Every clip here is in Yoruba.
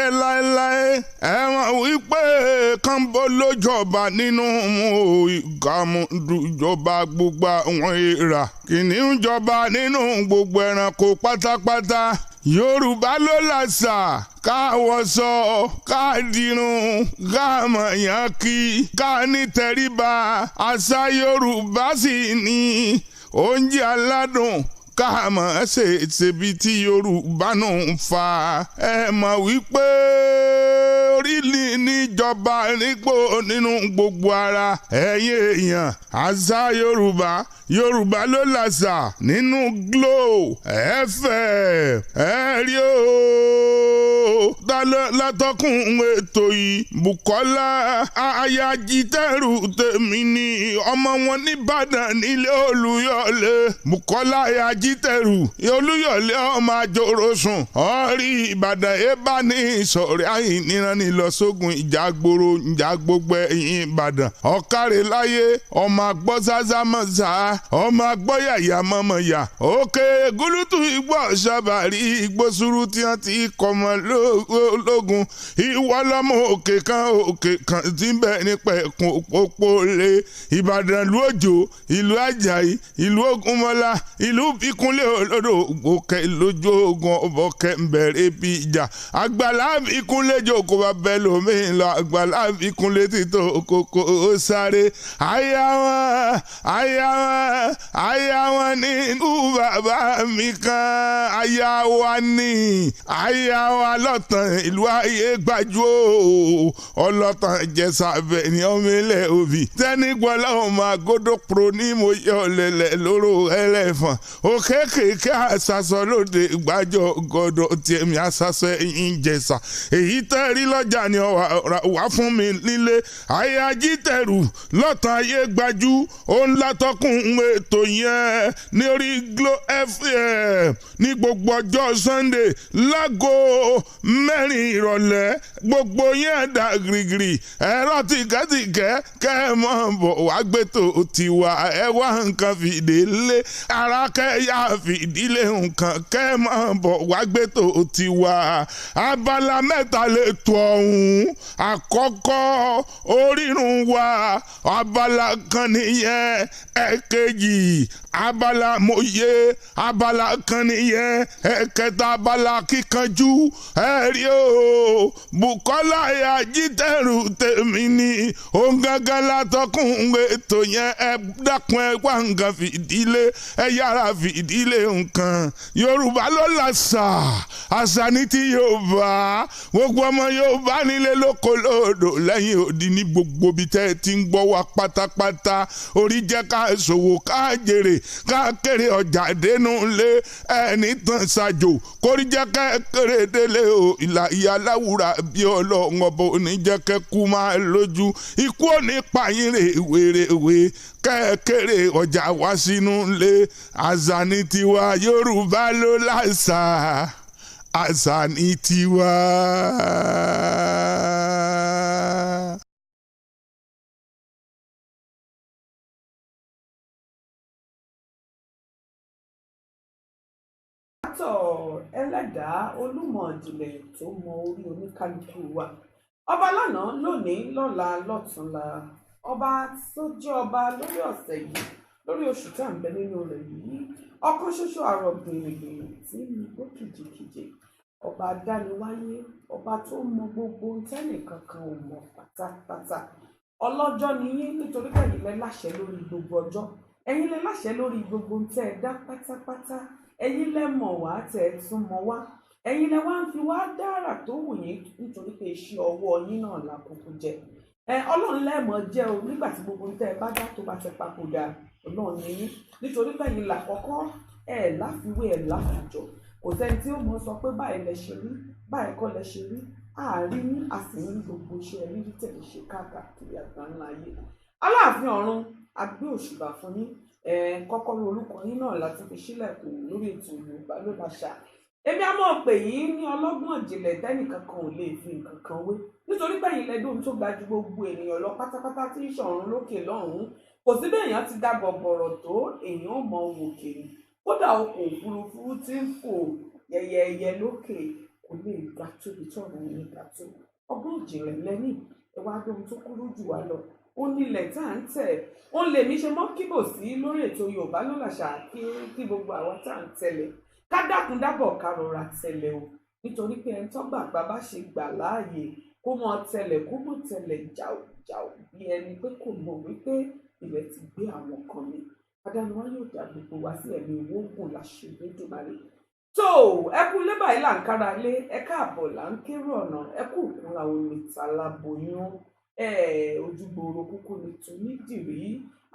Láéláé ẹ mọ̀ wípé Kánbó ló jọba nínú ìkàmùdù jọba gbogbo àwọn èèrà, kìnìún jọba nínú gbogbo ẹranko pátápátá. Yorùbá ló làṣà ká wọṣọ, ká dirun, ká mọ̀yán kí, ká ní tẹríba. Àṣà Yorùbá sì ní oúnjẹ aládùn ká mọ̀ ṣe ṣebi tí Yorùbá nù ń fa. Ẹ mọ̀ wípé orílẹ̀ níjọba nípò nínú gbogbo ara ẹ̀yin èèyàn. Àṣà Yorùbá, Yorùbá ló làṣà nínú Glo FM. Ẹ rí o, látọkùn ètò yìí, Bukola Ayájítẹ́rù tèmi ni, ọmọ wọn nìbàdàn nílé Olúyọ̀lé. Bukola Ayájítẹ́rù Olúyọ̀lé, ọmọ àjòrò sùn ọ̀rí Ìbàdàn ẹ bá ní ìsọ̀rí àyìnríran ní lọ sógun ìjà gbòòrò ìjà gbogbo ẹ̀yìn Ìbàdàn. Ọ̀kàrẹ̀ láyé, ọmọ agbọ́sásámọ́sá, ọmọ agbọ́yàyà mọ́mọ́yà, òkè gúlútù igbó ọ̀ṣọ́bàrí igbó sùúrù tí wọ́n ti kọ́mọ lógun. Ìwọ lọ́mọ òkè kan, òkè kan tí ń bẹ nípa ẹ̀kún òpópó lé Ìbàdàn, ìlú Òjò, ìlú Àjàyí, ìlú Ògúnmọ́lá, ìlú Ìkúnlẹ̀ olódò òkè lójú ogun ọ̀bọ̀kẹ́ ń bẹ̀rẹ̀ bí ìjà. Àgbàlá Ìkúnlẹ̀ jókòó bá bẹ́ẹ̀ lómi lọ, àgbàlá Ìkúnlẹ̀ títò kókó sáré. Àyà wọn, àyà wọn, àyà wọn nínú bàbá mi kan, àyà wa ní àyà wa lọ́tàn ìlú ayé gbajú o. Ọlọ́tàn jẹsà bẹ̀ ní ọmọ ilẹ̀ òbí tẹ́ni gbọ́lá ọmọ agodo pro ní mo yọ lẹ̀lẹ̀ lóró ẹlẹ́fọ̀n òkè kèké àṣàṣọ lóde gbàjọ gọdọ tèmi àṣàṣọ ẹ̀yìn jẹsà. Èyí tẹ́ rí lọ́jà ni wà fún mi nílé. Ayájítẹ̀rù lọ́tàn ayé gbajú, òun látọkùn ètò yẹn ní orí Glo FM ní gbogbo ọjọ́ Sunday láago 4 ìrọ̀lẹ́. Gbogbo yẹn dà gírígírí, ẹ̀rọ tìkẹ́tìkẹ́ kẹ́ ẹ mọ̀ bọ̀ wá gbẹ́tò tiwa. Ẹ wá nǹkan fìdílé ara, kẹ́ ẹ yá fìdílé nǹkan, kẹ́ ẹ mọ̀ bọ̀ wá gbẹ́tò tiwa. Abala mẹ́ta lè tó ọ̀hún. Àkọ́kọ́, orírun wa, abala kan nìyẹn. Ẹ̀kejì, abala mòye, abala kan nìyẹn. Ẹ̀kẹta, abala kíkanjú. Ẹ̀rí o, Bukola Ayájítẹ̀rù tèmi ni, òun gángan látọkùn ètò yẹn. Ẹ dákun, ẹ wá nǹkan fìdílé, ẹ yára fìdílé nǹkan. Yorùbá ló làṣà, àṣà ní ti Yorùbá. Gbogbo ọmọ Yorùbá nílé lóko lódò lẹ́yìn odi ní gbogbo ibi tẹ́ ẹ ti ń gbọ́ wa pátápátá, orí jẹ́ ká ṣòwò, ká jèrè, ká kéré ọjà dénú lé. Ẹni tàn ṣàjò kórí jẹ́ ká kéré délé o. Ìlà ìyá aláwùrà bí ọlọ́run ọba oníjẹ́ kẹ́kú máa lójú ikú òní pààyàn rè wèrèwé kẹ́ẹ̀kéré ọjà wá sínú lé. Àṣà ní tiwa, Yorùbá ló láṣà, àṣà ní tiwa. Pásítọ̀ ẹlẹ́dàá olùmọ̀jìnlẹ̀ tó mọ orí oníkálukú wa, ọba lánàá, lónìí, lọ́la, lọ́túnla, ọba tó jẹ́ ọba lórí ọ̀sẹ̀ yìí, lórí oṣù tá à ń bẹ nínú rẹ̀ yìí, ọ̀kan ṣoṣo àrọ̀ gbìngbìn tí ń gbó kìjikìji, ọba dániwáyé, ọba tó mọ gbogbo ohun tẹ́nìkankan ò mọ̀ pátápátá. Ọlọ́jọ́ ni yín, nítorí pé ẹ̀yin lẹ láṣẹ lórí gbogbo ọjọ́, ẹ̀yin lẹ láṣẹ lórí gbogbo ohun tẹ́ ẹ dá pátápátá. Ẹ̀yin lẹ mọ̀ wá tẹ́ ẹ tún mọ̀ wá, ẹ̀yin lẹ wá ń fi wá dára tó wù yín, nítorí pé iṣẹ́ ọwọ́ yín náà la kúkú jẹ. Ẹ Ọlọ́run lẹ́ẹ̀mọ́ jẹ́ o. Nígbà tí gbogbo ohun tẹ́ ẹ bá dá tó bá tẹ papòdà, Ọlọ́run ni yín, nítorí pé ẹ̀yin làkọ́kọ́, ẹ láfiwé, ẹ láfijọ́. Kò sẹ́ni tí ó mọ̀ sọ pé báyìí lẹ ṣe rí, báyìí kọ́ lẹ ṣe rí. Àárín ní a sì ń gbogbo iṣẹ́ rírí tẹ̀lé ṣe káàkiri àgbáńlá ayé. Aláàfin ọ̀run, a gbé òṣùbà fún yín. Kọ́kọ́rọ́ orúkọ yín náà láti fi sílẹ̀kùn lórí ètò Yorùbá ló láṣà. Èmi á mọ̀ pé yín ní ọlọ́gbọ́n ìjìnlẹ̀ tẹ́nìkan kan ò lè fi nǹkan kan wé, nítorí pé ẹ̀yin lẹ́dùn tó ga ju gbogbo ènìyàn lọ pátápátá tí ń ṣọ̀run lókè lọ́hùn-ún. Kò sí bẹ́ẹ̀ èèyàn ti ga gọ̀gọ̀rọ̀ tó, èèyàn ò mọ wòkè ni. Kódà ọkọ̀ òfurufú tí ń fò yẹyẹyẹ lókè kò Kò lè ga tóbi tọ́run yín ga tó. Ọgbọ́n ìjìnlẹ̀ lẹ́ní, ẹ wá gbé ohun tó kúrú jù wá lọ. Ó nílẹ̀ tá à ń tẹ̀. Ó lè mí ṣe mọ́ kíbò sí lórí ètò Yorùbá Ló Làṣà kí gbogbo àwa tá à ń tẹ̀lé. Ká dákun dábọ̀ ká rọra tẹ̀lé o. Nítorí pé ẹni tó gbàgbà bá ṣe gbà láàyè kó mọ tẹ̀lé kó mọ tẹ̀lé jàù jàù bí ẹni pé kò mọ̀ wípé ilẹ̀ ti gbé àwọn kan mi. Adániwá yóò dá gbogbo wa sí ẹ̀mí owó gùn láṣẹ Elédùmarè. Tó ẹ kú lé báyìí là ń kára lé, ẹ káàbọ̀ là ń kérò ọ̀nà, ẹ kú ìkúnra omi tàlàbòyún, ojúgbòòrò kúkú ni tònídìrí,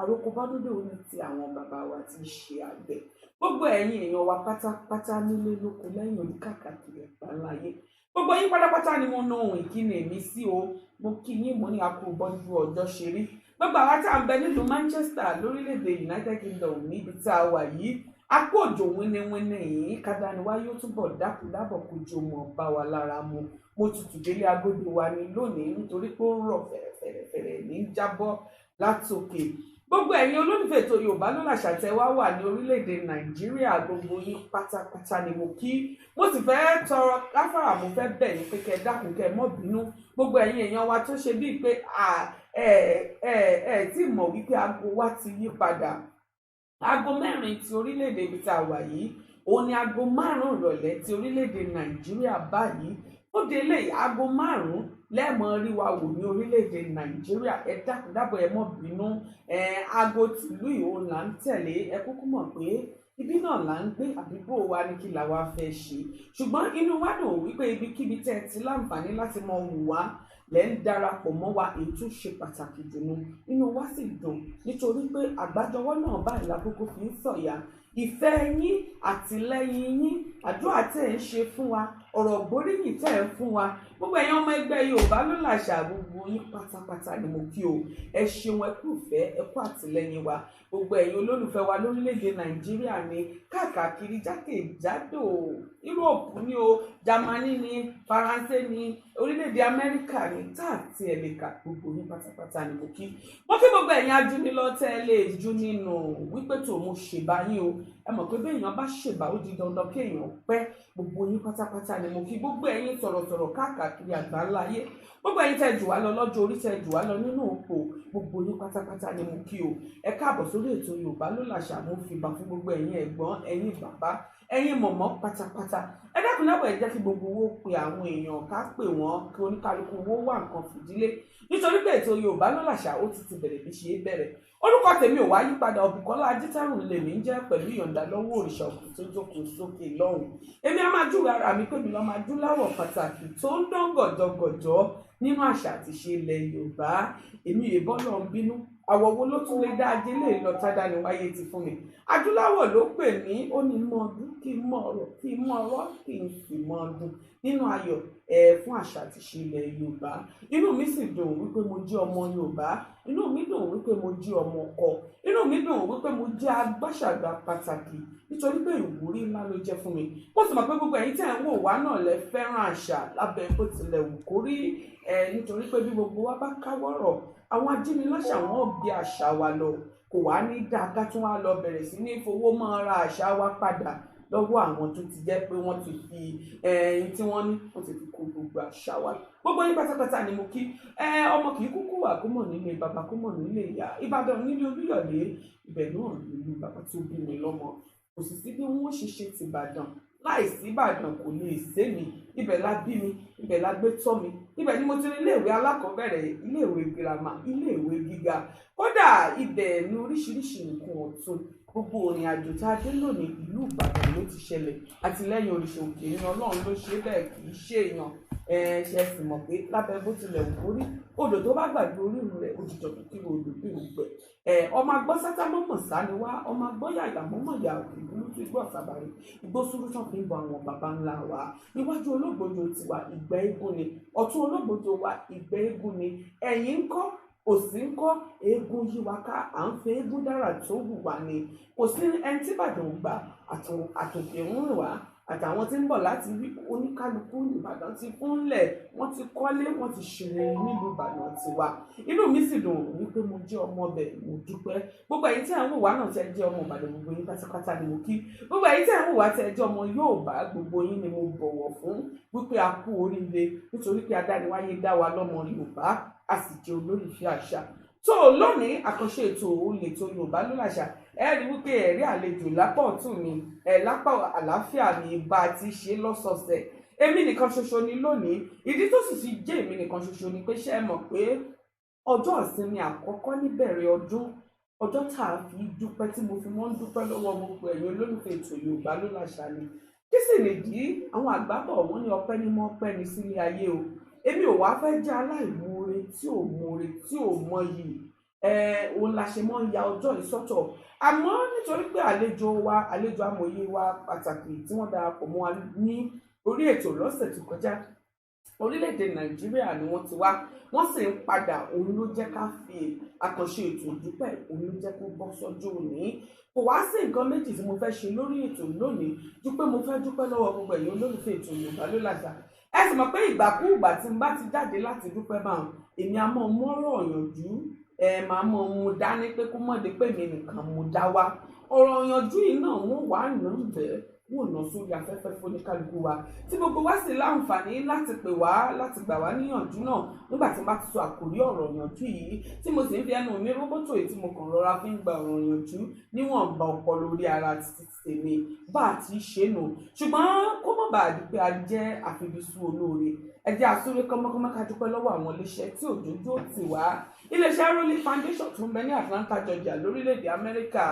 àròkọ bá dúdú ní ti àwọn bàbá wa ti ṣe àgbẹ̀. Gbogbo ẹ̀yin èèyàn wa pátápátá nílé lóko lẹ́yìn odi káàkiri àgbáláyé. Gbogbo yín pátápátá ni mo na ohun ìkíni mi sí o. Mo kí yín, mo ní a kú bọ́jú ọjọ́ ṣe rí. Gbogbo àwa tá à ń bẹ nílùú Manchester lórílẹ̀‐èdè United Kingdom níbi tá a wà yìí, a kú òjò wíníwíní yìí, kádàáníwá yóò túbọ̀ dákúdábọ̀ kojú mọ̀ bá wa lára mu. Mo tutù délé agodo wa ni lónìí nítorí pé ó ń rọ̀ fẹ̀rẹ̀fẹ̀rẹ̀fẹ̀rẹ̀ ní jábọ́ látòkè. Gbogbo ẹ̀yin olólùfẹ́ ètò Yorùbá Ló Làṣà tẹ́ wá wà ní orílẹ̀-èdè Nàìjíríà, gbogbo yín pátápátá ni mo kí. Mo sì fẹ́ tọrọ gáfárà, mo fẹ́ bẹ̀ yín pé kẹ́ dákun kẹ́ mọ́ bínú. Gbogbo ẹ̀yin èèyàn wa tó ṣe bíi pé ẹ tí mọ̀ wípé aago wa ti yí padà. Aago 4 ti orílẹ̀-èdè ibi tá a wà yìí, òun ni aago 5 ìrọ̀lẹ́ ti orílẹ̀-èdè Nàìjíríà báyìí. Ó dé lé aago 5 lẹ́ẹ̀mọ́ rí wa wò ní orílẹ̀-èdè Nàìjíríà. Ẹ dákun dábọ̀ ẹ mọ́ bínú. Aago tìlú Ìwó là ń tẹ̀lé. Ẹ kúkú mọ̀ pé ibi náà là ń gbé, àbíbò wa ni kí làwa fẹ́ ṣe. Ṣùgbọ́n inú wa dùn wípé ibikíbi tẹ́ ẹ ti láǹfààní láti mọ wù wá lẹ́ ń darapọ̀ mọ́ wa, èyí tó ṣe pàtàkì jù nù. Inú wa sì dùn nítorí pé àgbájọwọ́ náà báyìí lákòókò fi ń sọ̀yà. Ìfẹ́ yín, àtìlẹ́yìn yín, àdúrà tẹ́ ẹ̀ ń ṣe fún wa, ọ̀rọ̀ gbóríyìn tẹ́ ẹ̀ ń fún wa. Gbogbo ẹ̀yin ọmọ ẹgbẹ́ Yorùbá Ló Làṣà, gbogbo yín pátápátá ni mo kí o. Ẹ ṣeun, ẹ kú ìfẹ́, ẹ kú àtìlẹ́yìn wa. Gbogbo ẹ̀yin olólùfẹ́ wa lórílẹ̀‐èdè Nàìjíríà ni káàkiri jákèjádò Yúróòpù ni o, Jámánì ni, Faransé ni, orílẹ̀‐èdè Amẹ́ríkà ni, tá àti ẹ̀ lè kà, gbogbo yín pátápátá ni mo kí. Mo kí gbogbo ẹ̀yin ajúnilọ tẹ́ ẹ lè jú nínú wípé tó mo ṣèbá yín o. Ẹ mọ̀ pé béèyàn bá ṣèbá ó di dandan kéèyàn pẹ́. Gbogbo yín pátápátá ni mo kí. Gbogbo ẹ̀yin sọ̀rọ̀sọ̀rọ̀ káàkiri àgbáńláyé, gbogbo ẹ̀yin tẹ́ jù wá lọ lọ́jọ́ orí, tẹ́ jù wá lọ nínú òpó, gbogbo yín pátápátá ni mo kí o. Ẹ káàbọ̀ sórí ètò Yorùbá Ló Làṣà. Mo fi ìbà fún gbogbo ẹ̀yin ẹ̀gbọ́n, ẹ̀yin bàbá, ẹ̀yin mọ̀mọ́ pátápátá. Ẹ dákun dábọ̀ ẹ jẹ́ kí gbogbo owó pe àwọn èèyàn, ká pè wọ́n kí oníkálukú owó wà nǹkan fìdílé, nítorí pé ètò Yorùbá Ló Làṣà ó ti bẹ̀rẹ̀ bí ṣe é bẹ̀rẹ̀. Orúkọ tèmi ò wá yípadà, Ọ̀bùkọ́lá Ajítẹ́rùn lèmi ń jẹ́ pẹ̀lú ìyọ̀ǹda lọ́wọ́ òrìṣà òkè tó jókòó sókè lọ́hùn. Èmi á máa júwe ara mi pé mi lọ́ọ́ máa dúláwọ̀ pàtàkì tó ń dán gọ̀jọ̀gọ̀jọ̀ nínú àṣà àti ìṣe ilẹ̀ Yorùbá. Èmi èbọ́ lọ ń bínú. Àwọ̀ wo ló tún lè dá ajé lè lọ tádàní wáyé ti fún mi. Adúláwọ̀ ló pè mí, ó ní mọ ọdún kí n mọ ọ̀rọ̀ kí n mọ ọ̀rọ̀ kí n sì mọ ọdún nínú ayọ̀ fún àṣà àti ìṣe ilẹ̀ Yorùbá. Inú mi sì dùn wípé mo jẹ́ ọmọ Yorùbá. Inú mi dùn wípé mo jẹ́ ọmọ ọkọ. Inú mi dùn wípé mo jẹ́ agbáṣàgbà pàtàkì nítorí pé ìwúrí ńlá ló jẹ́ fún mi. Mo sì mọ̀ pé gbogbo ẹ̀yin tẹ́ ẹ̀ ń wò wá náà lẹ fẹ́ràn àṣà lábẹ́ bó tilẹ̀ wù kó rí, nítorí pé bí gbogbo wa bá káwọ́rọ̀, àwọn ajíniláṣà wọn ò gbé àṣà wa lọ. Kò wá ní dáa ká tún wá lọ bẹ̀rẹ̀ sí ní fowó mọ́ ra àṣà wa padà lọ́wọ́ àwọn tó ti jẹ́ pé wọ́n ti fi ẹyin tí wọ́n ní wọ́n ti fi kó gbogbo àṣà wa. Gbogbo yín pátápátá ni mo kí. Ọmọ kì í kúkú wà kó mọ̀ nílé bàbá kó mọ̀ nílé ìyá. Ìbàdàn nílé Olúyọ̀lé, ibẹ̀ náà nílùú bàbá tó bí mi lọ́mọ. Kò sì sí bí wọ́n ṣe ṣe ti Ìbàdàn láìsí Ìbàdàn kò lè sé mi. Ibẹ̀ la bí mi, ibẹ̀ la gbé tọ́ mi, ibẹ̀ ni mo ti rí iléèwé alákọ̀ọ́bẹ̀rẹ̀, iléèwé girama, iléèwé gíga. Kódà ibẹ̀ ni oríṣiríṣi nǹkan ọ̀tun. Gbogbo ìrìn àjò tá a dé lónìí ìlú Ìbàdàn ló ti ṣẹlẹ̀. Àtìlẹ́yìn òrìṣà òkè ní Ọlọ́run ló ṣe bẹ́ẹ̀, kì í ṣe èèyàn. Ṣe sì mọ̀ pé lábẹ́ bó tilẹ̀ wù kó rí, odò tó bá gbàgbé orírun rẹ̀ ó di dandan kí odò bí òun gbẹ. Ọmọ agbọ́ sátá mọ̀mọ̀ sá ni wá, ọmọ agbọ́ yàyà mọ̀mọ̀ yà òkè ìlú tó igbó àsàbàrè, igbó sùúrù tán fi ń bọ àwọn baba ńlá wa. Iwájú ológbòdo tiwa ìgbẹ́ eégún ni, ọ̀tún ológbòdo wa ìgbẹ́ eégún ni, ẹ̀yìn ńkọ́ òsì ńkọ́ eégún yí wa ká, à ń fi eégún dára tó wù wá ni. Kò sí ẹni tí Ìbàdàn ò gbà àtòkè ń rìn wá, àtàwọn tí ń bọ̀ láti rí oníkálukú Ìbàdàn ti kúnlẹ̀, wọ́n ti kọ́lé, wọ́n ti ṣeré nílùú Ìbàdàn tiwa. Inú mi sì dùn wípé mo jẹ́ ọmọ ọbẹ̀, mo dúpẹ́. Gbogbo ẹ̀yin tí ẹ̀ ń wò wá náà tẹ́ jẹ́ ọmọ Ìbàdàn, gbogbo yín pátápátá ni mo kí. Gbogbo ẹ̀yin tí ẹ̀ ń wò wá tẹ́ jẹ́ ọmọ Yorùbá, gbogbo yín ni mo bọ̀wọ̀ fún wípé a kú oríire, nítorí pé adániwáyé dá wa lọ́mọ Yorùbá, a sì jẹ́ olólùfẹ́ àṣà. Tó lónìí àkànṣe ètò olè tó Yorùbá ló làṣà, ẹ rí wípé ẹ̀rí àlejò lápá ọ̀tún mi, ẹ̀ lápá àlàáfíà mi bá a ti ṣe lọ́sọ̀ọ̀sẹ̀. Èmi nìkan ṣoṣo ni lónìí. Ìdí tó sì fi jẹ́ èmi nìkan ṣoṣo ni pé ṣé ẹ mọ̀ pé ọjọ́ ìsinmi àkọ́kọ́ níbẹ̀rẹ̀ ọdún, ọjọ́ tá a fi dúpẹ́, tí mo fi mọ́ ń dúpẹ́ lọ́wọ́ gbogbo ẹ̀yin olólùfẹ́ ètò Yorùbá ló làṣà ni. Kí sì nìdí? Àwọn àgbà bọ̀ wọ́n ní ọpẹ́ ní mọ́ ọpẹ́ ní sílé ayé o. Èmi ò wá fẹ́ jẹ́ aláìmoore tí ò moore tí ò mọyì, òun la ṣe mọ́ ń ya ọjọ́ ìsọ́tọ̀. Àmọ́ nítorí pé àlejò wa, àlejò amòye wa pàtàkì tí wọ́n darapọ̀ mọ́ wa ní orí ètò lọ́sẹ̀ tó kọjá, orílẹ̀-èdè Nàìjíríà ni wọ́n ti wá, wọ́n sì ń padà, òun ló jẹ́ ká fi àkànṣe ètò ìdúpẹ́, òun ló jẹ́ kó bọ́ sọ́jọ́ òní. Kò wá sí nǹkan méjì tí mo fẹ́ ṣe lórí ètò lónìí ju pé mo fẹ́ dúpẹ́ lọ́wọ́ gbogbo ẹ̀yin olólùfẹ́ ètò Yorùbá ló làṣà. Ẹ sì mọ̀ pé ìgbàkúùgbà tí n bá ti jáde láti dúpẹ́ bá wọn, èmi á mọ̀ mọ́rọ̀ ọ̀yànjú, ẹ máa mọ̀ mú dání pé kó mọ̀ dé pé mi nìkan mo dá wá. Ọ̀rọ̀ ọ̀yànjú yìí náà wọ́n wà nà ń bẹ́ẹ̀, wọ́n nà sórí afẹ́fẹ́ fóníkálukú wa, tí gbogbo wa sì láǹfààní láti pè wá, láti gbà wá níyànjú náà nígbà tí n bá ti sọ àkórí ọ̀rọ̀ ìyànjú yìí, tí mo sì ń fi ẹnu mi róbótò èyí tí mo kàn rọra fi ń gba ọ̀rọ̀ ìyànjú níwọ̀nba ọpọlọ orí ara títí tèmi bá a ti ṣe nù. Ṣùgbọ́n kó má bàa di pé a jẹ́ àfibisú olóore, ẹ jẹ́ àsúré kọ́mọ́kọ́mọ́ ká dúpẹ́ lọ́wọ́ àwọn iléeṣẹ́ tí òjòjú ò tì wá. Iléeṣẹ́ Rolling Foundation tó ń bẹ ní Atlanta, Georgia, lórílẹ̀‐èdè Amẹ́ríkà.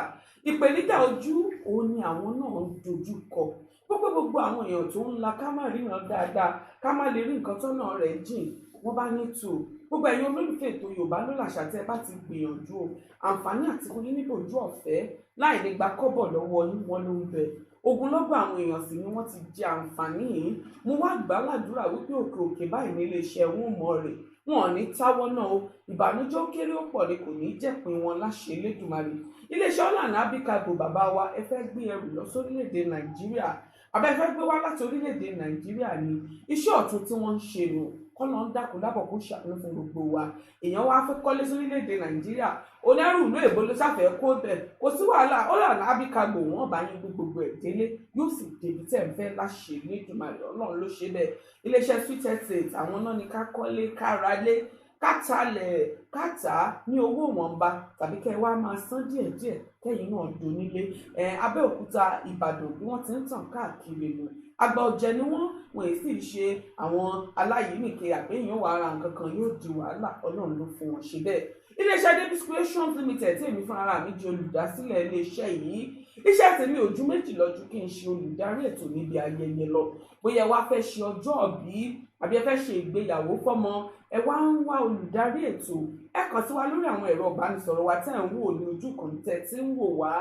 Ìpèníjà ojú òun ni àwọn náà ń dojú kọ. Gbogbo àwọn èèyàn tó ń la ká má ríran dáadáa, ká má lè rí nǹkan tọ́nà rẹ̀ jìn, wọ́n bá ní tò. Gbogbo ẹ̀yin olólùfẹ́ ètò Yorùbá ló làṣà tẹ́ ẹ bá ti gbìyànjú o, àǹfààní àti fún yín níbòjú ọ̀fẹ́ láì ní gba kọ́bọ̀ lọ́wọ́ yín, wọ́n ló ń bẹ. Ogunlọ́gọ̀ àwọn èèyàn sì ni wọ́n ti jẹ àǹfààní yìí. Mo wá gbà ládùúrà wípé òkè òkè báyìí ní iléeṣẹ́ wọn mọ̀ rè, wọn ò ní táwọ́ náà o. Ìbànújẹ́ ó kéré ó pọ̀ ni kò ní jẹ́pin wọn láṣẹ Elédùmarè. Iléeṣẹ́ ọ̀làna Abíkago bàbá wa, ẹ fẹ́ gbé ẹrù lọ sórílẹ̀-èdè Nàìjíríà, àbẹ́ fẹ́ gbé wá láti orílẹ̀-èdè Nàìjíríà ni, iṣẹ́ ọ̀tun tí wọ́n ń ṣe nù. Kọ́lọ́ ń dákun dábọ̀ kó ṣàánú fún gbogbo wa. Èèyàn wá fẹ́ kọ́lé sórílẹ̀-èdè Nàìjíríà, onírú ìlú èbó ló ṣàfẹ́ kó bẹ̀, kò sí wàhálà. Ọ̀làna Abíkago wọ́n bá yín gbé gbogbo ẹ̀ délé, yóò sì débi tẹ̀ ń fẹ́ láṣẹ Elédùmarè. Ọlọ́run ló ṣe bẹ́ẹ̀. Iléeṣẹ́ Sweet Estate, àwọn náà ní ká kọ́lé, ká ralé, ká talẹ̀, ká tà á ní owó ìwọ̀nba, tàbí kẹ́ ẹ wá máa san díẹ̀díẹ̀ kẹ́yìn náà donílé. Abẹ́òkúta, Ìbàdàn bí wọ́n ti ń tàn káàkiri nù. Àgbà ọ̀jẹ̀ ni wọ́n, wọ́n sì ṣe àwọn aláyìíníke àbẹ́yàn wà ara nǹkan kan yóò di wàhálà. Ọlọ́run ló fún wọn ṣe bẹ́ẹ̀. Iléeṣẹ́ Davis Creations Limited tí èmi fúnra mi di olùdásílẹ̀ iléeṣẹ́ yìí. Iṣẹ́ tèmi ò ju méjì lọ ju kí n ṣe olùdarí ètò níbi ayẹyẹ lọ. Bóyá ẹ wá fẹ́ ṣe ọjọ́ ìbí àbí ẹ fẹ́ ṣe ìgbéyàwó fọ́mọ, ẹ wá ń wá olùdarí ètò, ẹ kàn sí wa lórí àwọn ẹ̀rọ ìbánisọ̀rọ̀ wa tẹ́ ń wò ní ojú kan tẹ́ tí ń wò wá.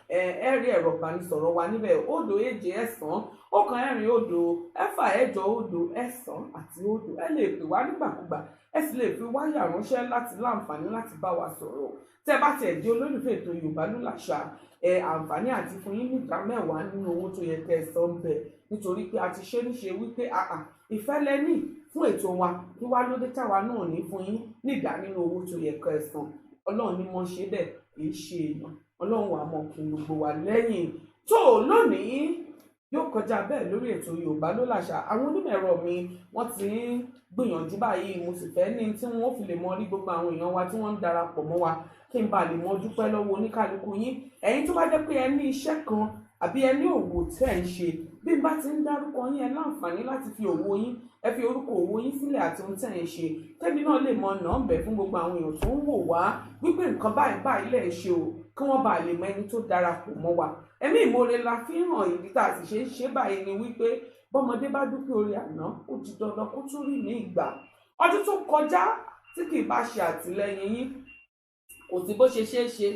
Ẹ rí ẹ̀rọ ìbánisọ̀rọ̀ wa níbẹ̀: 0 7 1 1 4 0 6 8 0 9 àti 0. Ẹ lè pè wá nígbàkúgbà, ẹ sì lè fi wáyà ránṣẹ́ láti láǹfààní láti bá wa sọ̀rọ̀. Tẹ́ bá tiẹ̀ di olólùfẹ́ ètò Yorùbá ló làṣà, ẹ àǹfààní àti fún yín nígbà mẹ́wàá nínú owó tó yẹ kẹ́ ẹ san bẹ̀, nítorí pé a ti ṣe níṣe wípé àà ìfẹ́ lẹ́nì fún ètò wa, kí wá lóde táwa náà ní fún yín nígbà nínú owó tó yẹ kẹ́ ẹ san. Ọlọ́run ni mo ṣe bẹ́ẹ̀, kì í ṣe èèyàn. Ọlọ́run wà mọ̀ kí gbogbo wa lẹ́yìn. Tó lónìí yóò kọjá bẹ́ẹ̀ lórí ètò Yorùbá ló làṣà. Àwọn onímọ̀ ẹ̀rọ mi wọ́n ti ń gbìyànjú báyìí, mo sì fẹ́ ní tí wọ́n fi lè mọ rí gbogbo àwọn èèyàn wa tí wọ́n ń darapọ̀ mọ́ wa, kí n bá lè mọ dúpẹ́ lọ́wọ́ oníkálukú yín. Ẹ̀yin tó bá jẹ́ pé ẹ ní iṣẹ́ kan àbí ẹ ní òwò tẹ́ ń ṣe, bí n bá ti ń dárúkọ yín, ẹ láǹfààní láti fi òwò yín, ẹ fi orúkọ òwò yín sílẹ̀ àti ohun tẹ́ ń ṣe, kẹ́mi náà lè mọ nọ́ọ̀bẹ̀ fún gbogbo àwọn èèyàn tó ń wò wá wípé nǹkan báyìí báyìí lẹ̀ ń ṣe o, kí wọ́n bá lè mọ ẹni tó darapọ̀ mọ́ wa. Ẹ̀mí ìmoore la fi ń hàn. Ìdí tá a sì ṣe ń ṣe báyìí ni wípé bọ́mọdé bá dúpẹ́ orí àná, ó di dandan kó tún rí ní ìgbà. Ọdún tó kọjá tí kì í bá ṣe àtìlẹ́yìn yín, kò sí bó ṣe ṣeé ṣe.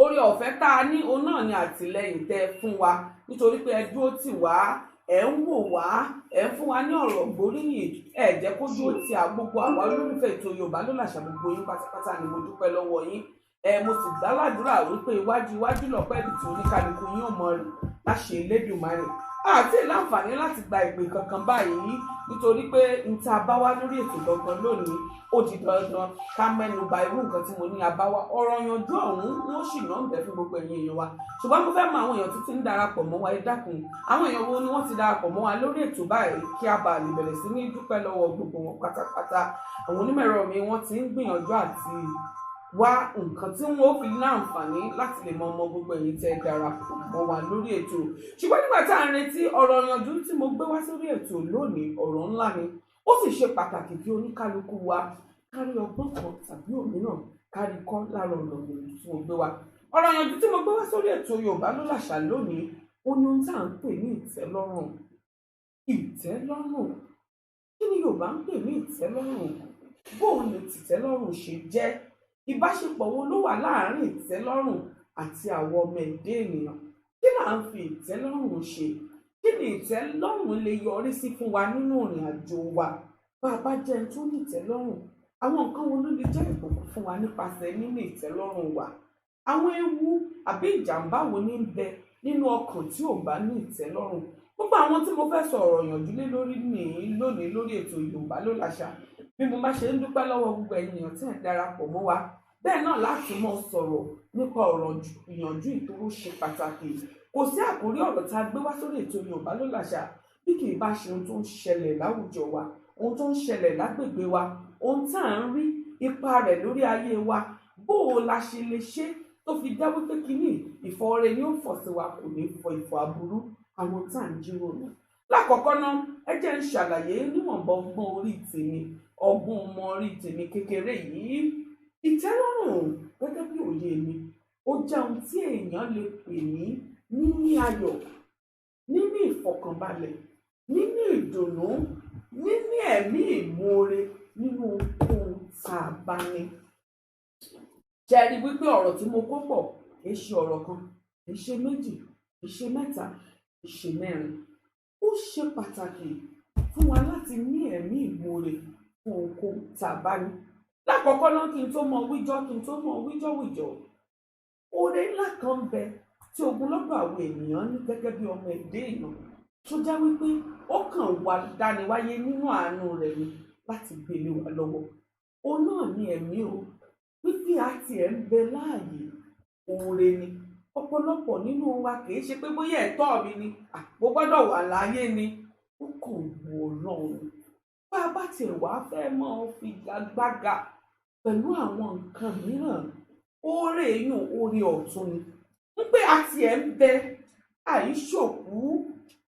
Orí ọ̀fẹ́ tá a ní òun náà ni àtìlẹ́yìn tẹ́ fún wa, nítorí pé ẹ dúró tì wá, ẹ ń wò wá, ẹ ń fún wa ní ọ̀rọ̀ gbóríyìn, ẹ jẹ́ kó dúró ti gbogbo àwa olólùfẹ́ ètò Yorùbá ló làṣà. Gbogbo yín pátápátá ni mo dúpẹ́ lọ́wọ́ yín. Mo sì gbàládùra wípé iwájú iwájú lọ̀pẹ́ ibi tí oníkálukú yín ò mọ rè láṣẹ Elédùmarè. Àti láǹfààní láti gba ìpè kankan báyìí nítorí pé n tá a bá wá lórí ètò gangan lónìí, ó di dandan ká mẹ́nu bà irú nǹkan tí mo ní a bá wá. Ọ̀rọ̀ yanjú ọ̀hún wọ́n sì náà ń bẹ fún gbogbo ẹ̀yin èèyàn wa, ṣùgbọ́n mo fẹ́ mọ àwọn èèyàn tó ti ń darapọ̀ mọ́ wa. Ẹ dákun, àwọn èèyàn wo ni wọ́n ti darapọ̀ mọ́ wa lórí ètò báyìí kí a bá lè bẹ̀rẹ̀ sí ní dúpẹ́ lọ́wọ́ gbogbo wọn pátápátá. Àwọn onímọ̀ ẹ̀rọ mi wọ́n ti ń gbìyànjú àti wá nǹkan tí wọn ó fi láǹfààní láti lè mọ ọmọ gbogbo ẹ̀yin tẹ́ darapọ̀ mọ́ wa lórí ètò. Ṣùgbọ́n nígbà tá à ń retí ọ̀rọ̀ yanjú tí mo gbé wá sórí ètò lónìí, ọ̀rọ̀ ńlá ni, ó sì ṣe pàtàkì kí oníkálukú wa kárí ọgbọ́n kan tàbí òmíràn kárí kọ́ lára ọ̀rọ̀ yanjú tí mo gbé wá. Ọ̀rọ̀ yanjú tí mo gbé wá sórí ètò Yorùbá Ló Làṣà lónìí, ó ní ohun tá à ń pè ní ìtẹ́lọ́rùn. Ìtẹ́lọ́rùn, kí ni Yorùbá ń pè ní ìtẹ́lọ́rùn? Bóun ni tìtẹ́lọ́rùn ṣe jẹ́? Ìbáṣepọ̀ wo ló wà láàárín ìtẹ́lọ́rùn àti àwọn ọmọ ẹ̀dá ènìyàn? Kí là ń fi ìtẹ́lọ́rùn ṣe? Kí ni ìtẹ́lọ́rùn lè yọrí sí fún wa nínú ìrìn àjò wa? Bá a bá jẹ́ ẹni tó ní ìtẹ́lọ́rùn, àwọn nǹkan wo ló lè jẹ́ ìbùkún fún wa nípasẹ̀ níní ìtẹ́lọ́rùn wa? Àwọn ewu àbí ìjàmbá wo ní ń bẹ nínú ọkàn tí ò bá ní ìtẹ́lọ́rùn? Gbogbo àwọn tí mo fẹ́ sọ ọ̀rọ̀ ìyànjú lé lórí nìyí lónìí lórí ètò Yorùbá Ló Làṣà. Bí mo bá ṣe ń dúpẹ́ lọ́wọ́ gbogbo ẹ̀yin èèyàn tí ẹ̀ ń darapọ̀ mọ́ wa, bẹ́ẹ̀ náà láti mọ sọ̀rọ̀ nípa ọ̀rọ̀ ìyànjú ìtòrò ṣe pàtàkì. Kò sí àkórí ọ̀rọ̀ tá a gbé wá sórí ètò Yorùbá Ló Làṣà bí kì í bá ṣe ohun tó ń ṣẹlẹ̀ láwùjọ wa, ohun tó ń ṣẹlẹ̀ lágbègbè wa, ohun tá à ń rí ipa rẹ̀ lórí ayé wa, bó o la ṣe lè ṣe tó fi dá wípé kínní ìfọ̀ọ́rẹ́ ni ó fọ̀ sí wa, kò ní fọ ìfọ̀ aburú àwọn tá à ń jíròrò. Lákọ̀ọ́kọ́ náà, ẹ jẹ́ ń ṣàlàyé níwọ̀nba ọgbọ́n orí tèmi, ọgbọ́n ọmọ orí tèmi kékeré yìí. Ìtẹ́lọ́rùn gẹ́gẹ́ bí òye mi, ó jẹ́ ohun tí èèyàn lè pè ní níní ayọ̀, níní ìfọ̀kànbalẹ̀, níní ìdùnnú, níní ẹ̀mí ìmoore nínú ohunkóhun tá a bá ní. Ṣé ẹ rí wípé ọ̀rọ̀ tí mo kó pọ̀ kì í ṣe ọ̀rọ̀ kan, kì í ṣe méjì, kì í ṣe mẹ́ta, kì í ṣe mẹ́rin. Ó ṣe pàtàkì fún wa láti ní ẹ̀mí ìmoore fún ohunkóhun tá a bá ní. Lákọ̀ọ́kọ́ náà, kí n tó mọ wíjọ́, kí n tó mọ wíjọ́ wíjọ́, oore ńlá kan ń bẹ tí ogunlọ́gọ̀ àwọn ènìyàn ní gẹ́gẹ́ bí ọmọ ẹ̀dá èèyàn tó já wípé ó kàn wá dániwáyé nínú àánú rẹ̀ ni láti gbélé wa lọ́wọ́. Òun náà ni ẹ̀mí o, wípé a tiẹ̀ ń bẹ láàyè, oore ni. Ọ̀pọ̀lọpọ̀ nínú wa kì í ṣe pé bóyá ẹ̀tọ́ mi ni, mo gbọ́dọ̀ wà láyé ni, ó kàn wù Ọlọ́run. Bá a bá tiẹ̀ wá fẹ́ mọ́ fi gagbága pẹ̀lú àwọn nǹkan mìíràn, oore yùn, oore ọ̀tun ni. Ń pé a tiẹ̀ ń bẹ, àìṣòkú.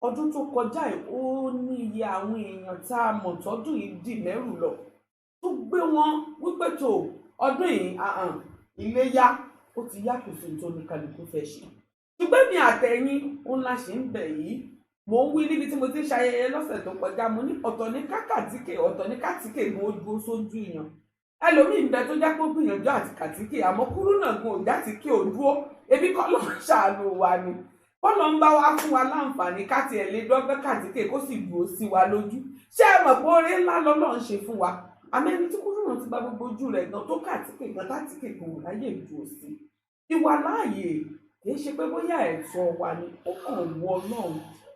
Ọdún tó kọjá yìí, ó ní iye àwọn èèyàn tá a mọ̀ tọ́dún yìí dì mẹ́rù lọ, tó gbé wọn wípé tó ọdún yìí iléyá ó ti yá, kò sí tó ní kálukú fẹ́ ṣe. Ṣùgbọ́n mi àtẹ̀yìn òun la ṣe ń bẹ̀ yìí. Mò ń wí níbi tí mo ti ń ṣayẹyẹ lọ́sẹ̀ tó kọjá, mo ní ọ̀tọ̀ ní kákàtíkè, ọ̀tọ̀ ní kàtíkè gan ó dúró sójú èèyàn. Ẹlòmíì ń bẹ tó jẹ́ pé ó gbìyànjú àti kàtíkè, àmọ́ kúrú náà gan òjá tí kí ò dúró. Ebi kọ́ ló ń ṣàánú wa ni, kọ́ ló ń bá wa fún wa láǹfààní káti ẹ̀ lè dọ́gbẹ́ kàtíkè kó sì dúró sí wa lójú. Ṣé ẹ mọ̀ pé oore ńlá lọ́lọ́run ṣe fún wa? Àmọ́ ẹni tí kúrú náà ti gba gbogbo ojú rẹ̀ gan tó kàtíkè gan tátìkè gan ò ráyè dúró sí. Ìwà láàyè kì í ṣe pé bóyá ẹ̀tọ́ wa ni, ó kàn wù Ọlọ́run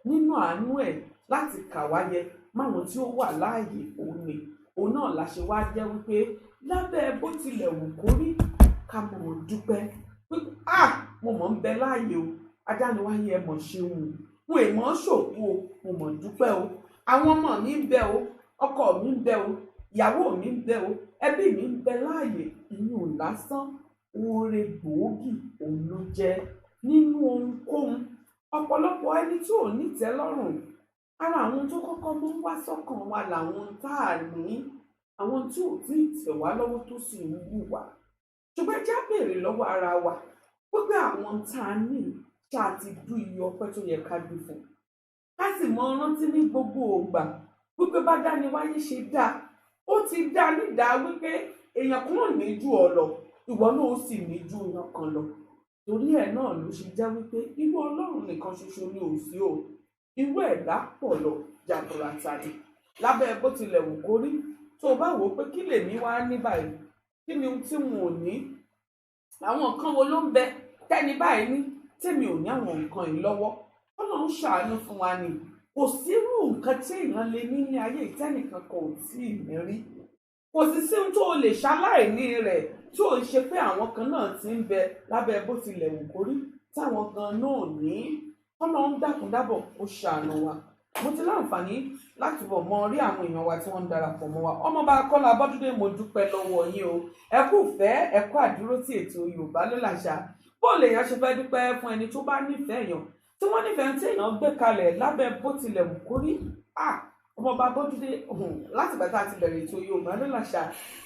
nínú àánú ẹ̀ láti kà wá yẹ máwọn tí ó wà láàyè òun ni. Òun náà la ṣe wá jẹ́ wípé lábẹ́ bó tilẹ̀ wù kó rí, ká mọ̀ ọ́n dúpẹ́ pé mo mọ̀ ń bẹ láàyè o, adániwáyé ẹ mọ̀ ṣeun o, mo è mọ̀ ṣòkú o, mo mọ̀ dúpẹ́ o, àwọn ọmọ mi ń bẹ o, ọkọ mi ń bẹ o, ìyàwó mi ń bẹ o, ẹbí mi ń bẹ láàyè. Ìyún lásán oore gbòógì òun ló jẹ́ nínú ohunkóhun. Ọ̀pọ̀lọpọ̀ ẹni tí ò ní ìtẹ́lọ́rùn, ara àwọn tó kọ́kọ́ mú wá sọ́kàn wa làwọn tá a ní, àwọn tí ò tí ì tẹ̀ wá lọ́wọ́ tó sì ń wù wá. Ṣùgbọ́n jẹ́ á béèrè lọ́wọ́ ara wa wípé àwọn tá a ní ṣá ti dú iye ọpẹ́ tó yẹ ká dú fún. Ká sì mọ rántí ní gbogbo ògbà wípé bá dániwáyé ṣe dáa, ó ti dá nídàá wípé èèyàn kan ò ní ju ọ lọ, ìwọ náà ó sì ní ju èèyàn kan lọ. Torí ẹ̀ náà ló ṣe jẹ́ wípé irú Ọlọ́run nìkan ṣoṣo ni ò sí o, irú ẹ̀dá pọ̀ lọ jaburata ni. Lábẹ́ bó tilẹ̀ wù kó rí, tó o bá wò ó pé kí lèmi wá ní báyìí, kí ni ohun tí n ò ní, àwọn nǹkan wo ló ń bẹ tẹ́ni báyìí ní tèmi ò ní àwọn nǹkan yìí lọ́wọ́. Ọlọ́run ṣàánú fún wa ni. Kò sírú nǹkan tí èèyàn lè ní ní ayé ìtẹ́nìkan kò tí ì ní rí. Kò sì sí ohun tó o lè ṣaláìní rẹ̀ tí ò ń ṣe pé àwọn kan náà ti ń bẹ lábẹ́ bó tilẹ̀ wù kó rí táwọn gan náà ní. Ọlọ́run dákun dábọ̀ kó ṣàánú wa. Mo ti láǹfààní láti bọ̀ mọ rí àwọn èèyàn wa tí wọ́n ń darapọ̀ mọ́ wa. Ọmọọba Kọ́lá Abọ́dúndé, mo dúpẹ́ lọ́wọ́ yín o. Ẹ kú ìfẹ́, ẹ kú àdúró tí ètò Yorùbá ló làṣà. Bó lè yàn ṣe fẹ́ dúpẹ́ fún ẹni tó bá nífẹ̀ẹ́ èèyàn, tí wọ́n nífẹ̀ẹ́ tí èèyàn gbé kalẹ̀ lábẹ́ bó tilẹ̀ wù kó rí. Ọmọọba Abọ́dúndé, láti ìgbà tá a ti bẹ̀rẹ̀ ètò Yorùbá ló làṣà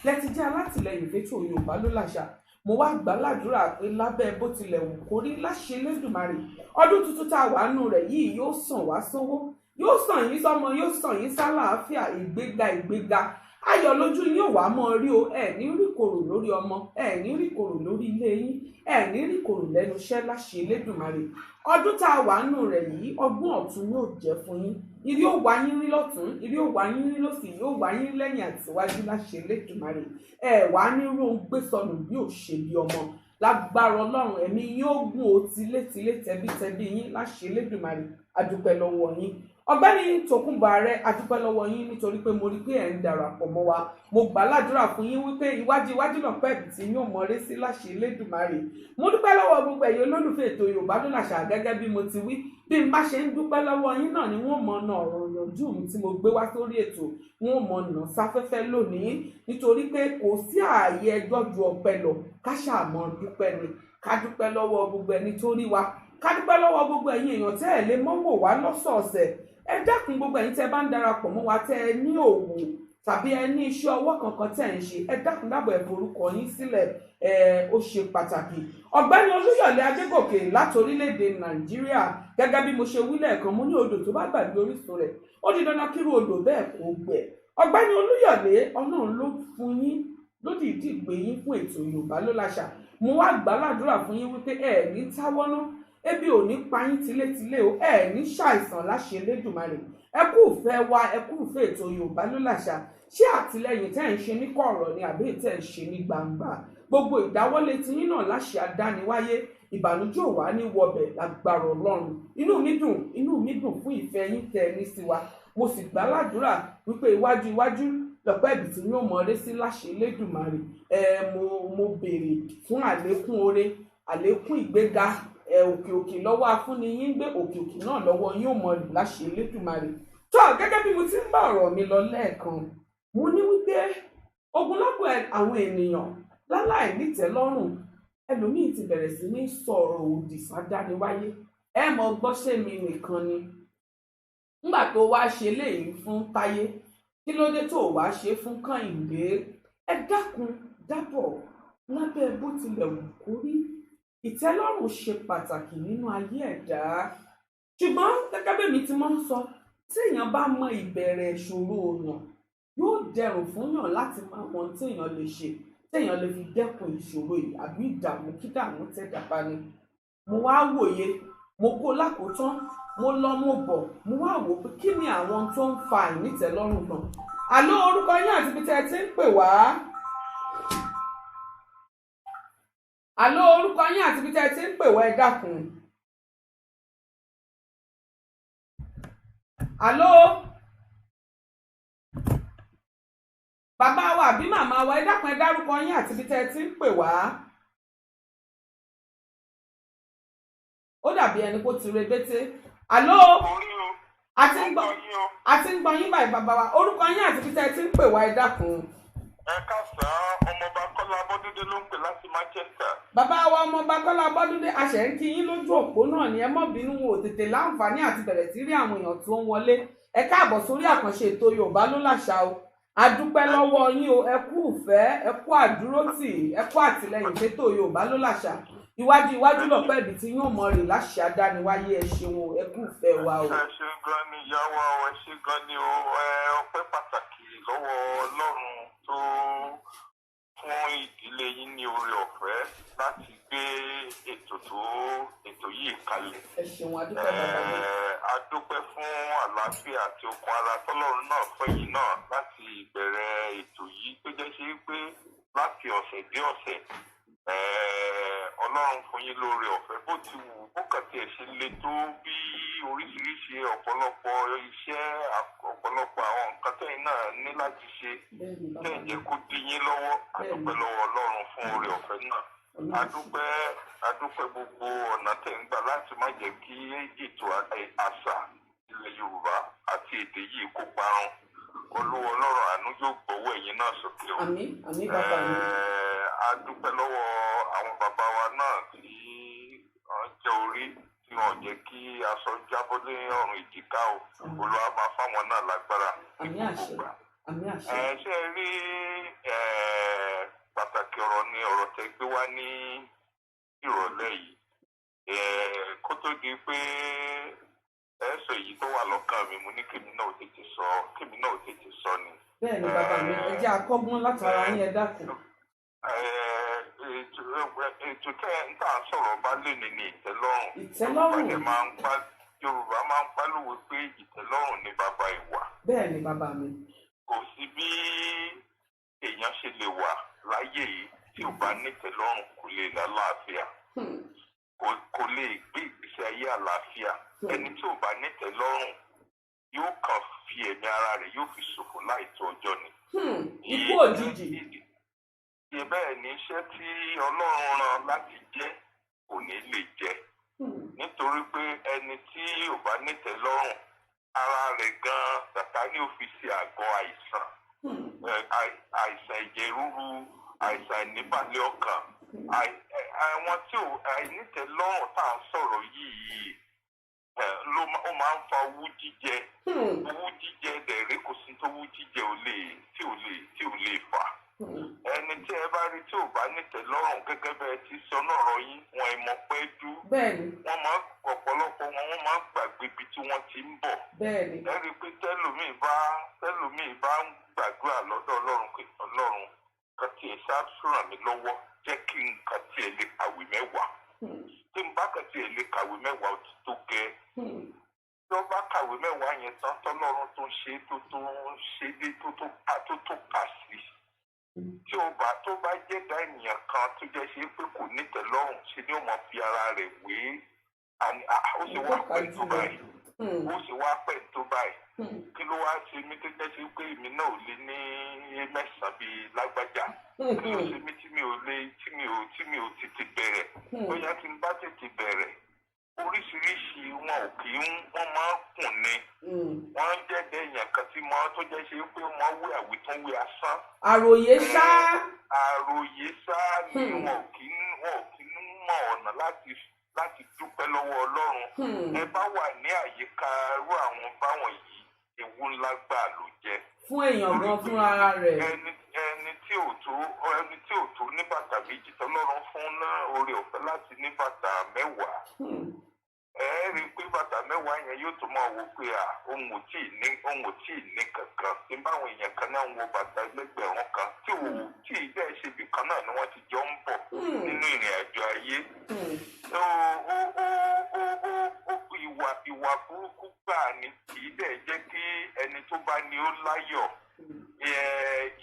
lẹ ti jẹ́ alátìlẹyìn fétò Yorùbá ló làṣà. Mo wá gbà ládùúrà pé lábẹ́ bó tilẹ̀ wù kó rí láṣẹ Elédùmarè, ọdún tuntun tá a wà nù rẹ̀ yìí yóò sàn wá sówó, yóò sàn yín sọ́mọ, yóò sàn yín sálàáfíà, ìgbéga ìgbéga ayọ̀ lójú yín ò wá mọ́ rí o. Ẹ ní rí korò lórí ọmọ, ẹ ní rí korò lórí ilé yín, ẹ ní rí korò lẹ́nu iṣẹ́ láṣẹ Elédùmarè. Ọdún tá a wà nù rẹ̀ yìí, ọgbọ́n ọ̀tun yóò jẹ́ fún yín. Ire ó wá yín rí lọ́tún, ire ó wá yín rí lósì, yóò wá yín lẹ́yìn àtiwájú láṣẹ Elédùmarè. Ẹ wá ní róun gbé sọnù bí ò ṣe bí ọmọ. Lágbára Ọlọ́run, ẹ̀mí yín ó gùn ó tilétilé tẹbítẹbí yín láṣẹ Elédùmarè. Adúpẹ́ lọ́wọ́ yín. Ọ̀gbẹ́ni Tòkunbọ̀ Ààrẹ, adúpẹ́ lọ́wọ́ yín nítorí pé mo rí pé ẹ̀ ń darapọ̀ mọ́ wa. Mo gbà ládùúrà fún yín wípé iwájú iwájú náà pẹ́ẹ́bì tí yóò mọ̀rẹ́ sí láṣẹ Elédùmarè. Mo dúpẹ́ lọ́wọ́ gbogbo ẹ̀yin olólùfẹ́ ètò Yorùbá ló làṣà gẹ́gẹ́ bí mo ti wí. Bí n bá ṣe ń dúpẹ́ lọ́wọ́ yín náà ni wọ́n mọ̀ ọ̀nà ọ̀rọ̀ ìyànjú mi tí mo gbé wá sórí ètò, wọ́n mọ̀ ọ̀nà sáfẹ́fẹ́ lónìí nítorí pé kò sí ààyè ẹjọ́ ju ọpẹ́ lọ. Ká ṣàmọ̀ dúpẹ́ ni, ká dúpẹ́ lọ́wọ́ gbogbo ẹni tó rí wa, ká dúpẹ́ lọ́wọ́ gbogbo ẹ̀yin èèyàn tẹ́ ẹ̀ lè mọ́wò wá lọ́sọ̀ọ̀sẹ̀. Ẹ dákun gbogbo ẹ̀yin tẹ́ bá ń darapọ̀ mọ́ wa, tẹ́ ẹ ní òwò tàbí ẹ ní iṣẹ́ ọwọ́ kankan tẹ́ ẹ ń ṣe, ẹ dákun dábọ̀ ẹ forúkọ yín sílẹ̀, ẹ ó ṣe pàtàkì. Ọ̀gbẹ́ni Olúyọ̀lé Adégòkè láti orílẹ̀-èdè Nàìjíríà, gẹ́gẹ́ bí mo ṣe wí lẹ́ẹ̀kan, mo ní odò tó bá gbàgbé orísun rẹ̀ ó di dandan kírú odò bẹ́ẹ̀ kó gbẹ. Ọ̀gbẹ́ni Olúyọ̀lé, Ọlọ́run ló fún yín lódìdí gbé yín fún ètò Yorùbá ló láṣà. Mo wá gbà ládùúrà fún yín wípé ẹ ní táwọ́ná, ebi ò ní pa yín tilétilé o, ẹ ní ṣàìsàn láṣẹ Elédùmarè. Ẹ kú ìfẹ́ wa, ẹ kú ìfẹ́ ètò Yorùbá ló làṣà. Ṣé àtìlẹ́yìn tẹ́ ẹ̀ ń ṣe ní kọ̀rọ̀ ni àbí tẹ́ ẹ̀ ń ṣe ní gbangba? Gbogbo ìdáwọ́lé tiyín náà láṣẹ adániwáyé, ìbànújẹ́ ò wá ní wọbẹ̀ lágbára Ọlọ́run. Inú mi dùn, inú mi dùn fún ìfẹ́ yín tẹ́ ẹ ní sí wa. Mo sì gbà ládùúrà wípé iwájú iwájú lọ́pẹ́ ẹ̀bì tí yóò mọ̀ọ́rẹ́ sí láṣẹ Elédùmarè. Ẹ mo béèrè fún àlékún oore, àlékún ìgbéga, òkè òkè lọ́wọ́ afúnni yín gbé, òkè òkè náà lọ́wọ́ yín ò mọ̀ láṣẹ Elédùmarè. Tó gẹ́gẹ́ bí mo ti ń bá ọ̀rọ̀ mi lọ lẹ́ẹ̀kan, mo ní wípé ogunlọ́gọ̀ àwọn ènìyàn láláì nítẹ́lọ́rùn, ẹlòmíì ti bẹ̀rẹ̀ sí ní sọ̀rọ̀ òdì sádániwáyé. Ẹ mọ̀ gbọ́ ṣé mi nìkan ni? Nígbà tó wá ṣe léyìí fún Táyé, kí ló dé tó wá ṣe fún Kànhìndé? Ẹ dákun dábọ̀ lábẹ́ bó tilẹ̀ wù kó rí, ìtẹ́lọ́rùn ṣe pàtàkì nínú ayé ẹ̀dá. Ṣùgbọ́n gẹ́gẹ́ bí èmi ti máa ń sọ, tí èèyàn bá mọ ìbẹ̀rẹ̀ ìṣòro èèyàn, yóò dẹrùn fún yàn láti mọ àwọn tí èèyàn lè ṣe, tí èèyàn lè fi dẹ́kun ìṣòro yìí àbí ìdààmú kídààmú tẹ̀dá bá ní. Mo wá wòye, mo kó lákòótán, mo lọ mo bọ̀, mo wá wò pé kí ni àwọn tó ń fa àìnítẹ́lọ́rùn gan. Àlọ́ orúkọ yín àti ibi tẹ́ ẹ ti ń pè wá. Àlọ́ orúkọ yín àti ibi tẹ́ ẹ ti ń pè wá, ẹ dákun. Àlọ́ bàbá wa àbí màmá wa, ẹ dákun, ẹ dárúkọ yín àti ibi tẹ́ ẹ ti ń pè wá. Ó dàbí ẹni kó ti rebété. Àlọ́ a ti ń gbọ́ yín báyìí bàbá wa. Orúkọ yín àti ibi tẹ́ ẹ ti ń pè wá, ẹ dákun. Ẹ káàsán, ọmọọba Kọ́lá Abọ́dúndé ló ń pè láti Manchester. Bàbá wa ọmọọba Kọ́lá Abọ́dúndé, a ṣẹ̀ ń kí yín lójú òpó náà ni, ẹ mọ́ bínú, wọn ò tètè láǹfààní àti bẹ̀rẹ̀ sí rí àwọn èèyàn tó ń wọlé. Ẹ káàbọ̀ sórí àkànṣe ètò Yorùbá ló làṣà o. A dúpẹ́ lọ́wọ́ yín o, ẹ kú ìfẹ́, ẹ kú àdúrótì, ẹ kú àtìlẹ́yìn fétò Yorùbá ló làṣà. Iwájú iwájú lọ̀pẹ́ ibi tí yóò mọ rè láṣẹ adániwáyé. Ẹ ṣeun o, ẹ kú ìfẹ́ wa o. Ẹ ṣé gan ni ìyá wa o, ẹ ṣé gan ni o. Ọpẹ́ pàtàkì lọ́wọ́ Ọlọ́run tó fún ìdílé yín ní oore ọ̀fẹ́ láti gbé ètò yìí kalẹ̀. Ẹ ṣeun, a dúpẹ́ bàbá mi. A dúpẹ́ fún àlàáfíà àti okun ara tọ́lọ́run náà fún yín náà láti ìbẹ̀rẹ̀ ètò yìí, tó jẹ́ ṣe pé láti ọ̀sẹ̀ dé ọ̀sẹ̀ Ọlọ́run fún yín lóore ọ̀fẹ́ bó ti wù bó kàn tiẹ̀ ṣe le tó bí oríṣiríṣi ọ̀pọ̀lọpọ̀ iṣẹ́, ọ̀pọ̀lọpọ̀ àwọn nǹkan tẹ́yin náà ní láti ṣe Bẹ́ẹ̀ni bàbá tẹ́ mi. jẹ́ kó dí yín lọ́wọ́. Adúpẹ́ lọ́wọ́ Ọlọ́run fún oore ọ̀fẹ́ náà. Ọlọ́run. Adúpẹ́ gbogbo ọ̀nà tẹ̀ ń gbà láti má jẹ́ kí ètò àṣà ilẹ̀ Yorùbá àti èdè yìí kó parun. Olúwa Ọlọ́run àánú yóò gbọ́wọ́ ẹ̀yin náà sókè o. Àmín, àmín bàbá mi. A dúpẹ́ lọ́wọ́ àwọn bàbá wa náà tí wọ́n jẹ́ orí tí wọ́n jẹ́ kí aṣọ jábọ́ ní ọrùn ìjìká o. Olúwa máa fáwọn náà lágbára ní Àmín gbogbo àṣẹ. ìgbà. Àmín àṣẹ. Ẹ ṣe rí, pàtàkì ọ̀rọ̀ ni ọ̀rọ̀ tẹ́ gbé wá ní ìrọ̀lẹ́ yìí. Kó tó di pé ẹ sọ èyí tó wà lọ́kàn mi, mo ní kémi náà ò tètè sọ, kémi náà ò tètè sọ ni. Bẹ́ẹ̀ni bàbá mi, ẹ jẹ́ akọ́gbọ́n látara yín, ẹ dákun. Ètò tẹ́ ń tà ń sọ̀rọ̀ bá lónìí ní ìtẹ́lọ́rùn. Ìtẹ́lọ́rùn. Yorùbá máa ń pálòwé pé ìtẹ́lọ́rùn ni bàbá ìwà. Bẹ́ẹ̀ni bàbá mi. Kò sí bí èèyàn ṣe lè wà láyé yìí tí ò bá nítẹ́lọ́rùn, kò lè lálàáfíà. Kò lè gbé ìgbésí ayé àlàáfíà. Ẹni tí ò bá nítẹ́lọ́rùn yóò kàn fi ẹ̀mí ara rẹ̀ yóò fi ṣòfò láìtó ọjọ́ ni. Ikú òjijì. Ṣe bẹ́ẹ̀ ni iṣẹ́ tí Ọlọ́run rán láti jẹ́ kò ní lè jẹ́, nítorí pé ẹni tí ò bá nítẹ́lọ́rùn ara rẹ̀ gan-an, Sàtánì ò fi ṣe àgọ́ àìsàn, àìsàn ẹ̀jẹ̀ ríru, àìsàn àìníbàlẹ̀ ọkàn. Àwọn tí ò àìnítẹ́lọ́rùn tá à ń sọ̀rọ̀ yìí, ló ó máa ń fa owú jíjẹ. Owú jíjẹ dẹ̀rẹ́, kò sí tó owú jíjẹ ò lè tí ò lè tí ò lè fà. Ẹni tí ẹ bá rí tí ò bá nítẹ́lọ́rùn, gẹ́gẹ́ bẹ́ẹ̀ ti sọ náà rọ yín, wọn ì mọ̀ pé dú. Wọ́n máa ń ọ̀pọ̀lọpọ̀ wọn, wọ́n máa ń gbàgbé ibi tí wọ́n ti ń bọ̀. Ẹ rí i pé tẹ́lòmíì bá ń gbàdúrà lọ́dọ̀ Ọlọ́run pé Ọlọ́run kan tiẹ̀ ṣáà ràn mí lọ́wọ́, jẹ́ kí n kàn tiẹ̀ lè kàwé 10. Tí n bá kàn tiẹ̀ lè kàwé 10, ó ti tó gẹ́. Tí wọ́n bá kàwé 10 yẹn tán, tọ́lọ́run tó ń ṣe tó ń ṣe dé tó kà sí, tí ó bá tó bá jẹ́ dá ènìyàn kan tó jẹ́ ṣe pé kò nítẹ̀lọ́rùn, ṣe ni ó máa fi ara rẹ̀ wé àní, ó sì wá pẹ́ tó báyìí, ó sì wá pẹ́ tó báyìí, kí ló wá ṣe mí tó jẹ́ ṣe pé èmi náà ò lè ní 9 bíi lágbájá? Kí ló ṣe mí tí mi ò lè tí mi ò tètè bẹ̀rẹ̀? Bóyá tí n bá tètè bẹ̀rẹ̀. Oríṣiríṣi wọn ò kì í, wọ́n máa ń kùn ni. Wọ́n ń jẹ́jẹ́ èèyàn kan tí wọ́n tó jẹ́ ṣe pé wọ́n wé àwítúnwé asán. Àròyé ṣá. Àròyé ṣá ni. Wọn ò kì í mọ ọ̀nà láti dúpẹ́ lọ́wọ́ Ọlọ́run. Ẹ bá wà ní àyíká irú àwọn báwọn yìí, ewu ńlá gbà ló jẹ́ fún èèyàn gan fúnra rẹ̀. Ẹni tí ò tó ní bàtà 2 tọ́lọ́run fún náà oore ọ̀fẹ́ láti ní bàtà 10, ẹ rí i pé bàtà 10 yẹn yóò tó máa wò pé à òun ò tí ì ní kankan, tí báwọn èèyàn kan náà ń wo bàtà 1,000 tí ò tí ì bẹ́ẹ̀ ṣe ibì kan náà ni wọ́n ti jọ ń bọ̀ nínú ìrìn àjò ayé. Ó ó ó ó ó ó ìwà burúkú gbà ni, kì í dẹ̀ jẹ́ kí ẹni tó bá ní ó láyọ̀.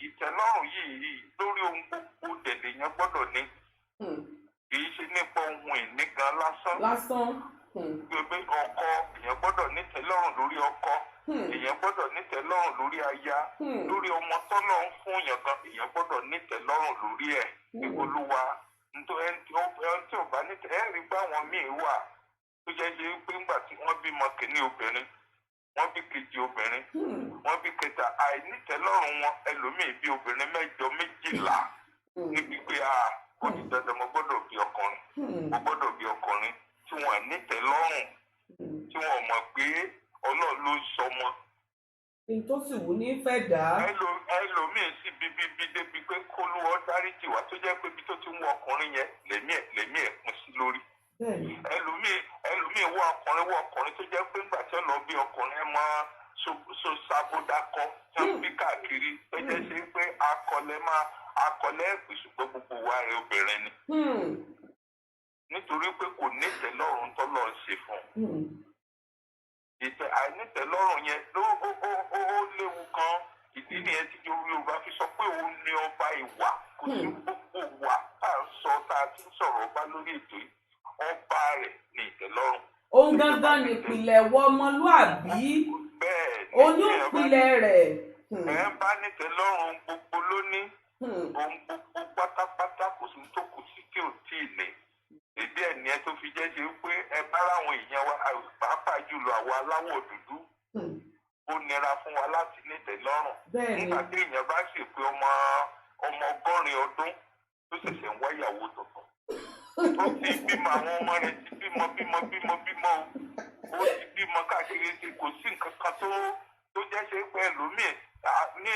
Ìtẹ́lọ́rùn yìí lórí ohun gbogbo dẹ̀dẹ̀ yẹn gbọ́dọ̀ ní, kì í ṣe nípa ohun ìní gan lásán. Lásán. Gbogbo ọkọ, èèyàn gbọ́dọ̀ nítẹ́lọ́rùn lórí ọkọ. Èèyàn gbọ́dọ̀ nítẹ́lọ́rùn lórí aya, lórí ọmọ tọ́lọ̀ ń fún èèyàn gan, èèyàn gbọ́dọ̀ nítẹ́lọ́rùn lórí ẹ̀. Olúwa nítorí ẹni tí ò bá nítẹ́, ẹ rí pé àwọn míì wà tó jẹ́ ṣe pé ńgbà tí wọ́n bímọ kìíní obìnrin, wọ́n bí kejì obìnrin, wọ́n bí kẹta, àìnítẹ́lọ́rùn wọn, ẹlòmíì bí obìnrin 8, 12, níbi pé a ó di dandan, mo gbọ́dọ̀ bí ọkùnrin, mo gbọ́dọ̀ bí ọkùnrin, tí wọ́n nítẹ́lọ́rùn, tí wọ́n mọ̀ pé Ọlọ́run ló ń sọmọ. Ní tó sì wù ní fẹ́ dà á. Ẹlòmíì sì bí bí bí débi pé kólúwọ́ dáríjì wá, tó jẹ́ pé ibi tó ti ń wọ ọkùnrin yẹn lèmi ẹ̀ pín sí lórí. Ẹlòmíì wọ ọkùnrin, wọ ọkùnrin, tó jẹ́ pé ńgbà tí ó lọ bí ọkùnrin, ẹ mọ́ so sábódákọ tí wọ́n bí káàkiri, tó jẹ́ ṣe pé akọlẹ̀ máa akọlẹ̀ ẹ̀pì, ṣùgbọ́n gbogbo wa rẹ̀ obìnrin ni, nítorí pé kò nítẹ́lọ́rùn tọ́lọ́ ń ṣe fún un. Àìnítẹ́lọ́rùn yẹn ló ó ó ó ó léwu gan. Ìdí nìyẹn tí Yorùbá fi sọ pé òun ni ọba ìwà. Kò sí gbogbo wà tá à ń sọ, tá a ti ń sọ̀rọ̀ ọba lórí ètò yìí, ọba rẹ̀ ní ìtẹ́lọ́rùn. Ohun Òun gangan nìpìlẹ̀ wọ ọmọlúàbí. Bẹ́ẹ̀ ni. Oyún ìpìlẹ̀ rẹ̀. Ẹ bá nítẹ́lọ́rùn, ohun gbogbo ló ní, ohun gbogbo pátápátá. Kò sí tó kù sí tí ò tí ì ní. Èdè ẹ̀ ní ẹ tó fi jẹ́ ṣe pé ẹ bá láwọn èèyàn wa, pàápàá jùlọ àwọn aláwọ̀ dúdú, ó nira fún wa láti nítẹ́lọ́rùn. Nígbà tí èèyàn bá sì pé ọmọ 80 ọdún tó ṣẹ̀ṣẹ̀ ń wáyàwó tuntun, tó ti bímọ, àwọn ọmọ rẹ̀ ti bímọ bímọ bímọ bímọ o, ó ti bímọ káàkiri, ṣe kò sí nǹkan kan tó jẹ́ ṣe pé ẹlòmíì ní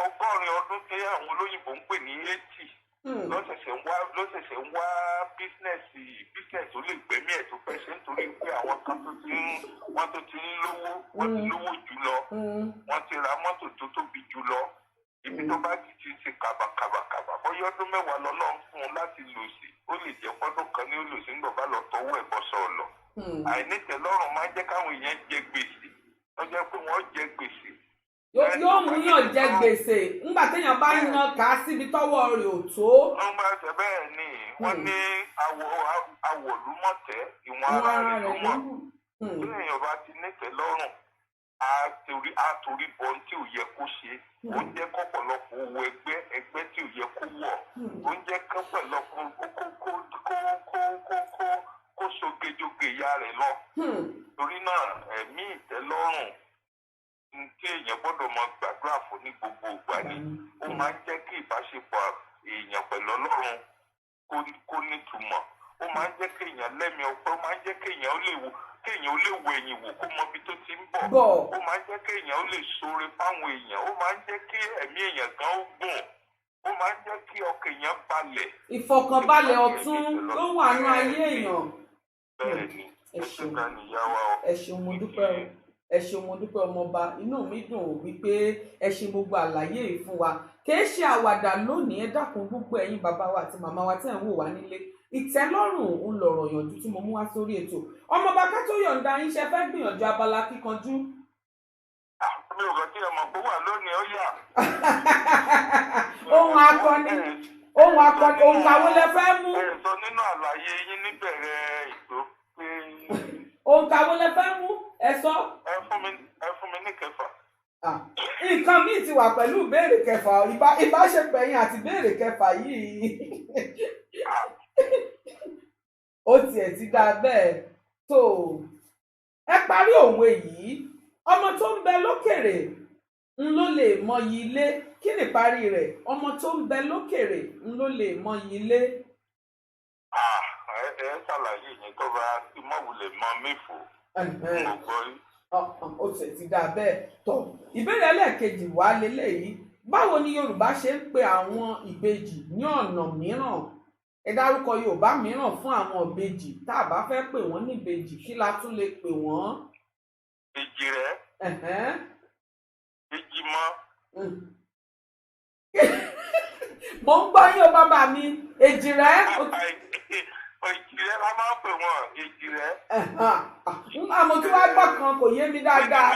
80 ọdún tí àwọn olóyìnbó ń pè ní 80 ló ṣẹ̀ṣẹ̀ ń wá business tó lè gbẹ̀mí ẹ̀ tó fẹ́ ṣe, nítorí pé àwọn kan tó ti ń wọ́n tó ti ń lówó, wọ́n ti lówó jù lọ, wọ́n ti ra mọ́tò tó tóbi jù lọ. Ibi tó bá ti ti ṣe kàbàkàbàkàbà, bóyá ọdún 10 lọ́lọ́ ń fún un láti lò sí, ó lè jẹ́ pọ́dún kan ní ó lò sí nígbà bá lọ tọwọ́ ẹ̀ bọ́ sọ̀lọ̀. Àìnítẹ̀lọ́rùn máa ń jẹ́ káwọn èèyàn jẹ gbèsè, wọ́n jẹ́ pé wọ́n jẹ gbèsè. Yóò mú yàn jẹ gbèsè ńgbà téèyàn bá ń yan kà á síbi tọ́wọ́ rẹ̀ ò tó. Wọ́n máa ṣe bẹ́ẹ̀ ni. Wọ́n ní awọ̀lúmọ̀tẹ́, ìwọ̀n ara rẹ̀ ló mọ̀. Tí èèyàn bá ti nítẹ̀lọ́rùn, á torí bọ ohun tí ò yẹ kó ṣe. Ó ń jẹ́ kọ́pọ̀lọpọ̀ owó ẹgbẹ́ ẹgbẹ́ tí ò yẹ kó wọ̀. Ó ń jẹ́ kọ́pọ̀lọpọ̀ kó sogejoge ìyá rẹ̀ lọ. Torí náà, ẹ̀mí ìtẹ́lọ́rùn ní tí èèyàn gbọ́dọ̀ máa gbàdúrà fún ní gbogbo ìgbà ni. Ó máa ń jẹ́ kí ìbáṣepọ̀ èèyàn pẹ̀lú Ọlọ́run kó nítumọ̀. Ó máa ń jẹ́ kí èèyàn lẹ́mìí ọpẹ́. Ó máa ń jẹ́ kéèyàn ó lè wo ẹ̀yìn wò, kó mọ ibi tó ti ń bọ̀. Bọ̀. Ó máa ń jẹ́ kéèyàn ó lè ṣoore fáwọn èèyàn. Ó máa ń jẹ́ kí ẹ̀mí èèyàn gan ó gùn. Ó máa ń jẹ́ kí ọkàn èèyàn balẹ̀. Ìfọ̀kànbalẹ̀ ọ̀tún ló wà ní ayé èèyàn. Bẹ́ẹ̀ ni. Ẹ ẹ ṣe ṣeun. Gan ni ìyá wa o. Ẹ ṣeun, mo dúpẹ́ o. Ẹ ṣeun, mo dúpẹ́, ọmọọba. Inú mi dùn wípé ẹ ṣe gbogbo àlàyé yìí fún wa. Kìí ṣe àwàdà lónìí. Ẹ dákun, gbogbo ẹ̀yin bàbá wa àti màmá wa tẹ́ ẹ̀ ń wò wá nílé, ìtẹ́lọ́rùn ń lọ̀rọ̀ yànjú tí mo mú wá sórí ètò. Ọmọọba, ká tó yọ̀ǹda yín, ṣe fẹ́ gbìyànjú abala kíkanjú? Mi ò kàn tí ẹ mọ̀ pé wà lónìí, ó yà. Ohun akọni, ohun akọni, òǹkà wo lẹ fẹ́ mú? Ẹ sọ nínú àlàyé yín níbẹ̀rẹ̀ ètò pé Òǹkà wo lẹ fẹ́ mú? Ẹ sọ. Ẹ fún mi ní kẹfà. Ah, nǹkan míì ti wà pẹ̀lú ìbéèrè kẹfà. Ìbáṣepọ̀ ẹ̀yin àti ìbéèrè kẹfà yìí, ó tiẹ̀ ti dáa bẹ́ẹ̀ tó. Ẹ parí òwe yìí: ọmọ tó ń bẹ lókèrè ń ló lè mọyì ilé. Kí ni ìparí rẹ̀? Ọmọ tó ń bẹ lókèrè ń ló lè mọyì ilé. Ah, ẹ ṣàlàyé yẹn tó bá tí mọ̀wulẹ̀ mọ mẹ́fò. Mo gbọ́ rí. Ó tiẹ̀ ti dáa bẹ́ẹ̀ tọ̀. Ìbéèrè ẹlẹ́ẹ̀kejì wá leléyìí: báwo ni Yorùbá ṣe ń pe àwọn ìbejì ní ọ̀nà mìíràn? Ẹ dárúkọ Yorùbá mìíràn fún àwọn ìbejì. Tá a bá fẹ́ pè wọ́n ní ìbejì, kí la tún lè pè wọ́n? Èjì rẹ̀. Èjì mọ́. Mo ń gbọ́ yín o, bàbá mi. Èjì rẹ̀. Èjì rẹ̀ la máa ń pè wọ́n, èjì rẹ̀. Àmọ́ tí wàá gbọ́ kan kò yé mi dáadáa.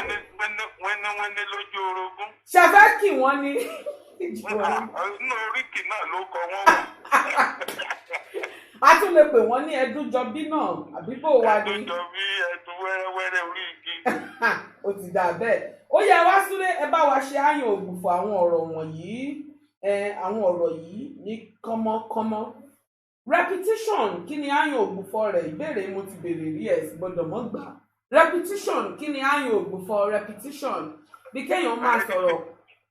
Wẹ́níwẹ́ní lójú orogún. Ṣe fẹ́ kí wọ́n ní? Èjì rẹ̀. Inú oríkì náà ló kọ wọ́n wà. A tún lè pè wọ́n ní ẹdúnjọbí náà, àbí bò wá ní? Ẹdun jọ bí ẹdun wẹ́rẹ́wẹ́rẹ́ orí igi. Ó ti dà bẹ́ẹ̀. Ó yẹ wá súré, ẹ bá wa ṣe àyàn ògbùfọ̀ àwọn ọ̀rọ̀ wọ̀nyí, àwọn ọ̀rọ̀ yìí ní kánmọ́kánmọ́. Repetition, kí ni àyàn ògbùfọ̀ rẹ̀? Ìbéèrè mo ti béèrè rí, ẹ̀ sì gbọ́dọ̀ mọ́ gbà. Repetition, kí ni àyàn ògbùfọ̀ repetition? Bí kéèyàn máa sọ̀rọ̀,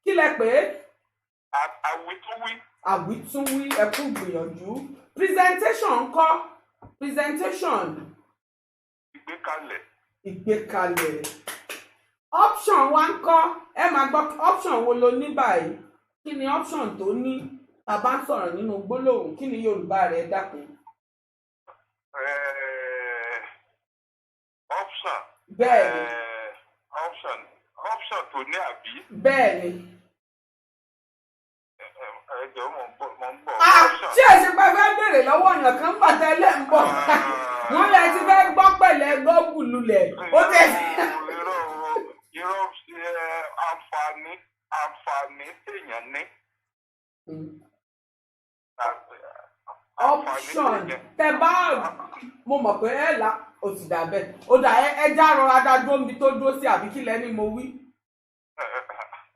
kí lẹ pè é? Àwítúwí. Àwítúnwí, ẹ kú gbìyànjú. Presentation ńkọ́? Presentation. Ìgbékalẹ̀. Ìgbékalẹ̀. Option wa ńkọ́? Ẹ máa gbọ́, option wo lo ní báyìí? Kí ni option tó ní tá a bá ń sọ̀rọ̀ nínú gbólóhùn? Kí ni Yorùbá rẹ̀? Dákun. Option. Bẹ́ẹ̀ ni. Option tó ní, àbí? Bẹ́ẹ̀ ni. Ẹ jọ̀ọ́, mò ń bọ̀, mò ń bọ̀. Ah, Option. ṣé ẹ ṣe pé fẹ́ béèrè lọ́wọ́ ọ̀yàn kan ń bàtà ẹlẹ́ ń bọ̀? Wọ́n lẹ ti fẹ́ gbọ́ pẹ̀lẹ́ gọ́ọ̀gù lulẹ̀ ó tẹ̀. Irọ́ irọ́, àǹfààní téèyàn ní. Àǹfààní Option téèyàn- tẹ bá, mo mọ̀ pé ẹ là Ó ti dà bẹ́ẹ̀, ó dà. Ẹ já rọra dá dúró níbi tó dúró sí, àbí kí lẹ́ni mo wí?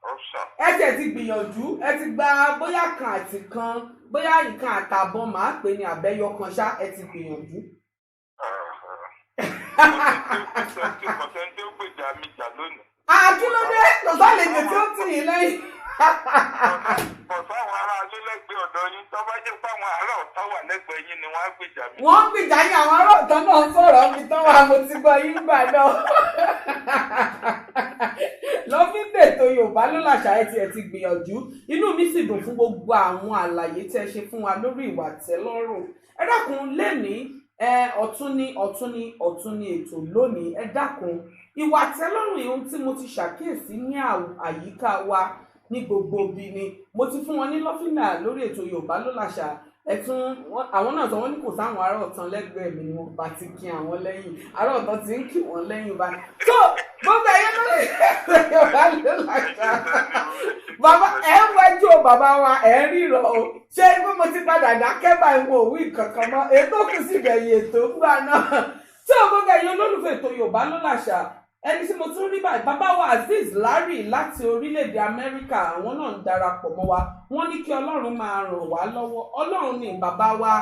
Ó sàn. Ẹ tiẹ̀ ti gbìyànjú, ẹ ti gba bóyá kan àti kan, bóyá ìkan àtààbọ̀ màá pè ní àbẹ́yọ kan ṣá, ẹ ti gbìyànjú. Kò sẹ́ni tí ó gbèjà mi jà lónìí. Àkílódé? Kò sálejò tí ó tì yín lẹ́yìn. Kò sáwọn ará ilé lẹ́gbẹ̀ẹ́ ọ̀dọ̀ yín. Tó bá jẹ́ pé àwọn ará ọ̀tá wà lẹ́gbẹ̀ẹ́ yín ni wọ́n á gbèjà mi. Wọ́n ń gbìjà yín, àwọn ará ọ̀tọ̀ náà ń sọ̀rọ̀ mi tán wà, mo ti gbọ́ yín gbà náà. Lọ́fíńdè tó Yorùbá ló làṣà, ẹ tiẹ̀ ti gbìyànjú. Inú mi sì dùn fún gbogbo àwọn àlàyé tẹ́ ṣe fún wa lórí ìwà tẹ́lọ́rùn. Ẹ dákun, lẹ́ni ẹ ọ̀tún ni, ọ̀tún ni, ọ̀tún ni ètò lónìí. Ẹ dákun, ìwà tẹ́lọ́rùn, ohun tí mo ti ṣàkíyèsí ní àyíká wa ní gbogbo ibi ni mo ti fún wọn ní lọ́fíńdà lórí ètò Yorùbá ló làṣà. Ẹtún àwọn náà sọ, wọn ní kò sáwọn ará ọ̀tàn lẹ́gbẹ̀ẹ́ mi ni wọ́n bá ti kí àwọn lẹ́yìn, ará ọ̀tàn ti ń kí wọ́n lẹ́yìn bá tó gbogbo ẹ̀yẹ lórí ètò Yorùbá ló làṣà. Bàbá ẹ ń wájú o, bàbá wa ẹ ń ríran o. Ṣé pé mo ti padà dákẹ́ báyìí, wọn ò wí kankan mọ́, ètò kù sí ìgbẹ̀yìn ètò ńgbà náà tí o. Gbogbo ẹ̀yin olólùfẹ́ ètò Yorùbá ló làṣà, ẹni tí mo tún rí báyìí, bàbá wa Azeez Larry láti orílẹ̀-èdè Amẹ́ríkà, àwọn náà ń darapọ̀ mọ́ wa. Wọ́n ní kí Ọlọ́run máa ràn wá lọ́wọ́. Ọlọ́run ní bàbá wa,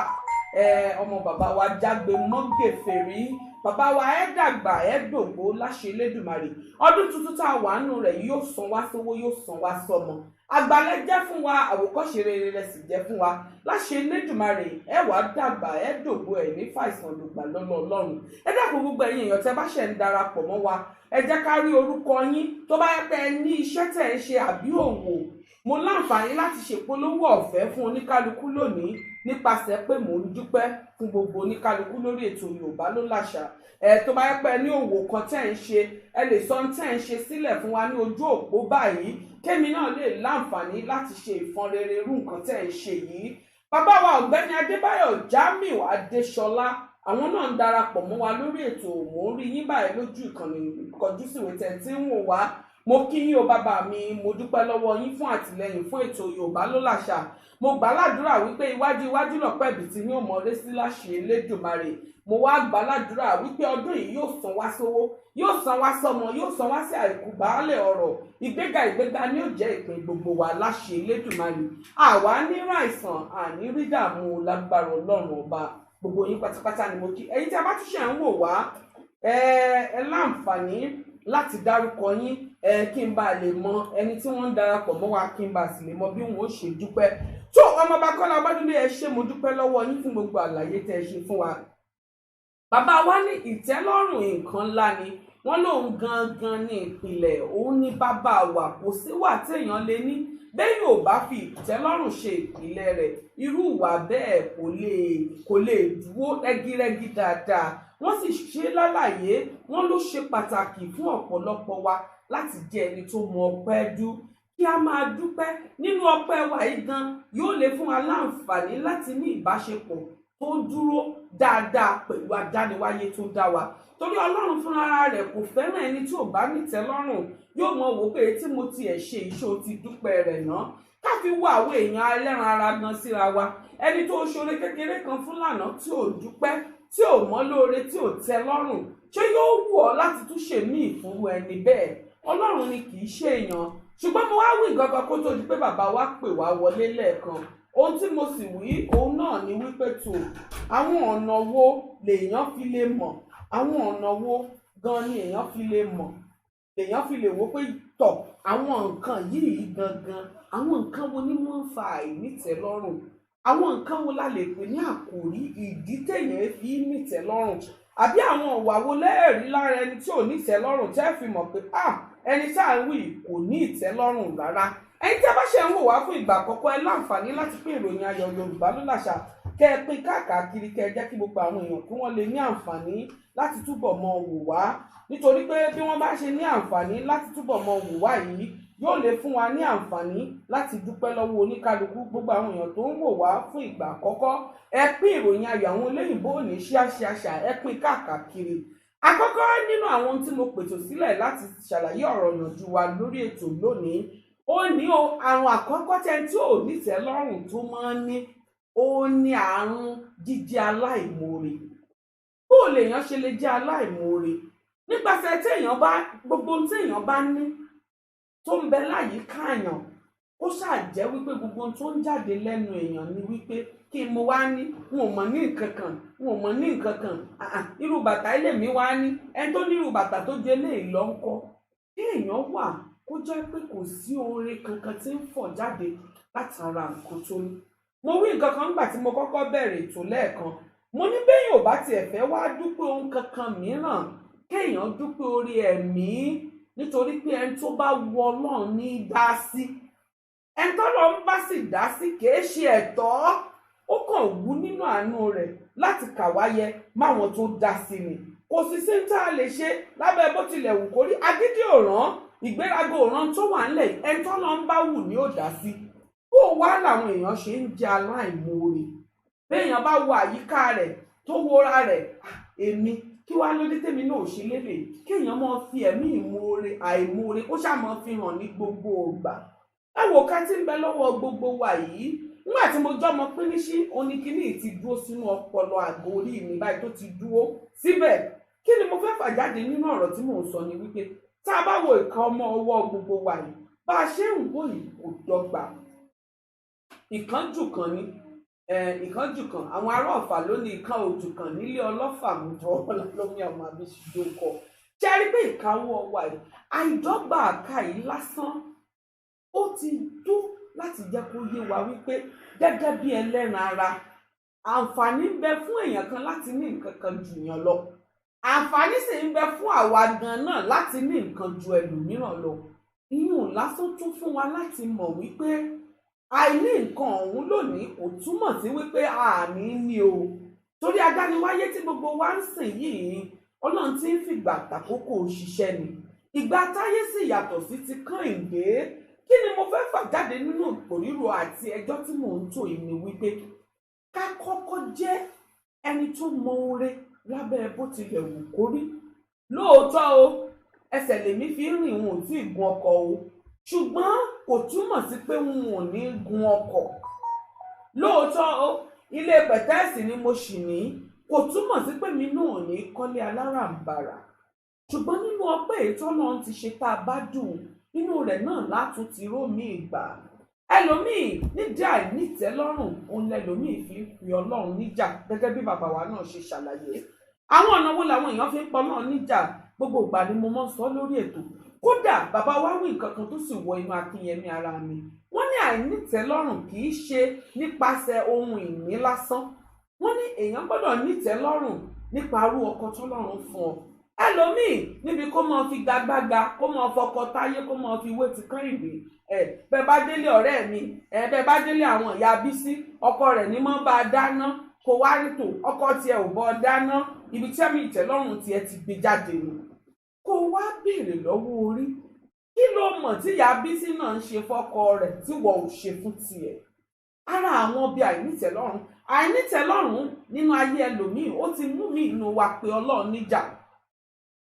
ọmọ bàbá wa jágbe mọ́gẹ̀fẹ̀rí. Bàbá wa, ẹ dàgbà, ẹ dògbó láṣẹ Elédùmarè. Ọdún tuntun tá a wà nù rẹ̀ yóò san wá sówó, yóò san wá sọ́mọ. Àgbàlẹ̀ jẹ́ fún wa, àwòkọ́ṣe rere rẹ̀ sì jẹ́ fún wa láṣẹ Elédùmarè. Ẹ wàá dàgbà, ẹ dògbó, ẹ ní fàìsàn lògbà lọ́lọ́ Ọlọ́run. Ẹ dákun, gbogbo ẹ̀yin èèyàn tẹ́ bá ṣẹ̀ ń darapọ̀ mọ́ wa, ẹ jẹ́ ká rí orúkọ yín. Tó bá yẹ pé ẹ ní iṣẹ́ tẹ̀ ń ṣe àbí òwò, mo láǹfààní láti ṣèpolówó ọ̀fẹ́ fún oníkálukú lónìí nípasẹ̀ pé mò ń dúpẹ́ fún gbogbo oníkálukú lórí ètò Yorùbá ló làṣà. Ẹ tó bá yẹ pé ẹ ní òwò kan tẹ́ ń ṣe, ẹ lè sọ ohun tẹ́ ń ṣe sílẹ̀ fún wa ní ojú òpó báyìí, kémi náà lè láǹfààní láti ṣe ìfọn rere irú nǹkan tẹ́ ń ṣe yìí. Bàbá wa ọ̀gbẹ́ni Adébáyọ̀ Jamiu Adéṣọlá, àwọn náà ń darapọ̀ mọ́ wa lórí ètò. Mò ń rí yín báyìí lójú ìkànnì ìkọjúsíwèé tẹ̀ tí ń wò wá. Mo kí yín o bàbá mi, mo dúpẹ́ lọ́wọ́ yín fún àtìlẹ́yìn fún ètò Yorùbá ló làṣà. Mo gbà ládùúrà wípé iwájú iwájú lọ̀pẹ́ ẹ̀bì tí yóò mọ̀ọ́rẹ́ sí láṣẹ Elédùmarè. Mo wá gbà ládùúrà wípé ọdún yìí yóò san wá sówó, yóò san wá sọ́mọ, yóò san wá sí àìkú baálẹ̀ ọ̀rọ̀. Ìgbéga ìgbéga ni ó jẹ́ ìpín gbogbo wa láṣẹ Elédùmarè. Àwa nírú àìsàn àní rí dààmú lágbára Ọlọ́run ọba. Gbogbo yín pátápátá ni mo kí. Ẹ̀yin tí a bá tún ṣe ń wò wá, ẹ láǹfààní láti dárúkọ yín, ẹ kí n bá lè mọ ẹni tí wọ́n ń darapọ̀ mọ́ wa, kí n bá sì lè mọ bí wọn ó ṣe dúpẹ́ tó. Ọmọọba Kọ́lá Ọbádúndé, ẹ ṣé, mo dúpẹ́ lọ́wọ́ yín fún gbogbo àlàyé tẹ́ ẹ ṣe fún wa. Bàbá wa ní ìtẹ́lọ́rùn nǹkan ńlá ni. Wọ́n lóun gangan ní ìpìlẹ̀, òun ní bàbá wa. Kò sí wà téèyàn lè ní bẹ́ẹ̀ yóò bá fi ìtẹ́lọ́rùn ṣe ìpìlẹ̀ rẹ̀, irú ìwà bẹ́ẹ̀ kò lè dúró rẹ́gírẹ́gí dáadáa. Wọ́n sì ṣe lálàyé, wọ́n ló ṣe pàtàkì fún ọ̀pọ̀lọpọ̀ wa láti jẹ́ ẹni tó mọ ọpẹ́ dú, kí a máa dúpẹ́. Nínú ọpẹ́ wa yìí gan yóò lè fún wa láǹfààní láti ní ìbáṣepọ̀ tó dúró dáadáa pẹ̀lú adániwáyé tó dá wa, torí Ọlọ́run fúnra rẹ̀ kò fẹ́ràn ẹni tí ò bá nítẹ́lọ́rùn. Yóò mọ wò pé tí mo tiẹ̀ ṣe ìṣó ti dúpẹ́ rẹ̀ ná. Ká fi wá àwọn èèyàn ẹlẹ́ran ara gan síra wa, ẹni tó ṣoore kékeré kan fún lànà tí ò dúpẹ́, tí ò mọ́ lóore, tí ò tẹ́ lọ́rùn, ṣé yóò wù ọ́ láti tún ṣe míì fún ẹni bẹ́ẹ̀? Ọlọ́run ni, kì í ṣe èèyàn. Ṣùgbọ́n mo wá wí nǹkan kan kó tó di pé bàbá wa pè wá wọlé lẹ́ẹ̀kan. Ohun tí mo sì wí òun náà ni wípé tó àwọn ọ̀nà wo lèèyàn fi lè mọ̀, àwọn ọ̀nà wo gan ni èèyàn fi lè mọ̀, lèèyàn fi lè wò pé tọ̀, àwọn nǹkan yìí gangan, àwọn nǹkan wo ni wọ́n ń fa àìnítẹ́lọ́rùn, àwọn nǹkan wo la lè pè ní àkòrí ìdí téèyàn fi nítẹ́lọ́rùn, àbí àwọn ìwà wo lẹ́ẹ̀rí lára ẹni tí ò nítẹ́lọ́rùn tẹ́ fi mọ̀ pé ah, ẹni tá à ń wí kò ní ìtẹ́lọ́rùn rárá. Ẹ̀yin tí a bá ṣe ń wò wá fún ìgbà àkọ́kọ́, ẹ láǹfààní láti pín ìròyìn ayọ̀ Yorùbá ló làṣà, kẹ́ ẹ pín káàkiri, kẹ́ ẹ jẹ́ kí gbogbo àwọn èèyàn kí wọ́n lè ní àǹfààní láti túbọ̀ mọ wò wá, nítorí pé bí wọ́n bá ṣe ní àǹfààní láti túbọ̀ mọ wò wá yìí, yóò lè fún wa ní àǹfààní láti dúpẹ́ lọ́wọ́ oníkálukú. Gbogbo àwọn èèyàn tó ń wò wá fún ìgbà àkọ́kọ́, ẹ pín ìròyìn ayọ̀, àwọn olóyìnbó ò ní ṣíàṣìàṣà, ẹ pín káàkiri. Àkọ́kọ́ nínú àwọn ohun tí mo pètò sílẹ̀ láti ṣàlàyé ọ̀rọ̀ yànjú wa lórí ètò lónìí, ó ní o àrùn àkọ́kọ́ tẹ́ tí ò nítẹ́lọ́rùn tó máa ń ní, ó ní àrùn jíjẹ́ aláìmoore. Bó lèèyàn ṣe lè jẹ́ aláìmoore? Nípasẹ̀ téèyàn bá gbogbo ohun téèyàn bá ní tó ń bẹ láyìíká èèyàn, ó ṣáà jẹ́ wípé gbogbo ohun tó ń jáde lẹ́nu èèyàn ni wípé kí n mo wá ní, n ò mọ̀ ní nǹkan kan, n ò mọ̀ ní nǹkan kan, irú bàtà ilé mi wá ní, ẹni tó ní irú bàtà tó ju eléyìí lọ ń kọ́. Kí èèyàn wà kó jẹ́ pé kò sí oore kankan tí ń fọ̀ jáde látara nǹkan tó ní. Mo wí nǹkan kan nígbà tí mo kọ́kọ́ bẹ̀rẹ̀ ètò lẹ́ẹ̀kan, mo ní béèyàn ò bá tiẹ̀ fẹ́ wá dúpẹ́ ohun kankan mìíràn, kéèyàn dúpẹ́ orí ẹ̀mí, nítorí pé ẹni tó bá wu Ọlọ́run ní í dá sí, ẹni tó lọ ń bá sì dá sí kìí ṣe ẹ̀tọ́, ó kàn wú nínú àánú rẹ̀ láti kàwáyẹ máwọn tó dá sí ni. Kò sì sí tá a lè ṣe lábẹ́ bó tilẹ̀ wù kórí, agídí òràn, ìgbéraga òràn tó wà ńlẹ̀, ẹni tó lọ ń bá wù ní ò dá sí. Bó wá làwọn èèyàn ṣe ń jẹ aláìmoore? Béèyàn bá wo àyíká rẹ̀ tó wora rẹ̀, èmi kí wá ló dé tèmi náà ò ṣe lélẹ̀? Kéèyàn máa fi ẹ̀mí ìmoore àìmoore kó ṣáà máa fi hàn ní gbogbo ìgbà. Ẹ wò ká tí ń bẹ lọ́wọ́ gbogbo wa yìí. Nígbà tí mo jọ́mọ píníṣí, oníkíní ti dúró sínú ọpọlọ àgọ́ orí mi báyìí tó ti dúró síbẹ̀. Kí ni mo fẹ́ fà jáde nínú ọ̀rọ̀ tí mò ń sọ ni wípé tá a bá wo ìka ọmọ ọwọ́ gbogbo wa yìí, bá a ṣe ń wò yìí kò dọ́gba. Ìkánjú kan ni, ìkánjú kan, àwọn ará Ọ̀fà ló ní ìkan òjù kan nílé ọlọ́fà mú jọ lómi ọmọ àbíṣe kọ. Ṣé ẹ rí pé ìka ọwọ́ wa yìí, àìdọ́gba àka yìí lásán, ó ti tó láti jẹ́ kó yé wa wípé gẹ́gẹ́ bí ẹlẹ́ran ara, àǹfààní ń bẹ fún èèyàn kan láti ní nǹkan kan jù yàn lọ. Àǹfààní sì ń bẹ fún àwa gan náà láti ní nǹkan ju ẹlòmíràn lọ. Ìyún lásán tún fún wa láti mọ̀ wípé àìní nǹkan ọ̀hún lónìí kò túmọ̀ sí wípé àní ní o. Torí adániwáyé tí gbogbo wa ń sìn yìí, Ọlọ́run ti ń fìgbà tàkókò ṣiṣẹ́ ni. Ìgbà táyé sì yàtọ̀ sí ti Kẹ́hìndé. Kí ni mo fẹ́ fà jáde nínú ìpòríro àti ẹjọ́ tí mò ń tò yìí ni wípé ká kọ́kọ́ jẹ́ ẹni tó mọ oore lábẹ́ bó tilẹ̀ wù kó rí. Lóòótọ́ o, ẹsẹ̀ lèmi fi ń rìn, n ò tí ì gun ọkọ̀ o, ṣùgbọ́n kò túmọ̀ sí pé n ò ní gun ọkọ̀. Lóòótọ́ o, ilé pẹ̀tẹ́ẹ̀sì ni mo ṣì ní, kò túmọ̀ sí pé mi náà ò ní kọ́lé aláràǹbarà. Ṣùgbọ́n nínú ọpẹ́ èyí tọ́lọ́run ti ṣe tá a bá dùn, inú rẹ̀ náà látún ti rómi ìgbà. Ẹlòmíì nídìí àìnítẹ́lọ́rùn, òun lẹlòmíì fi ń fi Ọlọ́run níjà, gẹ́gẹ́ bí bàbá wa náà ṣe ṣàlàyé. Àwọn ọ̀nà wo làwọn èèyàn fi ń pọ̀ náà níjà? Gbogbo ìgbà ni mo máa ń sọ lórí ètò. Kódà bàbá wa wí nǹkan kan tó sì wọ inú akínyẹmí ara mi. Wọ́n ní àìnítẹ́lọ́rùn kì í ṣe nípasẹ̀ ohun ìní lásán. Wọ́n ní èèyàn gbọ́dọ̀ nítẹ́lọ́rùn nípa arú ọkọ tọ́lọ́run fún ọ. Ẹlòmíì níbi kó máa fi gagbága, kó máa fọkọ táyé, kó máa fi wé ti Kẹ́hìndé. Bẹ́ẹ̀ bá délé ọ̀rẹ́ mi, bẹ́ẹ̀ bá délé àwọn ìyá Bísí, ọkọ rẹ̀ ní mọ́ bá a dáná, kó wá rí tò, ọkọ tiẹ̀ ò bọ́ dáná, ibi tí ẹ̀mí ìtẹ́lọ́rùn tiẹ̀ ti gbé jáde nù. Kó wá béèrè lọ́wọ́ orí, kí ló mọ̀ tí ìyá Bísí náà ń ṣe fọ́kọ rẹ̀ tí wọ́n ò ṣe fún tiẹ̀? Ara àwọn bíi àìnítẹ́lọ́rùn, àìnítẹ́lọ́rùn nínú ayé ẹlòmíì, ó ti mú mi inú wa pé Ọlọ́run níjà.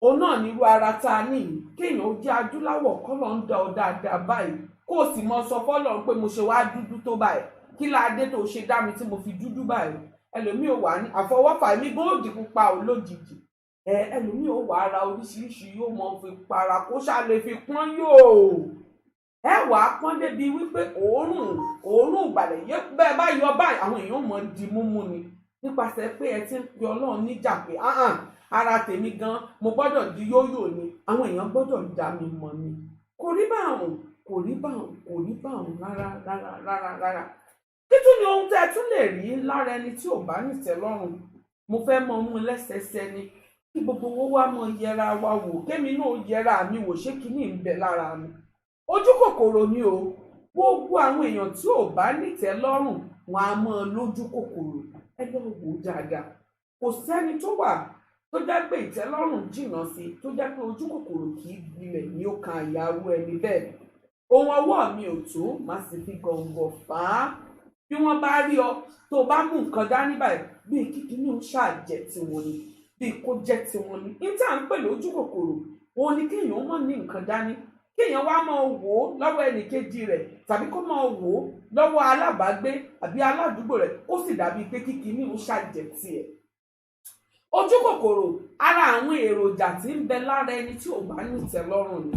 Òun náà nírú ara tá a ní yìí, kéèyàn ó jẹ́ adúláwọ̀ kọ́lọ̀ ń dá ọ dáadáa báyìí, kó o sì mọ sọ fọ́lọ́run pé mo ṣe wá dúdú tó báyìí, kí láadé tó ṣe dá mi tí mo fi dúdú báyìí. Ẹlòmíì ò wà ní àfọwọ́fà mi gbóòdì pupa ò lójijì. Ẹlòmíì ò wà ara oríṣiríṣi yóò mọ fi para kó ṣáà lè fi pọ́n yóò. Ẹ wàá pọ́n débi wípé òórùn ìgbàlẹ̀ yẹ bẹ́ẹ̀ bá yọ báyìí, àwọn èèyàn mọ̀ di múmú ni. Nípasẹ̀ pé ẹ ti ń pe Ọlọ́run níjà pé ara tèmi gan mo gbọ́dọ̀ di yóyò ni, àwọn èèyàn gbọ́dọ̀ dá mi mọ̀ ni. Kò rí báwọn, kò rí báwọn, kò rí báwọn rárá rárá rárá rárá. Kí tún ni ohun tẹ́ ẹ tún lè rí lára ẹni tí ò bá nítẹ́lọ́rùn? Mo fẹ́ mọ mú lẹ́sẹẹsẹ ni kí gbogbo owó wa mọ yẹra wa wò, kémi náà yẹra mi wò, ṣé kíní ń bẹ lára mi? Ojú kòkòrò ni o. Gbogbo àwọn èèyàn tí ò bá nítẹ́lọ́rùn wọn á mọ lójú kòkòrò. Ẹ lọ wò dáadáa. Kò sẹ́ni tó wà tó jẹ́ pé ìtẹ́lọ́rùn jìnnà sí, tó jẹ́ pé ojú kòkòrò kì í gbilẹ̀ ní ó kan àyàrú ẹni bẹ́ẹ̀. Ohun ọwọ́ mi ò tó, má sì fi gọ̀ǹgọ̀ fà á. Bí wọ́n bá rí ọ tó o bá mú nǹkan dání báyìí, bíi kíkiní ń ṣàjẹ́ tiwọn ni, bíi kó jẹ́ tiwọn ni. Ní tá à ń pè lójú kòkòrò, òun ni kéèyàn mọ̀ ní nǹkan dání, kéèyàn wá máa wò ó lọ́wọ́ ẹnìkejì rẹ̀, tàbí kó máa wò ó lọ́wọ́ alábàágbé àbí aládùúgbò rẹ̀, kó sì dàbí pé kíkiní ń ṣàjẹ́ tiẹ̀. Ojú kòkòrò ara àwọn èròjà tí ń bẹ lára ẹni tí ò bá nítẹ́lọ́rùn ni.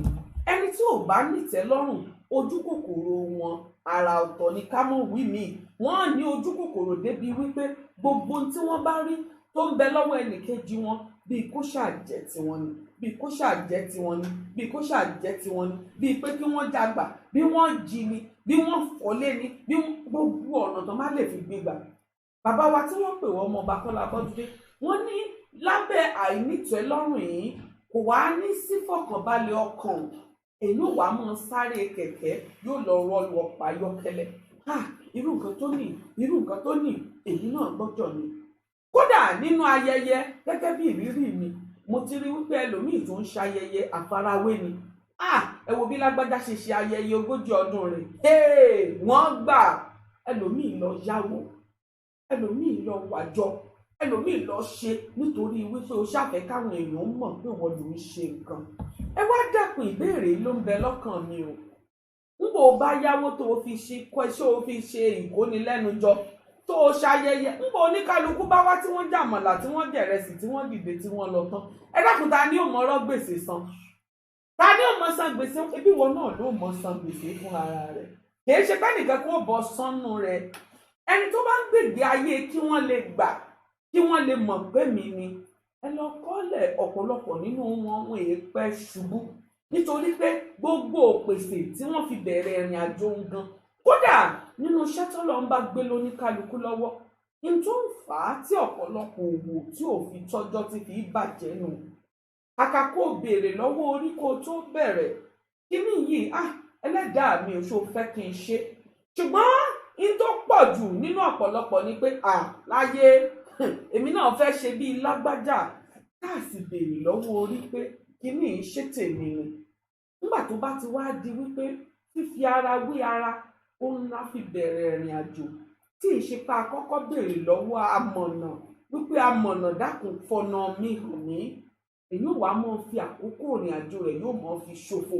Ẹni tí ò bá nítẹ́lọ́rùn, ojú kòkòrò wọn àrà ọ̀tọ̀ ni ká mọ̀ wí mi. Wọ́n ní ojú kòkòrò débi wípé gbogbo ohun tí wọ́n bá rí tó ń bẹ lọ́wọ́ ẹnìkejì wọn, bíi kó ṣàjẹ́ tiwọn ni, bíi kó ṣàjẹ́ tiwọn ni, bíi kó ṣàjẹ́ tiwọn ni, bíi pé kí wọ́n jàgbà, bí wọ́n jí ni, bí wọ́n fọ́lé ni, bí gbogbo ọ̀nà tó má lè fi gbégbà. Bàbá wa tí wọ́n pè wọ́n, Ọmọọba Kọ́lá Abọ́dúndé, wọ́n ní lábẹ́ àìnítẹ́lọ́rùn yìí kò wá ní sí fọkànbalẹ̀ ọkàn. Èyí ò wá mọ́ sáré kẹ̀kẹ́, yóò lọ rọlù ọ̀pá ayọ́kẹ́lẹ́. Irú nǹkan tó ní, irú nǹkan tó ní, èyí náà gbọ́dọ̀ ní. Kódà nínú ayẹyẹ, gẹ́gẹ́ bí ìrírí mi, mo ti rí wípé ẹlòmíì tó ń ṣayẹyẹ àfarawé ni. Ẹ wo bí lágbájá ṣe ṣe ayẹyẹ 40 ọdún rẹ̀, wọ́n gbà. Ẹlòmíì lọ yáwó, ẹlòmíì lọ wàjọ, ẹlòmíì lọ ṣe nítorí wípé o ṣàfẹ́ káwọn èèyàn mọ̀ pé wọ́n ló ń ṣe nǹkan. Ẹ wá dákun, ìbéèrè ló ń bẹ lọ́kàn mi o. Ń bò bá yáwó tó o fi ṣe kọ́ iṣẹ́, o fi ṣe ìkónilẹ́nujọ, tó o ṣayẹyẹ, ń bò oníkálukú bá wá tí wọ́n jàmọ̀là, tí wọ́n jẹ̀rẹsì, tí wọ́n dìde, tí wọ́n lọ tán. Ẹ dákun, ta ni ó mọ ọ̀rọ̀ gbèsè san? Ta ni ó mọ san gbèsè? Ebi wọn náà ló mọ san gbèsè fún ara rẹ̀. Kì í ṣe pé nìkan kó bọ́ sánú rẹ̀. Ẹni tó bá ń gbègbè ayé kí wọ́n lè gbà, kí wọ́n lè mọ̀ pé mi ni, ẹ lọ kọ́lẹ̀, ọ̀pọ̀lọpọ̀ nínú wọn wọn èé pẹ́ ṣubú, nítorí pé gbogbo òpèsè tí wọ́n fi bẹ̀rẹ̀ ìrìn àjò ń gan. Kódà nínú iṣẹ́ tọ́lọ́ ń bá gbé lóníkálukú lọ́wọ́, n tó ń fà á tí ọ̀pọ̀lọpọ̀ òwò tí ò fi tọ́jọ́ ti fi bàjẹ́ nù. Kàkà kó béèrè lọ́wọ́ orí kó tó bẹ̀rẹ̀ kíní yìí, ẹlẹ́dàá mi ò ṣó fẹ́ kí n ṣe. Ṣùgbọ́n n tó pọ̀ jù nínú ọ̀pọ̀lọpọ̀ ni pé láyé èmi náà fẹ́ ṣe bíi lágbájá, tá a sì béèrè lọ́wọ́ orí pé kíní yìí ṣe tèmi ni. Nígbà tó bá ti wá di wípé fífi ara wé ara òun la fi bẹ̀rẹ̀ ìrìn àjò, tí ìṣepá kọ́kọ́ béèrè lọ́wọ́ amọ̀nà wípé amọ̀nà dákun fọ̀nà mi hàn mí, èyí ò wá mọ́ fi àkókò ìrìn àjò rẹ̀ yóò mọ́ fi ṣòfò.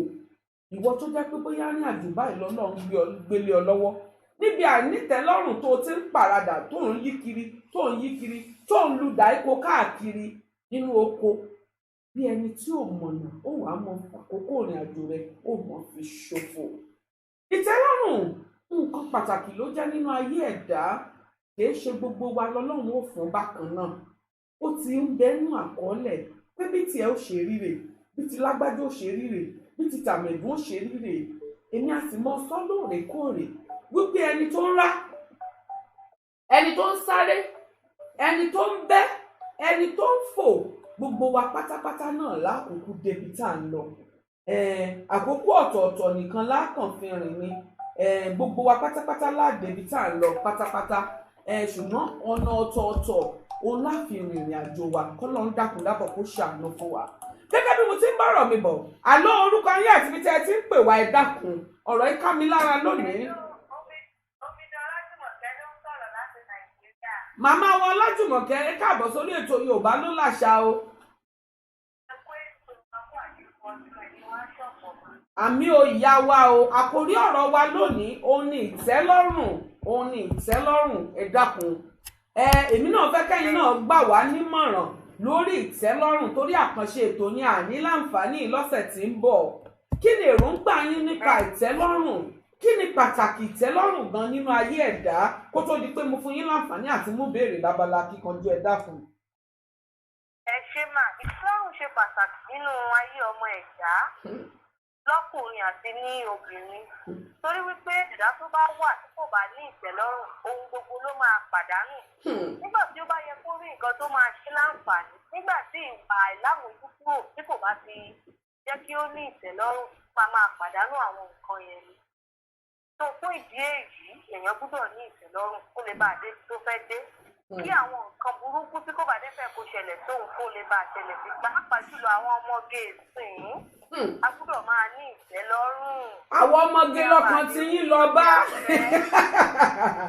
Ìwọ tó jẹ́ pé bóyá rìn àjò báyìí lọ́lọ́run gbélé ọ lọ́wọ́, níbi àìnítẹ́lọ́rùn tó ti ń paradà, tó ń yí kiri, tó ń yí kiri, tó ń lu dàíko káàkiri nínú oko bí ẹni tí ò mọ̀nà, ó wàá mọ àkókò ìrìn àjò rẹ̀ ó mọ̀ fi ṣòfò. Ìtẹ́lọ́rùn nǹkan pàtàkì ló jẹ́ nínú ayé ẹ̀dá. Kì í ṣe gbogbo wa lọ́lọ́run ó fún bákan náà. Ó ti ń bẹnu àkọọ́lẹ̀ pé bí tiẹ̀ ó ṣe ríre, bí ti lágbájá ó ṣe ríre, bí ti tàmẹ̀dún ó ṣe ríre. Èmi á sì mọ sọ lóòrèkóòrè wípé ẹni tó ń rá, ẹni tó ń sáré, ẹni tó ń bẹ́, ẹni tó ń fò, gbogbo wa pátápátá náà lákòókò débi tá à ń lọ. Àkókò ọ̀tọ̀ọ̀tọ̀ nìkan lákàn fi rìn ni. Gbogbo wa pátápátá láàdébi tá à ń lọ pátápátá, ṣùgbọ́n ọ̀nà ọ̀tọ̀ọ̀tọ̀ òun láfi rìnrìn àjò wa. Kọ́lọ́run dákun dábọ̀ kó ṣàánú fún wa. Gẹ́gẹ́ bí mo ti ń bọ̀rọ̀ mi bọ̀, àlọ́ orúkọ yín àti ibi tí ẹ ti ń pè wá, ẹ dákun, ọ̀rọ̀ yìí ká mi lára lónìí. Màmá wa Ọlájùmọ̀kẹ́, ẹ káàbọ̀ sórí ètò Yorùbá ló láṣà o. Àmì ò ìyá wa o. Àkórí ọ̀rọ̀ wa lónìí òun ni ìtẹ́lọ́rùn, òun ni ìtẹ́lọ́rùn. Ẹ dákun, èmi náà fẹ́ kẹ́yìn náà gbà wá nímọ̀ràn lórí ìtẹ́lọ́rùn, torí àkànṣe ètò ní àní láǹfààní lọ́sẹ̀ tí ń bọ̀. Kí ni èròǹgbà yín nípa ìtẹ́lọ́rùn? Kí ni pàtàkì ìtẹ́lọ́rùn gan nínú ayé ẹ̀dá? Kó tó di pé mo fún yín láǹfààní àti mú béèrè lábala kíkanjú, ẹ dákun. Ẹ ṣe mà, ìtẹ́lọ́rùn ṣe pàtàkì nínú ayé ọmọ ẹ̀dá lọ́kùnrin àti ní obìnrin, torí wípé ẹ̀dá tó bá wà tí kò bá ní ìtẹ́lọ́rùn, ohun gbogbo ló máa pàdánù. Nígbà tí ó bá yẹ kó rí nǹkan tó máa ṣe láǹfààní, nígbà tí ìwà àìlámójúkúrò tí kò bá ti jẹ́ kí ó ní ìtẹ́lọ́rùn, máa pàdánù àwọn nǹkan yẹn ni. Tó fún ìdí èyí, èèyàn gbúdọ̀ ní ìtẹ́lọ́rùn kó lè bá a dé tó fẹ́ dé, kí àwọn nǹkan burúkú tí kò bá dé fẹ́ kó ṣẹlẹ̀ tóun kó lè bá a ṣẹlẹ̀ sí, pàápàá jùlọ àwọn ọmọge ìsìn, a gbúdọ̀ máa ní ìtẹ́lọ́rùn. Àwọn ọmọge lọ́kàn tí yín lọ bá.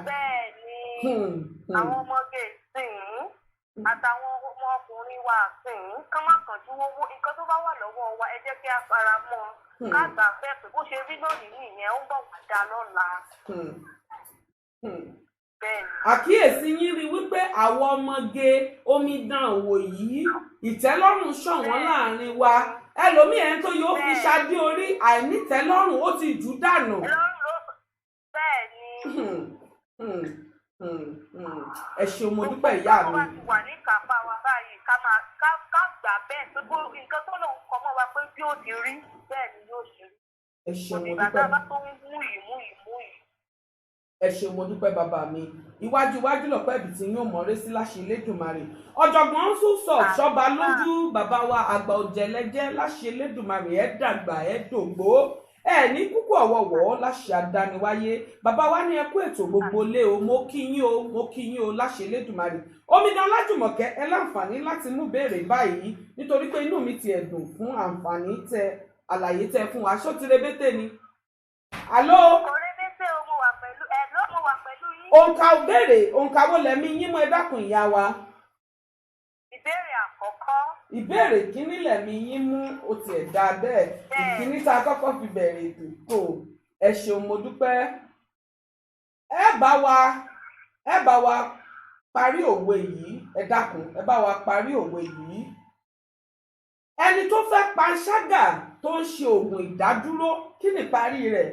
Bẹ́ẹ̀ ni, àwọn ọmọge ìsìn àtàwọn ọmọkùnrin wa sìn kán má kánjú owó. Nǹkan tó bá wà lọ́wọ́ wa, ẹ jẹ́ kí a fara mọ́, ká gbà bẹ́ẹ̀ pé bó ṣe rí lónìí nìyẹn, ó ń bọ̀ wá dá lọ́la. Bẹ́ẹ̀ ni. Àkíyèsí yín rí wípé àwọn ọmọge omidan òwò yìí, ìtẹ́lọ́rùn ṣọ̀wọ́n láàrin wa. Ẹlòmíì ẹni tó yóò fi ṣadé orí àìnítẹ́lọ́rùn, ó ti jù ú dànù. Lọ́rùn ló, bẹ́ẹ̀ ni. Ẹ ṣeun, mo dúpẹ́, ìyá Tó mi. bá ti wà ní kápá wa báyìí, ká máa ká gbà bẹ́ẹ̀ pé bó nǹkan tó lòun kọ mọ́ wa pé bí ó ti rí bẹ́ẹ̀ ni yóò ṣe rí. Ẹ ṣeun, mo Ìgbà dúpẹ́. tá a bá tó ń mú yìí mú yìí mú yìí. Ẹ ṣeun, mo dúpẹ́, bàbá mi. Iwájú iwájú lọ̀pẹ́ ibi tí yóò mọ̀ọ́rẹ́ sí láṣẹ Elédùmarè. Ọ̀jọ̀gbọ́n tún sọ ṣọba lójú bàbá wa àgbà òjẹ̀lẹ́jẹ́ láṣẹ Elédùmarè. Ẹ dàgbà, ẹ dògbó, ẹ ní kúkú ọ̀wọ̀wọ̀ láṣẹ àdániwáyé. Bàbá wa ní ẹ kú ètò gbogbo lé o. Mo kí yín o, mo kí yín o láṣẹ Elédùmarè. Omidan Ọlájùmọ̀kẹ́, ẹ láǹfààní láti mú béèrè báyìí, nítorí pé inú mi ti ẹ̀dùn fún àǹfààní tẹ àlàyé tẹ fún wa. Ṣó ti rebété ni? Àló? Kò rébété o, mo wà pẹ̀lú ẹ ló, mo wà pẹ̀lú yín. Òǹkà òbéèrè, òǹkà wo lẹ̀mí yín mú? Ẹ dákun, ìyá wa. Ìbéèrè àkọ́kọ́. Ìbéèrè kínní lẹ̀mí yín mú. Ó tiẹ̀ dáa bẹ́ẹ̀. Ìkíní tá a kọ́kọ́ fi bẹ̀rẹ̀ ètò tó. Ẹ ṣeun, mo dúpẹ́. Ẹ bá wa parí òwe yìí. Ẹ dákun, ẹ bá wa parí òwe yìí: ẹni tó fẹ́ panṣágà tó ń ṣe oògùn ìdádúró, kí ni parí rẹ̀?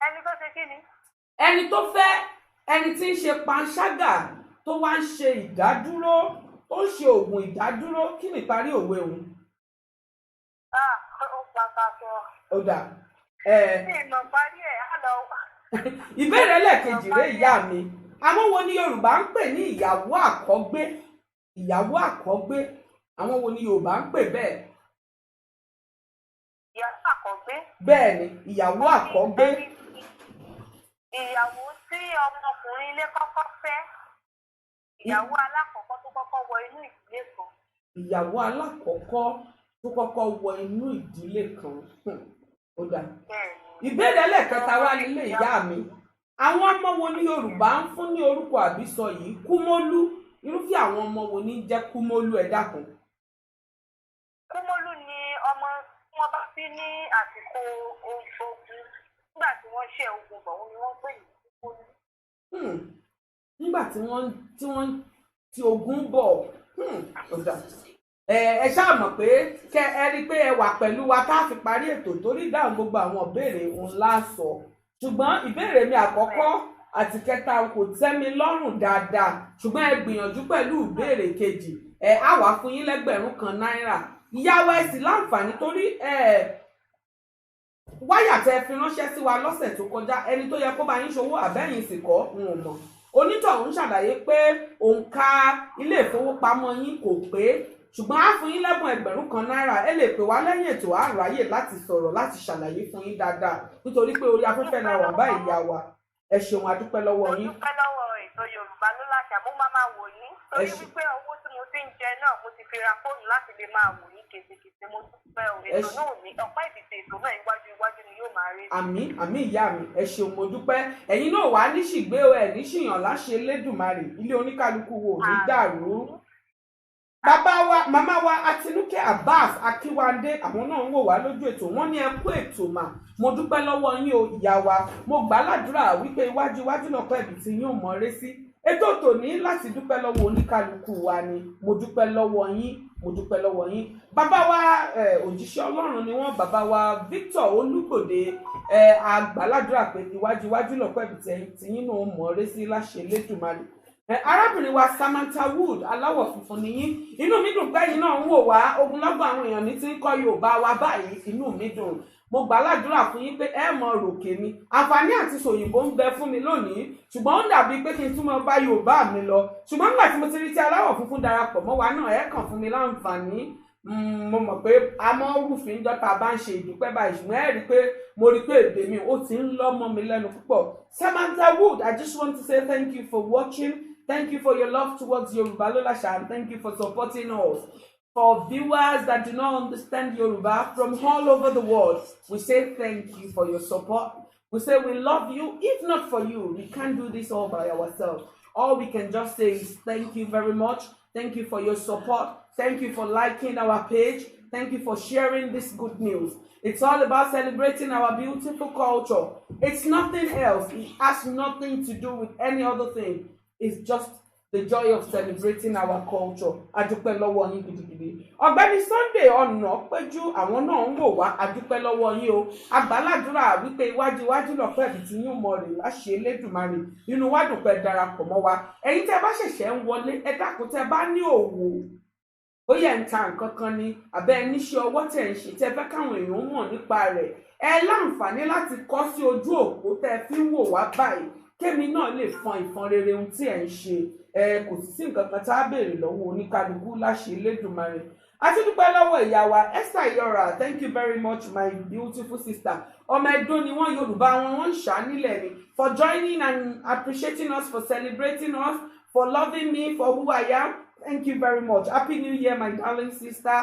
Ẹni tó ṣe kí ni? Ẹni tó fẹ́, ẹni tí ń ṣe panṣágà tó wá ń ṣe ìdádúró, tó ń ṣe oògùn ìdádúró, kí ni parí òwe òun? Ah, ó pàtàkì. Ó dà ẹ. Mi ìmọ̀ parí ẹ̀ á lọ. Ìbéèrè ẹlẹ́ẹ̀kejì rẹ̀, ìyá mi: àwọn wo ni Yorùbá ń pè ní ìyàwó àkọ́gbé? Ìyàwó àkọ́gbé, àwọn wo ni Yorùbá ń pè bẹ́ẹ̀? Ìyàwó àkọ́gbé. Bẹ́ẹ̀ ni, ìyàwó àkọ́gbé. Ìyàwó tí ọmọkùnrin ilé kọ́kọ́ fẹ́. Ìyàwó alákọ̀ọ́kọ́ tó kọ́kọ́ wọ inú ìdílé kan. Ìyàwó alákọ̀ọ́kọ́ tó kọ́kọ́ wọ inú ìdílé kan. Ó dà. Bẹ́ẹ̀ ni. Ìbéèrè ẹlẹ́ẹ̀kẹta wá nílé, ìyá mi: àwọn ọmọ wo ni Yorùbá ń fún ní orúkọ àbísọ yìí, Kúmólú? Irúfẹ́ àwọn ọmọ wo ní jẹ́ Kúmólú? Ẹ dákun. Kúmólú ni ọmọ tí wọ́n bá bí ní àsìkò ogun. Nígbà tí wọ́n ṣe ogun bọ̀, òun ni wọ́n pè ní Kúmólú. Nígbà tí wọ́n tí ogun bọ̀. Ó dà. Ẹ ṣáà mọ̀ pé kẹ ẹ rí i pé ẹ wà pẹ̀lú wa tá a fi parí ètò, torí ìdáhùn gbogbo àwọn ìbéèrè ńlá sọ, ṣùgbọ́n ìbéèrè mi àkọ́kọ́ àti kẹta kò tẹ́ mi lọ́rùn dáadáa, ṣùgbọ́n ẹ gbìyànjú pẹ̀lú ìbéèrè kejì. Ẹ á wà fún yín l'2000 náírà, ìyàwó. Ẹ sì láǹfààní torí ẹ wáyà tẹ fi ránṣẹ́ sí wa lọ́sẹ̀ tó kọjá, ẹni tó yẹ kó bá yín ṣòwò àbẹ́yìn sì kọ́, n ò mọ̀. Onítọ̀hún ṣàlàyé pé òǹkà ilé ìfowópamọ́ yín kò pé, ṣùgbọ́n á fún yín lẹ́bùn 1000 náírà. Ẹ lè pè wá lẹ́yìn ètò, á ráyè láti sọ̀rọ̀, láti ṣàlàyé fún yín dáadáa, nítorí pé orí afẹ́fẹ́ la wà báyìí. Ìyá wa, ẹ ṣeun, adúpẹ́ lọ́wọ́ Mo yín. dúpẹ́ lọ́wọ́ ètò Yorùbá ló láṣà. Mo máa máa wò yín torí Ẹ ṣé. wípé owó tí mo ti ń jẹ náà, mo ti fi ra fóònù láti lè máa wò yín ketekete. Mo dúpẹ́ o. Ẹ Ètò ṣé. náà ò ní ọ̀pá ìdìtẹ̀, ètò náà iwájú iwájú ni yóò máa rí. Àmín, àmín, ìyá mi. Ẹ ṣeun, mo dúpẹ́. Ẹ̀yin náà wàá ní ṣìgbé o, ẹ̀ ní ṣìyàn láṣẹ Elédùmarè. Ilé oníkálukú wo ò ní dàrú. Bàbá wa, màmá wa Àtinúkẹ́ Abbas Akínwándé, àwọn náà ń wò wá lójú ètò. Wọ́n ní ẹ kú ètò mà. Mo dúpẹ́ lọ́wọ́ yín o, ìyá wa. Mo gbà á ládùúrà wípé iwájú iwájú náà pẹ́ ibi tí yín ò mọ̀ ọ́rẹ́ sí. Ètò tòní láti dúpẹ́ lọ́wọ́ oníkálukú wa ni. Mo dúpẹ́ lọ́wọ́ yín, mo dúpẹ́ lọ́wọ́ yín. Bàbá wa, òjíṣẹ́ Ọlọ́run ni wọ́n, bàbá wa Victor Olúgbòde, àgbàládùúrà pé iwájú iwájú lọ́pẹ́ ibi tí yín náà mọ̀ ọ́rẹ́ sí láṣẹ Elédùmarè. Arábìnrin wa Samantha Wood, aláwọ̀ funfun nìyí. Inú mi dùn pé ẹ̀yin náà ń wò wá. Ogunlọ́gọ̀ àwọn èèyàn ní ti ń kọ́ Yorùbá wa báyìí. Inú mi dùn. Mo gbà ládùúrà fún yín pé ẹ mọ ròkè mi. Àǹfààní àti sòyìnbó ń bẹ fún mi lónìí, ṣùgbọ́n ó dàbí pé kí n tún máa bá Yorùbá mi lọ. Ṣùgbọ́n nígbà tí mo ti rí tí aláwọ̀ funfun darapọ̀ mọ́ wa náà, ẹ kàn fún mi láǹfààní. Mo mọ̀ pé a mọ́ rúfin jọ́ta bá ń ṣe ìdúpẹ́ báyìí, ṣùgbọ́n ẹ rí i pé mo rí i pé èdè mi ó ti ń lọ́ mọ́ mi lẹ́nu púpọ̀. Samantha Wood, I just want to say thank you for watching. Thank you for your love towards Yoruba Lolasha and thank you for supporting us. For viewers that do not understand Yoruba from all over the world, we say thank you for your support. We say we love you. If not for you, we can't do this all by ourselves. All we can just say is thank you very much. Thank you for your support. Thank you for liking our page. Thank you for sharing this good news. It's all about celebrating our beautiful culture. It's nothing else. It has nothing to do with any other thing. It's just the joy of celebrating our culture. Adúpẹ́ lọ́wọ́ yín gidigidi. Ọ̀gbẹ́ni Sunday Ọ̀nàpẹ́jú, àwọn náà ń wò wá. Adúpẹ́ lọ́wọ́ yín o. Àgbàládùra wípé iwájú iwájú lọ̀pẹ́ ẹ̀bì tí yín mọ̀ rè láṣẹ Elédùmarè. Inú wa dùn pé darapọ̀ mọ́ wa. Ẹ̀yin tẹ́ bá ṣẹ̀ṣẹ̀ ń wọlé, ẹ dákun, tẹ́ bá ní òwò, bóyá ẹ̀ ń ta nǹkan kan ni àbẹ́ ẹ níṣẹ́ ọwọ́ tẹ̀ ń ṣe tẹ́ fẹ́ káwọn èèyàn mọ̀ nípa rẹ̀, ẹ láǹfààní láti kọ sí ojú òpó tẹ́ fi ń wò wá báyìí, kémi náà lè fọn ìfọn rere ohun tí ẹ̀ ń ṣe. Ẹ kò sì sí nǹkan kan tá a béèrè lọ́wọ́ oníkálukú láṣẹ Elédùmarè. Àti dúpẹ́ lọ́wọ́ ìyá wa Esther Yọra. Thank you very much, my beautiful sister. Ọmọ Ẹdó ni wọ́n, Yorùbá wọn wọ́n ń ṣá nílẹ̀ ni. For joining and appreciating us, for celebrating us, for loving me for who I am, thank you very much. Happy New Year, my darling sister.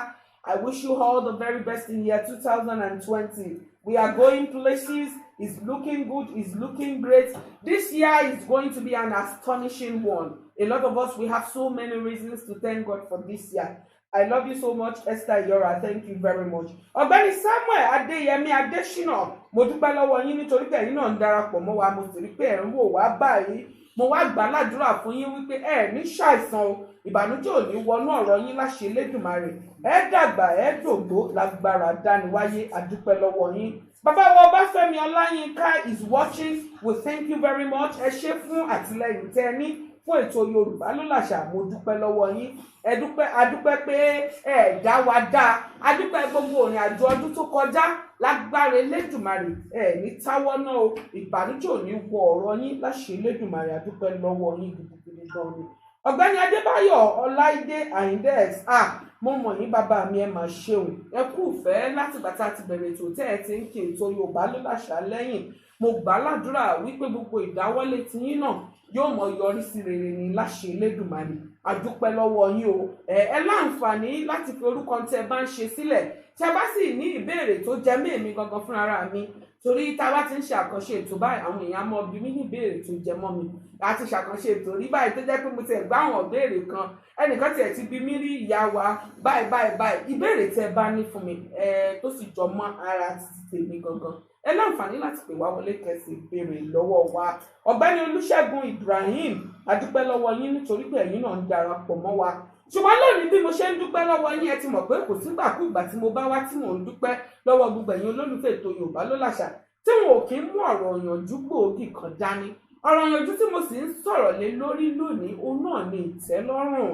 I wish you all the very best in year 2020. We are going places. It's looking good. It's looking great. This year is going to be an astonishing one. A lot of us, we have so many reasons to thank God for this year. I love you so much, Esther Yora. Thank you very much. Ọ̀gbẹ́ni Samuel Adéyẹmí Adésínà, mo dúpẹ́ lọ́wọ́ yín nítorí pé ẹ̀yin náà ń darapọ̀ mọ́ wa. Mo sì rí pé ẹ̀ ń wò wá báyìí. Mo wá gbà ládùúrà fún yín wípé ẹ ní ṣàìsàn o, ìbànújẹ́ ò ní wọnú ọ̀rọ̀ yín láṣẹ Elédùmarè. Ẹ dàgbà, ẹ dògbó lágbára dániwáyé. Adúpẹ́ lọ́wọ́ yín. Bàbá wa Ọbáfẹ́mi Ọláyínká is watching. We thank you very much. Ẹ ṣé fún àtìlẹ́yìn tẹ́ ẹ ní fún ètò Yorùbá Ló Làṣà. Mo dúpẹ́ lọ́wọ́ yín. Ẹ dúpẹ́, adúpẹ́ pé ẹ dá wa dá. Adúpẹ́ gbogbo òrìn àjò ọdún tó kọjá. Lágbára Elédùmarè, ẹ ní táwọ́ náà o, ìbànújẹ́ ò ní wọ ọ̀rọ̀ yín láṣẹ Elédùmarè. Adúpẹ́ lọ́wọ́ yín gidigidi gan ni. Ọ̀gbẹ́ni Adébáyọ̀ Ọláìdé Àyíndé, ah, mo mọ̀ yín, bàbá mi. Ẹ mà ṣeun, ẹ kú ìfẹ́ látìgbà tá a ti bẹ̀rẹ̀ ètò tẹ́ ẹ ti ń kí ètò Yorùbá Ló Làṣà lẹ́yìn. Mo gbà á ládùúrà wípé gbogbo ìdáwọ́lé tiyín náà yóò mọ yọrí sí rere ní láṣẹ Elédùmarè. Àdúpẹ́ lọ́wọ́ yín o. Ẹ láǹfààní láti fi orúkọ tẹ́ ẹ bá ń ṣe sílẹ̀. Tẹ́ ẹ bá sì ní ìbéèrè tó jẹ mí, èmi gangan fúnra mi, torí tá a bá ti ń ṣe àkànṣe ètò báyìí, àwọn èèyàn mọ bí mí ní ìbéèrè tó jẹ mọ́ mi. Láti ṣàkànṣe ètò rí báyìí tó jẹ́ pé mo ti ẹ̀ gbá àwọn ìbéèrè kan, ẹnìkan tiẹ̀ ti bí mí rí, ìyá wa báyìí báyìí báyìí. Ìbéèrè tẹ́ ẹ bá ní fún mi ẹ tó sì jọ mọ́ ara títí tèmi gangan, ẹ láǹfààní láti pè wá wọlé kẹsì béèrè lọ́wọ́ wa. Ọ̀gbẹ́ni Olúṣẹ́gun Ibrahim, adúpẹ́ lọ́wọ́ yín nítorí pé ẹ̀yin náà ń darapọ̀ mọ́ wa. Ṣùgbọ́n lónìí, bí mo ṣe ń dúpẹ́ lọ́wọ́ yín, ẹ ti mọ̀ pé kò sígbàkúgbà tí mo bá wá tí mò ń dúpẹ́ lọ́wọ́ gbogbo ẹ̀yin olólùfẹ́ ètò Yorùbá Ló Làṣà tí wọn ò kí ń mú ọ̀rọ̀ ìyànjú gbòógì kan dání. Ọ̀rọ̀ ìyànjú tí mo sì ń sọ̀rọ̀ lé lórí lónìí, òun náà ni ìtẹ́lọ́rùn.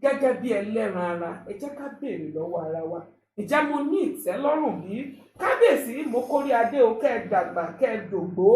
Gẹ́gẹ́ bí ẹlẹ́ran ara, ẹ jẹ́ ká béèrè lọ́wọ́ ara wa: ǹjẹ́ mo ní ìtẹ́lọ́rùn bí? Kábíyèsí, mo kórí adé o. Kẹ́ ẹ dàgbà, kẹ́ ẹ dògbó,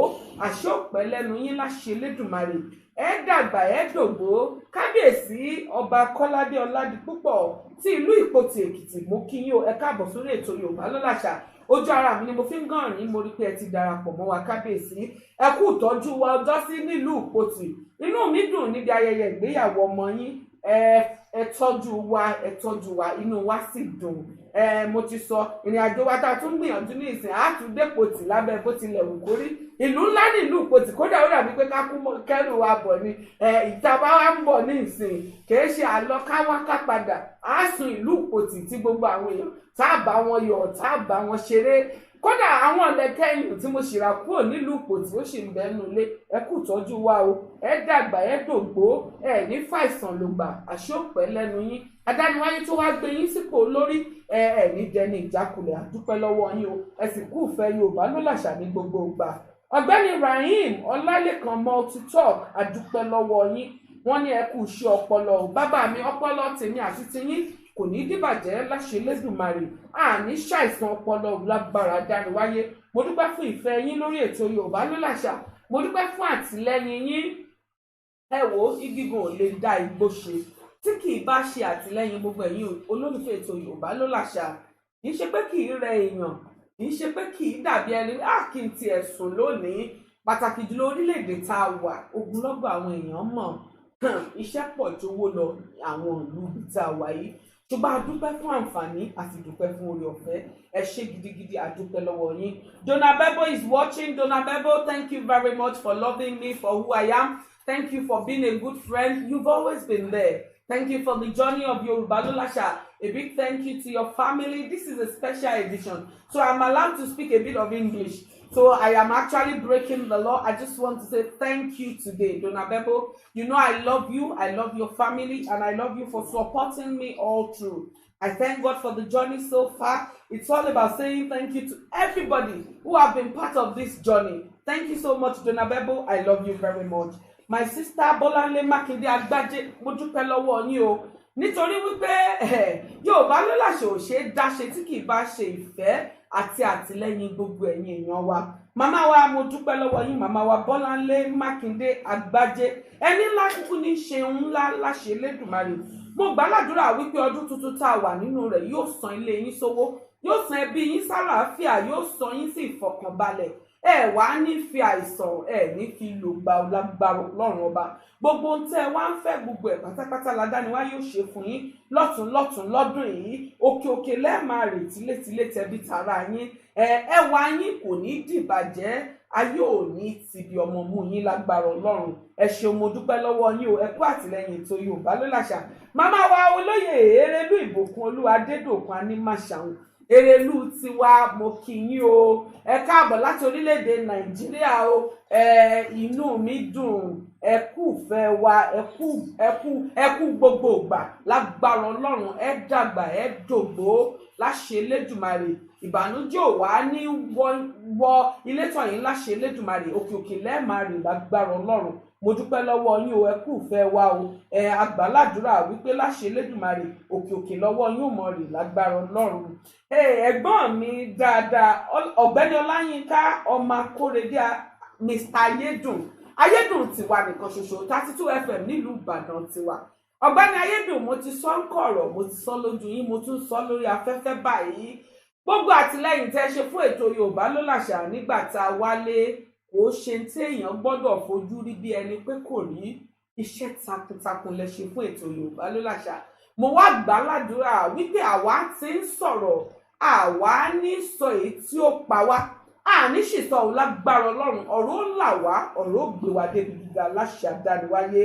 àṣẹ òpẹ́ lẹ́nu yín láṣẹ Elédùmarè. Ẹ dàgbà, ẹ dògbó. Kábíyèsí Ọba Kọ́ládé Ọládipúpọ̀ tí ìlú Ìpotì Èkìtì, mo kí yín o. Ẹ káàbọ̀ sórí ètò Yorùbá Ló Làṣà. Ojú ara mi ni mo fi ń gàn ní. Mo rí pé ẹ ti darapọ̀ mọ́ wa. Kábíyèsí, ẹ kú ìtọ́jú wa ọjọ́ sí nílùú Ìpotì. Inú mi dùn níbi ayẹyẹ ìgbéyàwó ọmọ yín. Ẹ tọ́jú wa, ẹ tọ́jú wa, inú wa sì dùn. Ẹ mo ti sọ ìrìn àjò wa tá a tún gbìyànjú ní ìsìn àtúndépotì lábẹ́ bó tilẹ̀ wù kórí. Ìlú ńlá nílùú Ìpotì, kódà ó dàbí pé ká kú kẹ́rù wa bọ̀ ni. Ẹ ìta bá wa ń bọ̀ ní ìsìn, kìí ṣe àlọ́ káwá ká padà á sun ìlú Ìpotì tí gbogbo àwọn èèyàn tá a bá wọn yọ̀, tá a bá wọn ṣeré. Kódà àwọn ọ̀lẹ́kẹ́yìn tí mo ṣìrà kúrò nílùú Ìpotì, ó sì ń bẹ́nu ilé. Ẹ kú ìtọ́jú wa o. Ẹ dàgbà, ẹ dògbó, ẹ ní fàìsàn lògbà, àṣẹ òpẹ́ lẹ́nu yín. Adániwáyé tó wá gbé yín sípò lórí, ẹ ẹ ní dẹni ìjákulẹ̀. Àdúpẹ́ lọ́wọ́ yín o. Ẹ sì kú ìfẹ́ Yorùbá Ló Làṣà ní gbogbo ìgbà. Ọ̀gbẹ́ni Rahim Ọlálékan Multitalk, àdúpẹ́ lọ́wọ́ yín. Wọ́n ní ẹ kú iṣẹ́ ọpọlọ o. Bàbá mi, ọpọlọ tèmi àti tiyín kò ní dìbàjẹ́ láṣẹ Elédùmarè. Àní ṣàìsàn ọpọlọ lágbára dániwáyé. Mo dúpẹ́ fún ìfẹ́ yín lórí ètò Yorùbá Ló Làṣà. Mo dúpẹ́ fún àtìlẹ́yìn yín. Ẹ wo, igi ò lè dá igbó ṣe tí kì í bá ṣe àtìlẹ́yìn gbogbo ẹ̀yin olólùfẹ́ ètò Yorùbá Ló Làṣà. Kì í ṣe pé kì í rẹ èèyàn, kì í ṣe pé kì í dàbí ẹni á kí n tiẹ̀ sùn lónìí. Pàtàkì jùlọ orílẹ̀-èdè tá a wà, ogunlọ́gọ̀ àwọn èèyàn mọ̀ iṣẹ́ pọ̀ jówó lọ àwọn ìlú ibi tá a wà yìí. Ṣùgbọ́n a dúpẹ́ fún àǹfààní àti dúpẹ́ fún oore ọ̀fẹ́. Ẹ ṣé gidigidi, a dúpẹ́ lọ́wọ́ yín. Donna Bebo is watching. Donna Bebo, thank you very much for loving me for who I am. Thank you for being a good friend. You've always been there. Thank you for the journey of Yoruba Lolasha. A big thank you to your family. This is a special edition, so I'm allowed to speak a bit of English. So I am actually breaking the law. I just want to say thank you today, Donna Bebbo. You know I love you. I love your family, and I love you for supporting me all through. I thank God for the journey so far. It's all about saying thank you to everybody who have been part of this journey. Thank you so much, Donna Bebo. I love you very much. My sister Bolanle Makinde Agbaje, mo dúpẹ́ lọ́wọ́ yín o. Nítorí wípé Yorùbá ló làṣẹ ò ṣe é dáṣe tí kì í bá ṣe ìfẹ́ àti àtìlẹ́yìn gbogbo ẹ̀yin èèyàn wa. Màmá wa, mo dúpẹ́ lọ́wọ́ yín, màmá wa Bọ́láńlé Mákindé Àgbájé. Ẹni ńlá kúkú ní ṣe ńlá láṣẹ Elédùmarè. Mo gbà ládùúrà wípé ọdún tuntun tá a wà nínú rẹ̀ yóò san ilé yín sówó, yóò san ẹbí yín sálàáfíà, yóò san yín sí ìfọ̀kànbalẹ̀. Ẹ wá ní fi àìsàn, ẹ ní fi lògbà lágbára Ọlọ́run Ọba. Gbogbo ohun tẹ́ ẹ wá ń fẹ́, gbogbo ẹ̀ pátápátá ládániwá yóò ṣe fún yín lọ́tún lọ́tún lọ́dún yìí. Òkè òkè lẹ́ẹ̀máa rè, tilétilé, tẹbí tará yín. Ẹwà yín kò ní dìbàjẹ́, ayé ò ní tìbí ọmọ mú yín lágbára Ọlọ́run. Ẹ ṣeun, mo dúpẹ́ lọ́wọ́ yín o. Ẹ kú àtìlẹ́yìn ètò Yorùbá ló làṣà. Màmá wa olóyè Erelú Ìbòkun Olúwa Adédòkun Anímàṣàun, Erelú tiwa, mo kí yín o. Ẹ káàbọ̀ láti orílẹ̀-èdè Nàìjíríà o. Ẹ inú mi dùn, ẹ kú fẹ́ wa, ẹ kú, ẹ kú, ẹ kú gbogbo ìgbà. Lágbára Ọlọ́run, ẹ dàgbà, ẹ dògbó láṣẹ Elédùmarè. Ìbànújẹ́ ò wá ní wọ ilé tọ̀ yín láṣẹ Elédùmarè. Òkè òkè lẹ́ẹ̀máa rìn lágbára Ọlọ́run. Mo dúpẹ́ lọ́wọ́ yín o. Ẹ kú ìfẹ́ wa o. Ẹ àgbàládùúrà wípé láṣẹ Elédùmarè, òkè òkè lọ́wọ́ yín ò mọ̀ rìn lágbára Ọlọ́run. Ẹ̀gbọ́n mi dáadáa, ọ̀gbẹ́ni Ọláyínká ọmọ Akórèdé, Mr Ayédùn, Ayédùn tiwa nìkan ṣoṣo, 32 FM nílùú Ìbàdàn tiwa. Ọ̀gbẹ́ni Ayédùn, mo ti sọ ń kọ̀rọ̀, mo ti sọ lójú yín, mo tún sọ lórí afẹ́fẹ́ báyìí. Gbogbo àtìlẹ́yìn tẹ́ ṣe fún ètò Yorùbá ló làṣà nígbà tá a wálé, kò ṣe téèyàn gbọ́dọ̀ fojú rí bí ẹni pé kò rí. Iṣẹ́ takuntakun lẹ ṣe fún ètò Yorùbá ló làṣà. Mo wá gbà ládùúrà wípé àwa ti ń sọ̀rọ̀, àwa ní sọ èyí tí ó pa wá, àní sì sọ òun lágbára Ọlọ́run. Ọ̀rọ̀ ó là wá, ọ̀rọ̀ ó gbé wa débi gíga láṣẹ àdániwáyé.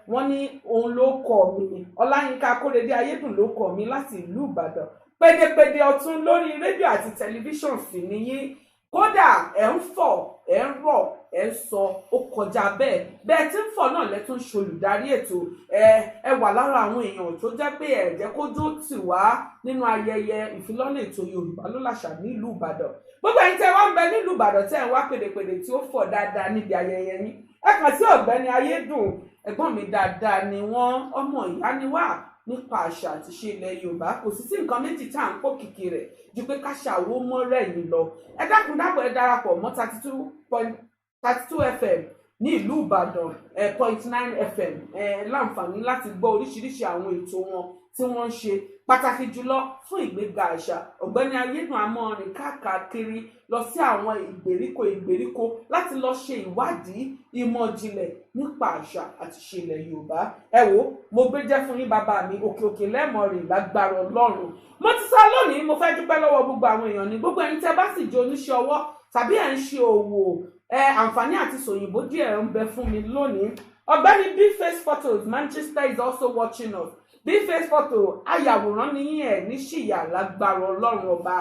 Wọ́n ní òun ló kọ mi, Ọláyínká Akórèdé Ayédùn ló kọ mi láti ìlú Ìbàdàn. Pédépédé ọ̀tún lórí rédíò àti tẹlifíṣàn sì nìyí. Kódà ẹ̀ ń fọ̀, ẹ̀ ń rọ̀, ẹ̀ ń sọ, ó kọjá bẹ́ẹ̀. Bẹ́ẹ̀ tí ń fọ̀ náà lẹ́tún ṣolùdarí ètò. Ẹ wà lára àwọn èèyàn tó jẹ́ pé ẹ jẹ́ kójú tì wá nínú ayẹyẹ ìfilọ́lẹ̀ ètò Yorùbá ló làṣà nílùú Ìbàdàn. Gbogbo ẹ̀yin tẹ́ wá ń bẹ nílùú Ìbàdàn, tẹ́ ẹ̀ ń wá pèdèpèdè tí ó fọ̀ dáadáa níbi ayẹyẹ yín, ẹ kàn sí ọ̀gbẹ́ni Ayédùn. Ẹ̀gbọ́n mi dáadáa ni wọ́n, ọmọ ìyá ni wá nípa àṣà àti ṣe ilẹ̀ Yorùbá. Kò sí sí nǹkan méjì tá à ń pò kìkì rẹ̀ ju pé ká ṣàwó mọ́rẹ̀ yìí lọ. Ẹ dákun dábọ̀, ẹ darapọ̀ mọ́ 32.32 FM ní ìlú Ìbàdàn, .9 FM. Ẹ láǹfààní láti gbọ́ oríṣiríṣi àwọn ètò wọn tí wọ́n ń ṣe, pàtàkì jùlọ fún ìgbéga àṣà. Ọ̀gbẹ́ni Ayédùn amọ́rin káàkiri lọ sí àwọn ìgbèríko ìgbèríko láti lọ ṣe ìwádìí ìmọ̀ ìjìnlẹ̀ nípa àṣà àti ìṣe ilẹ̀ Yorùbá. Ẹ wo, mo gbé jẹ́ fún yín, bàbá mi. Òkè òkè lẹ́mọ̀ rìn lágbára Ọlọ́run. Mo ti sọ lónìí, mo fẹ́ dúpẹ́ lọ́wọ́ gbogbo àwọn èèyàn ní gbogbo ẹni tẹ́ bá sì jẹ́ oníṣẹ́ ọwọ́ tàbí ẹ̀ ń ṣe òwò. Ẹ àǹfààní àti sòyìnbó díẹ̀ ń bẹ fún mi lónìí. Ọ̀gbẹ́ni Bface Photos, Manchester is also watching us. Bface Photo, ayàwòrán ní yín, ẹ̀ ní ṣìyà lágbára Ọlọ́run Ọba.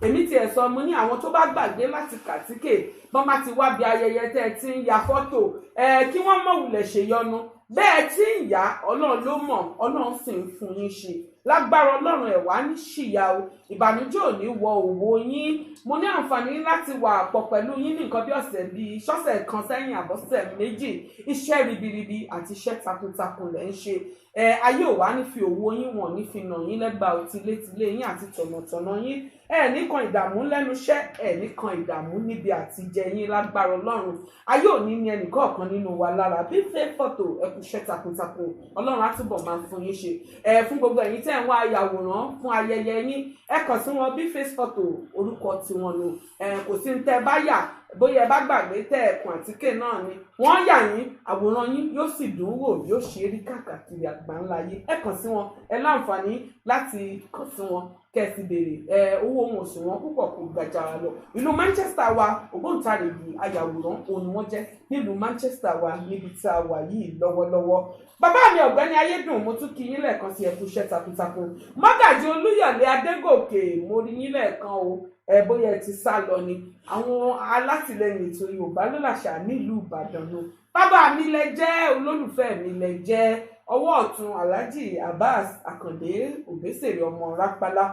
Èmi tiẹ̀ sọ, mo ní àwọn tó bá gbàgbé láti kàtíkè bọ́n bá ti wá bí ayẹyẹ tẹ́ ẹ ti ń ya fọ́tò ẹ, kí wọ́n mọ̀ wulẹ̀ ṣèyọnu. Bẹ́ẹ̀ tí ń yá, Ọlọ́run ló mọ̀, Ọlọ́run sì ń fún yín ṣe lágbára Ọlọ́run. Ẹ̀ wá ní ṣìyà o, ìbànújẹ́ ò ní wọ òwò yín. Mo ní àǹfààní láti wà pọ̀ pẹ̀lú yín ní nǹkan bí ọ̀sẹ̀ bíi ṣọ́sẹ̀ kan sẹ́yìn, àbọ̀sẹ̀ 2. Iṣẹ́ ribiribi àti iṣẹ́ takuntakun lẹ̀ ń ṣe. Ẹ ayé ò wá ní fi òwò yín wọ̀n ní fi nà yín lẹ́gbàá o, tilétilé yín àti tọ̀nàtọ̀nà yín. Ẹ nìkan ìdààmú lẹ́nu iṣẹ́, ẹ nìkan ìdààmú níbi àtijẹ yín lágbára Ọlọ́run. Ayé òní ní ẹnìkọ̀ọ̀kan nínú wa lára. Bí fẹ́ fọ́tò, ẹ kú iṣẹ́ takuntakun, Ọlọ́run á túbọ̀ máa fún yín ṣe. Ẹ fún gbogbo ẹ̀yin tẹ́ ń wá ayàwòrán fún ayẹyẹ yín, ẹ kàn sí wọn. Bí face photo orúkọ tiwọn nù. Ẹ kò sí ní tẹ́ bá yà. Bóyá ẹ bá gbàgbé tẹ ẹ̀kùn àtíkè náà ni wọ́n yà yín, àwòrán yín yóò sì dùn wò, yóò ṣe é rí káàkiri àgbáńlá ayé. Ẹ kàn sí wọn, ẹ láǹfààní láti kàn sí wọn kẹsì béèrè. Ẹ owó wọn ò sì wọn púpọ̀, kò gàjàrà lọ. Ìlú Manchester wa, ògbóǹtarìgì ayàwòrán òun ni wọ́n jẹ́ nílùú Manchester wa níbi tí a wà yìí lọ́wọ́lọ́wọ́. Bàbá mi ọ̀gbẹ́ni Ayédùn, mo tún kí yín lẹ́ẹ̀kan sí, ẹ kú iṣẹ́ takuntakun. Mọ́gàjì Olúyọ̀lé Adégòkè, mo rí yín lẹ́ẹ̀kan o. Ẹ bóyá ẹ ti sá lọ ni. Àwọn alátìlẹyìn ètò Yorùbá ló làṣà nílùú Ìbàdàn nu. Bàbá mi lẹ jẹ́, olólùfẹ́ mi lẹ jẹ́. Ọwọ́ ọ̀tún Alhaji Abbas Akande Obesere ọmọ Rápálá,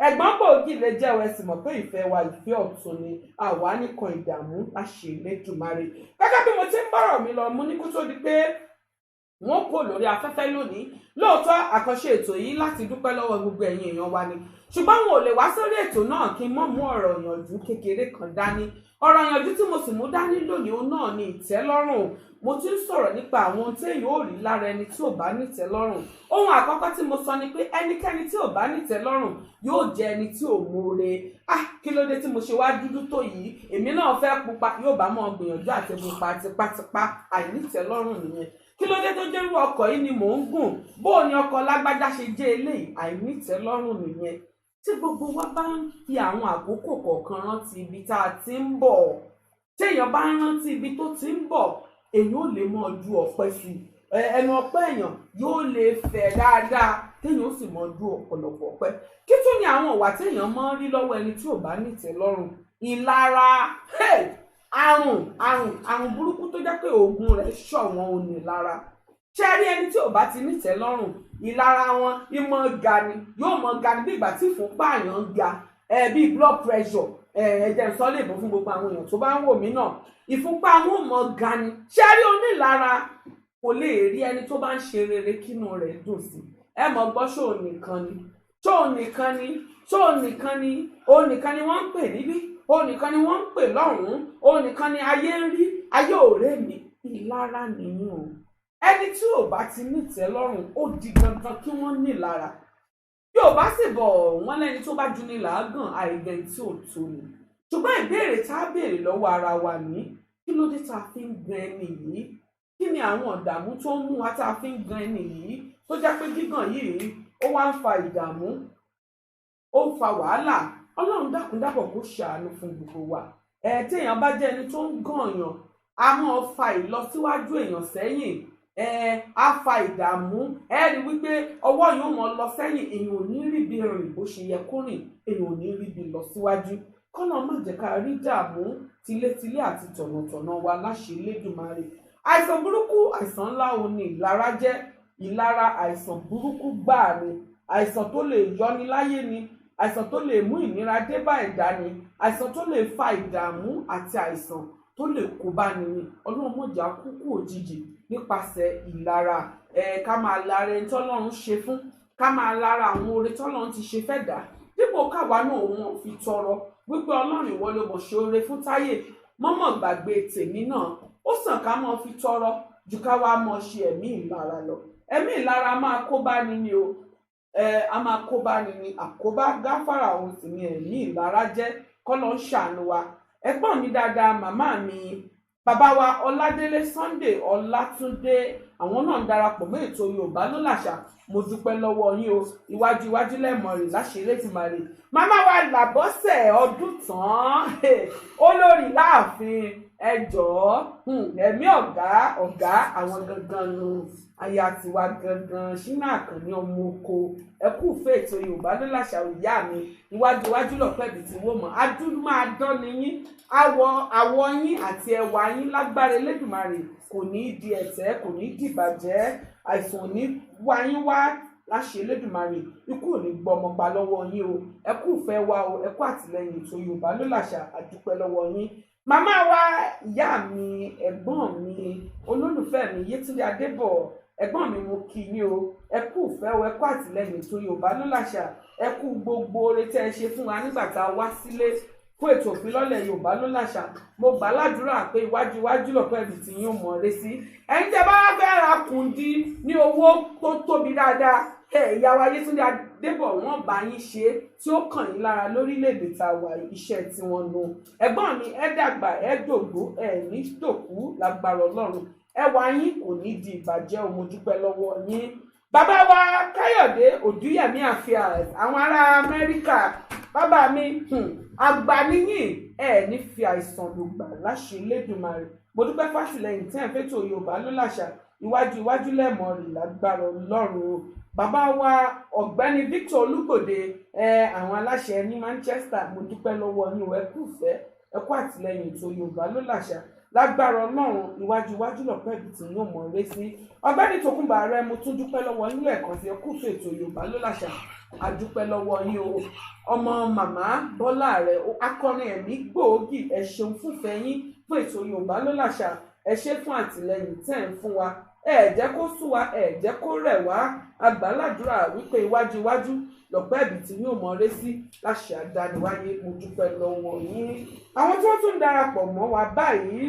ẹ̀gbọ́n gbòógì lè jẹ́. Ẹ sì mọ̀ pé ìfẹ́ wa ìfẹ́ ọ̀tun ni, àwa nìkan ìdààmú láṣẹ Elédùmarè. Gẹ́gẹ́ bí mo ti ń bọ̀rọ̀ mi lọ, mo ní kó tó di pé wọ́n kò lórí afẹ́fẹ́ lónìí, lóòótọ́ àkànṣe ètò yìí láti dúpẹ́ lọ́wọ́ gbogbo ẹ̀yin èèyàn wa ni, ṣùgbọ́n wọn ò lè wá sórí ètò náà kí n mọ́ mú ọ̀rọ̀ ìyànjú kékeré kan dání. Ọ̀rọ̀ ìyànjú tí mo sì mú dání lónìí, òun náà ni ìtẹ́lọ́rùn. Mo ti ń sọ̀rọ̀ nípa àwọn ohun téèyàn ò rí lára ẹni tí ò bá nítẹ́lọ́rùn. Ohun àkọ́kọ́ tí mo sọ ni pé ẹnikẹ́ni tí ò bá nítẹ́lọ́rùn yóò jẹ́ ẹni tí ò mọ̀ọ́re. Ah, kí ló dé tí mo ṣe wá dúdú tó yìí? Èmi náà fẹ́ pupa. Yóò bá mọ́ gbìyànjú àti pupa tipátipá. Àìnítẹ́lọ́rùn nìyẹn. Kí ló dé tó jẹ́ irú ọkọ̀ yìí ni mò ń gùn? Bó o ní ọkọ̀ lágbájá ṣe jẹ́ eléyìí? Àìnítẹ́lọ́rùn nìyẹn. Tí gbogbo wa bá ń fi àwọn àkókò kọ̀ọ̀kan rántí ibi tá a ti ń bọ̀, téèyàn bá ń rántí ibi tó ti ń bọ̀, èèyàn ò lè mọ ju ọpẹ́ sí i. Ẹnu ọpẹ́ èèyàn yóò lè fẹ̀ dáadáa, téèyàn ó sì mọ ju ọ̀pọ̀lọpọ̀ ọpẹ́. Kí tún ni àwọn ìwà téèyàn máa ń rí lọ́wọ́ ẹni tí ò bá nítẹ́lọ́rùn? Ìlara, àrùn àrùn àrùn burúkú tó jẹ́ pé oògùn rẹ̀ ṣọ̀wọ́n ò ní lára. Ṣé ẹ rí ẹni tí ò bá ti nítẹ́lọ́rùn, ìlara wọn ìmọ̀ ga ni, yóò mọ̀ ga ni bí ìgbà tí ìfúnpá àyàn ń ga, bíi blood pressure. Ẹ jẹ́ n sọ lè bọ́ fún gbogbo àwọn èèyàn tó bá ń wò mí náà, ìfúnpá wọn ò mọ̀ ga ni. Ṣé ẹ rí onílara kò lè rí ẹni tó bá ń ṣe rere kínú rẹ̀ dùn sí. Ẹ mọ̀ gbọ́, ṣóò nìkan ni, ṣóò nìkan ni, ṣóò nìkan ni, òun nìkan ni wọ́n ń pè níbí, òun nìkan ni wọ́n ń pè lọ́hùn-ún, òun nìkan ni ayé ń rí, ayé ò rẹ́ mi. Ìlara nìyí o. Ẹni tí ò bá ti nítẹ́lọ́rùn, ó di dandan kí wọ́n nílara. Bí ò bá sì bọ̀ wọ́n lẹ́ni tó bá ju ni làágàn, àìgbẹ́ni tí ò tó ni. Ṣùgbọ́n ìbéèrè tá a béèrè lọ́wọ́ ara wa ní, kí ló dé tá a fi ń gan ẹni yìí? Kí ni àwọn ìdààmú tó ń mú wa tá a fi ń gan ẹni yìí, tó jẹ́ pé gígàn yìí ó wá ń fa ìdààmú, ó ń fa wàhálà? Ọlọ́run dákun dábọ̀ kó ṣàánú fún gbogbo wa. Ẹ téèyàn bá jẹ́ ẹni tó ń gànyàn, a máa fa ìlọsíwájú èèyàn sẹ́yìn, á fa ìdààmú. Ẹ rí wípé ọwọ́ yóò mọ lọ sẹ́yìn, èèyàn ò ní ríbi rìn bó ṣe yẹ kó rìn, èèyàn ò ní ríbi lọ síwájú. Kọ́nà má jẹ́ ká rí dààmú tilétilé àti tọ̀nàtọ̀nà wa láṣẹ Elédùmarè. Àìsàn burúkú, àìsàn ńlá òun ni ìlara jẹ́. Ìlara àìsàn burúkú gbáà ni, àìsàn tó lè yọni láyé ni, àìsàn tó lè mú ìnira dé bá ẹ̀dá ni, àìsàn tó lè fa ìdààmú àti àìsàn tó lè kó bá ni ni. Ọlọ́run má jẹ́ á kúkú òjijì nípasẹ̀ ìlara. Ká máa lára ẹni tọ́lọ́run ṣe fún, ká máa lára àwọn oore tọ́lọ́run ti ṣe fẹ́ dà, dípò káwa náà wọn fi tọrọ wípé Ọlọ́run ìwọ ló mọ̀ ṣe oore fún Táyé, mọ́mọ́ gbàgbé tèmi náà. Ó sàn ká mọ́ fi tọrọ ju ká wá mọ́ ṣe ẹ̀mí ìlara lọ. Ẹ̀mí ìlara máa kó bá ni ni o. A máa kó bá ni ni, àkóbá gáfárà òun sì ni ẹ̀mí ìlara jẹ́. Kọ́lọ́ ń ṣàánú wa. Ẹ̀gbọ́n mi dáadáa, màmá mi, bàbá wa Ọládélé Sunday Ọlátúndé, àwọn náà ń darapọ̀ mọ́ ètò Yorùbá ló làṣà. Mo dúpẹ́ lọ́wọ́ yín o. Iwájú iwájú lẹ́mọ̀ rè láṣẹ Elédùmarè. Màmá wa Làbọ́sẹ̀ ọdún tán, olórí láàfin, ẹ jọ̀ọ́, ẹ̀mí ọ̀gá ọ̀gá àwọn gangan nu, aya tiwa gangan Ṣínà Àkànní ọmọ oko. Ẹ kú fẹ́ ètò Yorùbá ló làṣà ìyá mi. Iwájú iwájú lọ̀pẹ́ ibi tí wọ́n mọ̀ adúlú máa dán ni yín. Àwọ̀ yín àti ẹwà yín lágbára Elédùmarè kò ní í di ẹ̀tẹ́, kò ní í dìbàjẹ́, àìsàn ò ní wá yín wá láṣẹ Elédùmarè, ikú ò ní gbọmọ pa lọ́wọ́ yín o. Ẹ kú ìfẹ́ wa o, ẹ kú àtìlẹ́yìn ètò Yorùbá ló làṣà, àdúpẹ́ lọ́wọ́ yín. Màmá wa, ìyá mi, ẹ̀gbọ́n mi, olólùfẹ́ mi Yétúndé Adébọ̀, ẹ̀gbọ́n mi, mo kí yín o. Ẹ kú ìfẹ́ o, ẹ kú àtìlẹ́yìn ètò Yorùbá ló làṣà, ẹ kú gbogbo oore tẹ́ ẹ ṣe fún wa nígbà tá a wá sílé fún ètò ìfilọ́lẹ̀ Yorùbá ló làṣà. Mo gbà ládùúrà pé iwájú iwájú lọ̀pẹ́ ibi tí yín ó mọ̀ ọ́rẹ́ sí. Ẹ̀yin tẹ́ bá wá fẹ́ ra kùndí ní owó tó tóbi dáadáa, ìyá wa Yétúndé débọ̀ wọ́n bá yín ṣe tí ó kàn yín lára lórílẹ̀‐èdè tá a wà, iṣẹ́ tí wọ́n nu. Ẹ̀gbọ́n mi, ẹ dàgbà, ẹ dògbó, ẹ ní dòkú lágbára Ọlọ́run. Ẹwà yín kò ní di ìbàjẹ́ o. Mo dúpẹ́ lọ́wọ́ yín. Bàbá wa Káyọ̀dé Òdúyẹ̀mí Affairs, àwọn ará Amẹ́ríkà, bàbá mi, àgbà níyìn, ẹ ní fi àìsàn lògbà láṣẹ Elédùmarè. Mo dúpẹ́ fásìlẹ́yìn tí ẹ̀ ń fẹ́tò Yorùbá Ló Làṣà. Iwájú iwájú lẹ́mọ̀ rìn lágbára Ọlọ́run o. Bàbá wa Ọ̀gbẹ́ni Victor Olúgbòde, ẹ àwọn aláṣẹ ní Manchester, mo dúpẹ́ lọ́wọ́ yín o. Ẹ kú ìfẹ́, ẹ kú àtìlẹ́yìn ètò Yorùbá Ló Làṣà. Lágbára Ọlọ́run, iwájú iwájú lọ̀pẹ́ ibi tí yóò mọ̀ ọ́rẹ́ sí. Ọ̀gbẹ́ni Tòkunbọ̀ Ààrẹ, mo tún dúpẹ́ lọ́wọ́ yín lẹ́ẹ̀kan sí. Ẹ kú fún ètò Yorùbá Ló Làṣà, àdúpẹ́ lọ́wọ́ yín o. Ọmọ màmá Bọ́lá rẹ̀, akọrin ẹ̀mí gbòógì, ẹ ṣeun fúnfẹ́ yín fún ètò Yorùbá Ló Làṣà. Ẹ ṣé fún àtìlẹ́yìn tẹ́ ń fún wa. Ẹ jẹ́ kó sú wa, ẹ jẹ́ kó rẹ̀ wá. Àgbàládùra wípé iwájú iwájú lọ̀pẹ́ ẹ̀bì tí yóò mọ̀ ọ́rẹ́ sí láṣẹ àdániwáyé. Mo dúpẹ́ lọ́wọ́ yín. Àwọn tí wọ́n tún ń darapọ̀ mọ́ wa báyìí,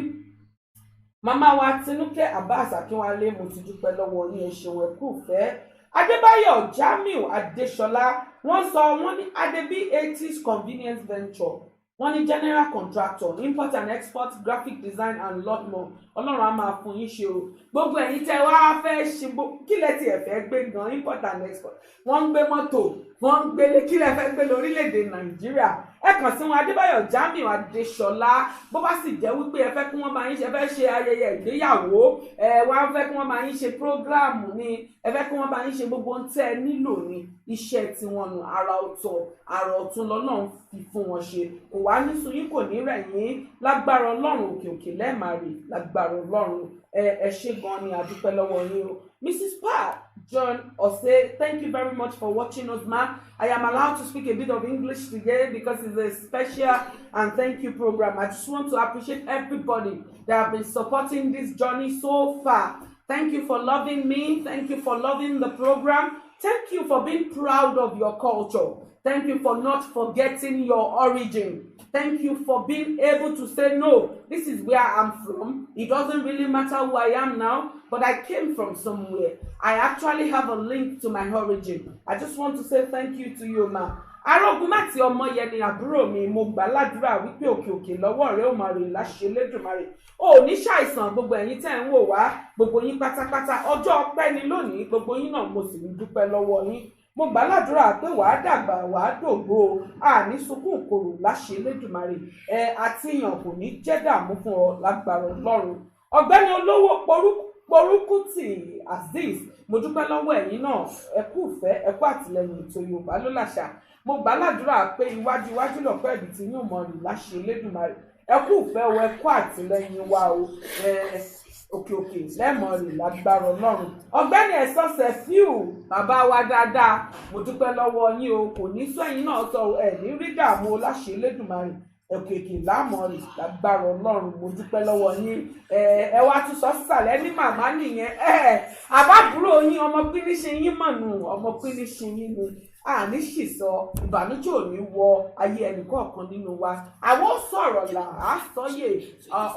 màmá wa Tinúkẹ́ Abbas Akínwálé, mo ti dúpẹ́ lọ́wọ́ yín. Ẹ ṣeun, ẹ kú ìfẹ́. Adébáyọ̀ Jamiu Adéṣọlá, wọ́n sọ, wọ́n ní Adébí 80s Convenience Venture, wọ́n ní general contractor, import and export, graphic design and lot more. Ọlọ́run á máa fún yín ṣe o. Gbogbo ẹ̀yin tẹ́ wá fẹ́ ṣe, kí lẹ tiẹ̀ fẹ́ gbé gan? Import and export, wọ́n ń gbé mọ́tò, wọ́n ń gbélé. Kí lẹ fẹ́ gbé lórílẹ̀‐èdè Nàìjíríà? Ẹ kàn sí wọn, Adébáyọ̀ Jamiu Adéṣọlá. Bó bá sì jẹ́ wípé ẹ fẹ́ kí wọ́n máa yín ṣe, ẹ fẹ́ ṣe ayẹyẹ ìgbéyàwó, ẹ wá fẹ́ kí wọ́n máa yín ṣe program ni, ẹ fẹ́ kí wọ́n máa yín ṣe gbogbo ohun tẹ́ ẹ nílò ní iṣẹ́ tiwọn nù. Ara ọ̀tọ̀, àrà ọ̀tún lọ́lọ́run fi fún wọn ṣe. Kò wá ní sun yín, kò ní rẹ̀ yín lágbára Ọlọ́run. Òkè òkè lẹ́ẹ̀máa rè lágbára Ọlọ́run. Ẹ ṣé gan ni, àdúpẹ́ lọ́wọ́ yín o. Mrs. Pat John Ose, thank you very much for watching us, ma. I am allowed to speak a bit of English today because it's a special and thank you program. I just want to appreciate everybody that have been supporting this journey so far. Thank you for loving me. Thank you for loving the program. Thank you for being proud of your culture. Thank you for not forgetting your origin. Thank you for being able to say, "No, this is where I'm from. It doesn't really matter who I am now, but I came from somewhere. I actually have a link to my origin." I just want to say thank you to you, ma. Arógunmáti ọmọ yẹn ni àbúrò mi. Mo gbà ládùúrà wípé òkè òkè lọ́wọ́ rẹ ó máa rìn láṣẹ Elédùmarè. Ò ní ṣàìsàn. Gbogbo ẹ̀yin tẹ́ ń wò wá, gbogbo yín pátápátá, ọjọ́ ọpẹ́ ni lónìí. Gbogbo yín náà mo sì ń dúpẹ́ lọ́wọ́ yín. Mo gbà ládùúrà pé wàá dàgbà, wàá dògbò, àní sunkún kòrò láṣẹ Elédùmarè. Ẹ àtìyàn kò ní jẹ́ dààmú fún ọ lágbára Ọlọ́run. Ọ̀gbẹ́ni Olówó Porúkútì Azeez, mo dúpẹ́ lọ́wọ́ ẹ̀yin náà. Ẹ kú ìfẹ́, ẹ kú àtìlẹ́yìn ètò Yorùbá Ló Làṣà. Mo gbà ládùúrà pé iwájú iwájú lọ̀pẹ́ ẹ̀bì tí yóò mọ̀ rìn láṣẹ Elédùmarè. Ẹ kú ìfẹ́ o, ẹ kú àtìlẹ́yìn wa o. Ẹ òkè òkè lẹ́mọ̀ rìn lágbára Ọlọ́run. Ọ̀gbẹ́ni Ẹ̀sán Sẹ̀fíù, bàbá wa dáadáa, mo dúpẹ́ lọ́wọ́ yín o. Kò ní sọ ẹ̀yin náà sọ, ẹ̀ ní rí dààmú o láṣẹ Elédùmarè. Òkè òkè láàmọ̀ rìn lágbára Ọlọ́run. Mo dúpẹ́ lọ́wọ́ yín. Ẹ wá tún sọ sísàlẹ̀ ní màmá nìyẹn. Ẹ àbábúrò yín, ọmọ pínísìn yín mọ̀nù, ọmọ pínísìn yín ni. Àní sì sọ, ìbànújẹ́ ò ní wọ ayé ẹnìkọ̀ọ̀kan nínú wa. Àwọn sọ̀rọ̀ là á sọyè,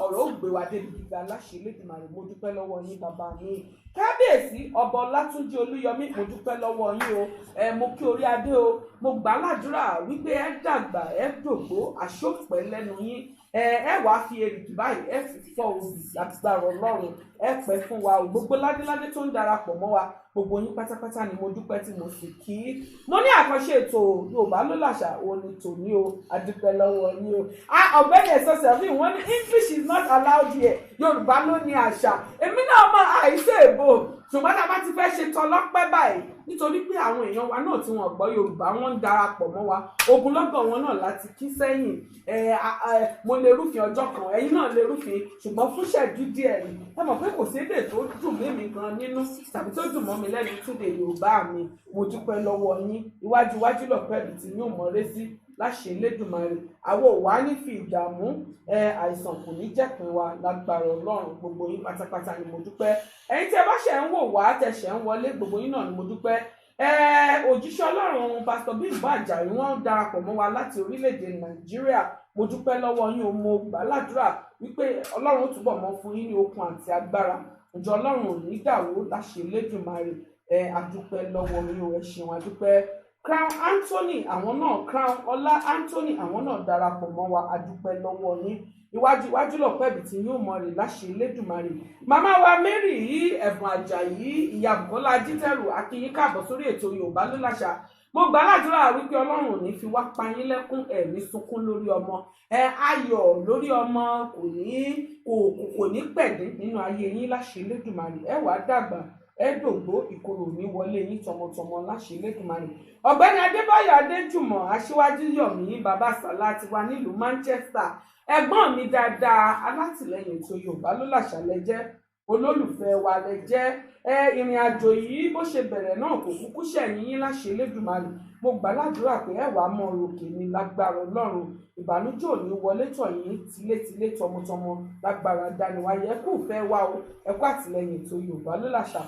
ọ̀rọ̀ ò gbé wa débi gíga láṣẹ Elédùmarè. Mo dúpẹ́ lọ́wọ́ yín, bàbá mi Kábíyèsí Ọba Ọlátúnjí Olúyọmí, mo dúpẹ́ lọ́wọ́ yín o. Ẹ mo kí orí adé o. Mo gbà á ládùúrà wípé ẹ dàgbà, ẹ dògbó, àṣọpẹ́ lẹ́nu yín. Ẹ wàá fi èrìgì báyìí, ẹ fi fọ́ obì lágbára Ọlọ́run. Ẹ pẹ́ fún wa o. Gbogbo ládéládé tó ń darapọ̀ mọ́ wa, gbogbo yín pátápátá ni mo dúpẹ́ tí mo sì kí. Mo ní àkànṣe ètò Yorùbá Ló Làṣà òun ni tòní o. Adúpẹ́ lọ́wọ́ yín o. Ọ̀gbẹ́ni Ẹ̀sọ́ sẹ́fìn, wọ́n ní English is not allowed here, Yorùbá ló ní àṣà. Èmi náà mọ àìsè èbò, ṣùgbọ́n tá a bá ti fẹ́ ṣe tọlọ́pẹ́ báyìí, nítorí pé àwọn èèyàn wa náà tí wọ́n gbọ́ Yorùbá, wọ́n ń darapọ̀ mọ́ wa, ogunlọ́gọ̀ wọn náà láti kí sẹ́yìn. Mo lè rúfin ọjọ́ kan, ẹ̀yin náà lè rúfin, ṣùgbọ́n fún ṣẹ́jú díẹ̀ ni. Ẹ mọ̀ pé kò sédè tó dùn mí gan nínú tàbí tó dùn mọ́ mi lẹ́nu túnde Yorùbá mi. Mo dúpẹ́ lọ́wọ́ yín. Iwájú iwájú lọ̀pẹ́ ibi tí yóò mọ̀ọ́rẹ́ sí láṣẹ Elédùmarè. Àwọn ò wá ní fi ìdààmú, àìsàn kò ní jẹ́pin wa lágbára Ọlọ́run. Gbogbo yín pátápátá ni mo dúpẹ́. Ẹ̀yin tí ẹ bá ṣẹ̀ ń wò wá, tẹ̀ ṣẹ̀ ń wọlé, gbogbo yín náà ni mo dúpẹ́. Òjíṣẹ́ Ọlọ́run Pásítọ̀ Bímbọ́ Àjàyí, wọ́n darapọ̀ mọ́ wa láti orílẹ̀-èdè Nàìjíríà. Mo dúpẹ́ lọ́wọ́ yín o. Mo gbà ládùúrà wípé Ọlọ́run ó túbọ̀ mọ́ fún yín ní okun àti agbára. Ìjọ Ọlọ́run ò ní dàwó láṣẹ Elédùmarè. Ẹ àdúpẹ́ lọ́wọ́ yín o. Ẹ ṣeun, àdúpẹ́. Crown Anthony àwọn náà, Crown Ọlá Anthony àwọn náà darapọ̀ mọ́ wa. Adúpẹ́ lọ́wọ́ yín. Iwájú iwájú lọ̀pẹ́ ibi tí yóò mọ rè láṣẹ Elédùmarè. Màmá wa Mary yìí, Ẹ̀bùn Àjàyí, ìyá Bùkọ́lá Ajítẹ́rù, akínyín káàbọ̀ sórí ètò Yorùbá Ló Láṣà. Mo gbà ládùúrà wípé Ọlọ́run ò ní fi wá pa yín lẹ́kún, ẹ̀ ní sunkún lórí ọmọ, ẹ ayọ̀ lórí ọmọ kò ní kò ní pẹ̀dín nínú ayé yín láṣẹ Elédùmarè. Ẹ wàá dàgbà, ẹ dògbó, ìkorò ní wọlé yín tọmọtọmọ láṣẹ Elédùmarè. Ọ̀gbẹ́ni Adébáyọ̀ Adéjùmọ̀, aṣíwájú Yọ̀mí Bàbá Sàlá ti wà nílùú Manchester, ẹ̀gbọ́n mi dáadáa, alátìlẹ́yìn ètò Yorùbá Ló Láṣà lẹ jẹ́, olólùfẹ́ wa lẹ jẹ́. Ẹ ìrìn àjò yìí bó ṣe bẹ̀rẹ̀ náà kò kúkú ṣẹ̀yìn yín láṣẹ Elédùmarè. Mo gbà ládùúrà pé ẹ wàá mọ òkè ní lágbára Ọlọ́run. Ìbànújẹ́ ò ní wọlé tọ̀ yín tilétilé tọmọtọmọ lágbára dániwáyé. Ẹ kú ìfẹ́ wa o, ẹ kú àtìlẹ́yìn ètò Yorùbá Ló Láṣà.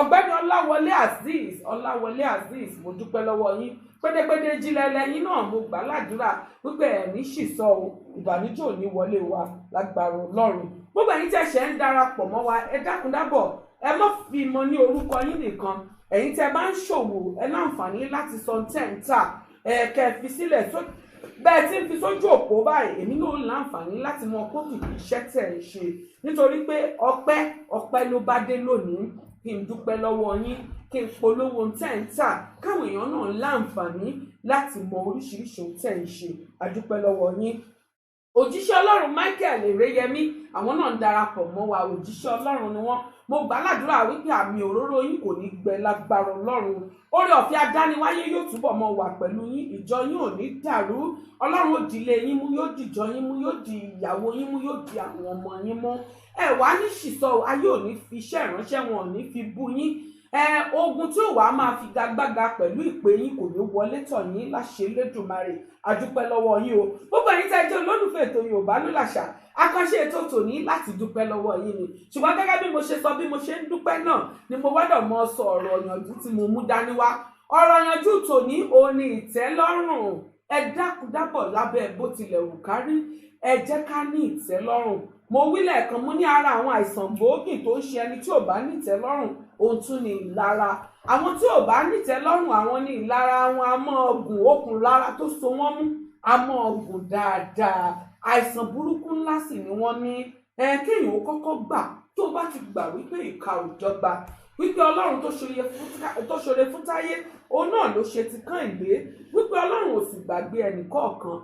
Ọ̀gbẹ́ni Ọláwọlé Azeez, Ọláwọlé Azeez, mo dúpẹ́ lọ́wọ́ yín. Pédépédé jílẹ̀ lẹ́yìn náà, mo gbà ládùúrà wípé ẹ̀mí sì sọ o, ìbànújẹ́ ò ní wọlé wa lágbára Ọlọ́run. Gbogbo ẹ̀yin tẹ́ ṣẹ̀ ń darapọ̀ mọ́ wa, ẹ dákun dábọ̀, ẹ má fi mọ ní orúkọ yín nìkan. Ẹ̀yin tẹ́ bá ń ṣòwò, ẹ láǹfààní láti sọ tẹ́ ń tà, ẹ kẹ́ fi sílẹ̀ bẹ́ẹ̀ tí ń fi sójú òpó báyìí. Èmi náà láǹfààní láti mọ kókìkì iṣẹ́ tẹ̀ ń ṣe, nítorí pé ọpẹ́ ọpẹ́ ló bá dé lónìí. Kí n dúpẹ́ lọ́wọ́ yín, kí n polówó ohun tẹ́ ń tà, káwọn èèyàn náà láǹfààní láti mọ oríṣiríṣi ohun tẹ́ ń ṣe. Àdúpẹ́ lọ́wọ́ yín. Òjíṣẹ́ Ọlọ́run Michael Ereyẹmí, àwọn náà ń darapọ̀ mọ́ wa. Òjíṣẹ́ Ọlọ́run ni wọ́n. Mo gbà ládùúrà wípé àmì òróró yín kò ní gbẹ lágbára Ọlọ́run. Oore ọ̀fẹ́ adániwáyé yóò túbọ̀ mọ́ wà pẹ̀lú yín. Ìjọ yín ò ní dàrú. Ọlọ́run ó di ilé yín mú, yóò di ìjọ yín mú, yóò di ìyàwó yín mú, yóò di àwọn ọmọ yín mú. Ẹ wá ní ṣìṣọ, ayé ò ní fi iṣẹ́ ìránṣẹ́ wọn ò ní fi bú yín. Ẹ ogun tí ò wá máa fi gagbága pẹ̀lú ìpè yín kò ní wọlé tọ̀ yín láṣẹ Elédùmarè. Àdúpẹ́ lọ́wọ́ yín o. Gbogbo ẹ̀yin tẹ́ jẹ́ olólùfẹ́ ètò Yorùbá Ló Láṣà, àkànṣe ètò tòní láti dúpẹ́ lọ́wọ́ yín ni. Ṣùgbọ́n gẹ́gẹ́ bí mo ṣe sọ, bí mo ṣe ń dúpẹ́ náà ni mo gbọ́dọ̀ mọ sọ ọ̀rọ̀ ìyànjú tí mo mú dání wá. Ọ̀rọ̀ ìyànjú tòní òun ni ìtẹ́lọ́rùn. Ẹ dákun dábọ̀, lábẹ́ bó tilẹ̀ wù kárí, ẹ jẹ́ ká ní ìtẹ́lọ́rùn. Mo wí lẹ́ẹ̀kan, mo ní ara àwọn àìsàn gbòógì tó ń ṣe ẹni tí ò bá ní ìtẹ́lọ́rùn, ohun tún ní ìlara. Àwọn tí ò bá ní ìtẹ́lọ́rùn, àwọn ní ìlara wọn a mọ́ ọgùn, okùn lára tó so wọ́n mú a mọ́ ọgùn dáadáa. Àìsàn burúkú ńlá sì ni wọ́n ní. Ẹ kéèyàn ó kọ́kọ́ gbà, tó bá ti gbà wípé ìka ò dọ́gba, wípé Ọlọ́run tó ṣoore fún Táyé, òun náà ló ṣe ti Kẹ́hìndé, wípé Ọlọ́run ò sì gbàgbé ẹnì kọ̀ọ̀kan,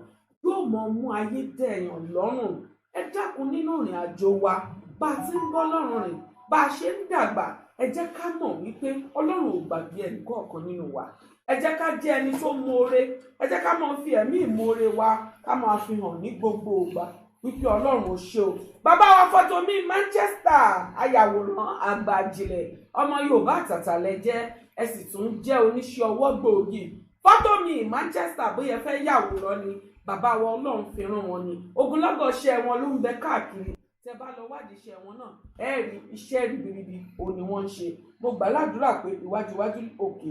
yóò mọ mú ayé dẹ̀yàn lọ́rùn. Ẹ dákun, nínú ìrìn àjò wa, bá a ti ń bọ́ Ọlọ́run rìn, bá a ṣe ń dàgbà, ẹ jẹ́ ká mọ̀ wípé Ọlọ́run ò gbàgbé ẹnì kọ̀ọ̀kan nínú wa. Ẹ jẹ́ ká jẹ́ ẹni tó mọ̀ọ́re. Ẹ jẹ́ ká máa fi ẹ̀mí ìmoore wa ká máa fi hàn ní gbogbo ìgbà wípé Ọlọ́run ò ṣe o. Bàbá wa Fọ́tòmí Manchester, ayàwòrán àgbà àjìnlẹ̀, ọmọ Yorùbá àtàtà lẹ jẹ́, ẹ sì tún jẹ́ oníṣẹ́ ọwọ́ gbòógì. Fọ́tòmí Manchester, bóyá ẹ fẹ́ yàwòrán ni, bàbá wa Ọlọ́run fi rán wọn ni. Ogunlọ́gọ̀ iṣẹ́ wọn ló ń bẹ káàkiri. Tẹ bá lọ wádìí iṣẹ́ wọn náà, ẹ rí iṣẹ́ ribiribi òun ni wọ́n ń ṣe. Mo gbà ládùúrà pé iwájú iwájú òkè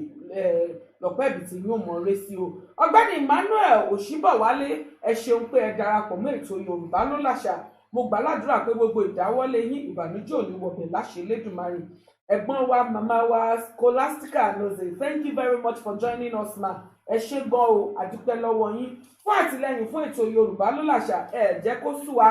lọ́pẹ́ ibi tí yóò mọ ré sí o. Ọ̀gbẹ́ni Emmanuel Òṣìbọ̀wálé, ẹ ṣeun pé ẹ darapọ̀ mọ́ ètò Yorùbá Ló Láṣà. Mo gbà ládùúrà pé gbogbo ìdáwọ́lé yín, ìbànújẹ́ ò ní wọbẹ̀ láṣẹ Elédùmarè. Ẹ̀gbọ́n wa, màmá wa Scholastica Noze, thank you very much for joining us, ma. Ẹ ṣé gan o, àdúpẹ́ lọ́wọ́ yín fún àtìlẹ́yìn fún ètò Yorùbá Ló Láṣà. Ẹ jẹ́ kó sú wa,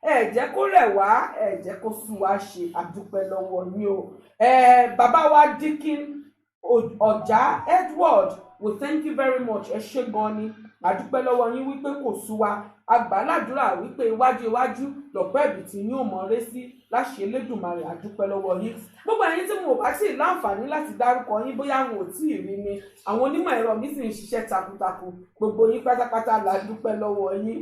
ẹ jẹ́ kó rẹ̀ wá, ẹ jẹ́ kó sú wa ṣe. Àdúpẹ́ lọ́wọ́ yín o. Ẹ bàbá wa Dikin Ọ̀já Edward, we thank you very much. Ẹ ṣé gan ni, àdúpẹ́ lọ́wọ́ yín wípé kò sú wa. Àgbàládùra wípé iwájú iwájú lọ̀pẹ́ ẹ̀bì tí yín ò mọ̀ ré sí láṣẹ Elédùmarè. Àdúpẹ́ lọ́wọ́ yín. Gbogbo ẹ̀yin tí mo bá tí ì láǹfààní láti dárúkọ yín, bóyá àwọn ò tí ì rí mi, àwọn onímọ̀ ẹ̀rọ mi sì ń ṣiṣẹ́ takuntakun, gbogbo yín pátápátá la dúpẹ́ lọ́wọ́ yín.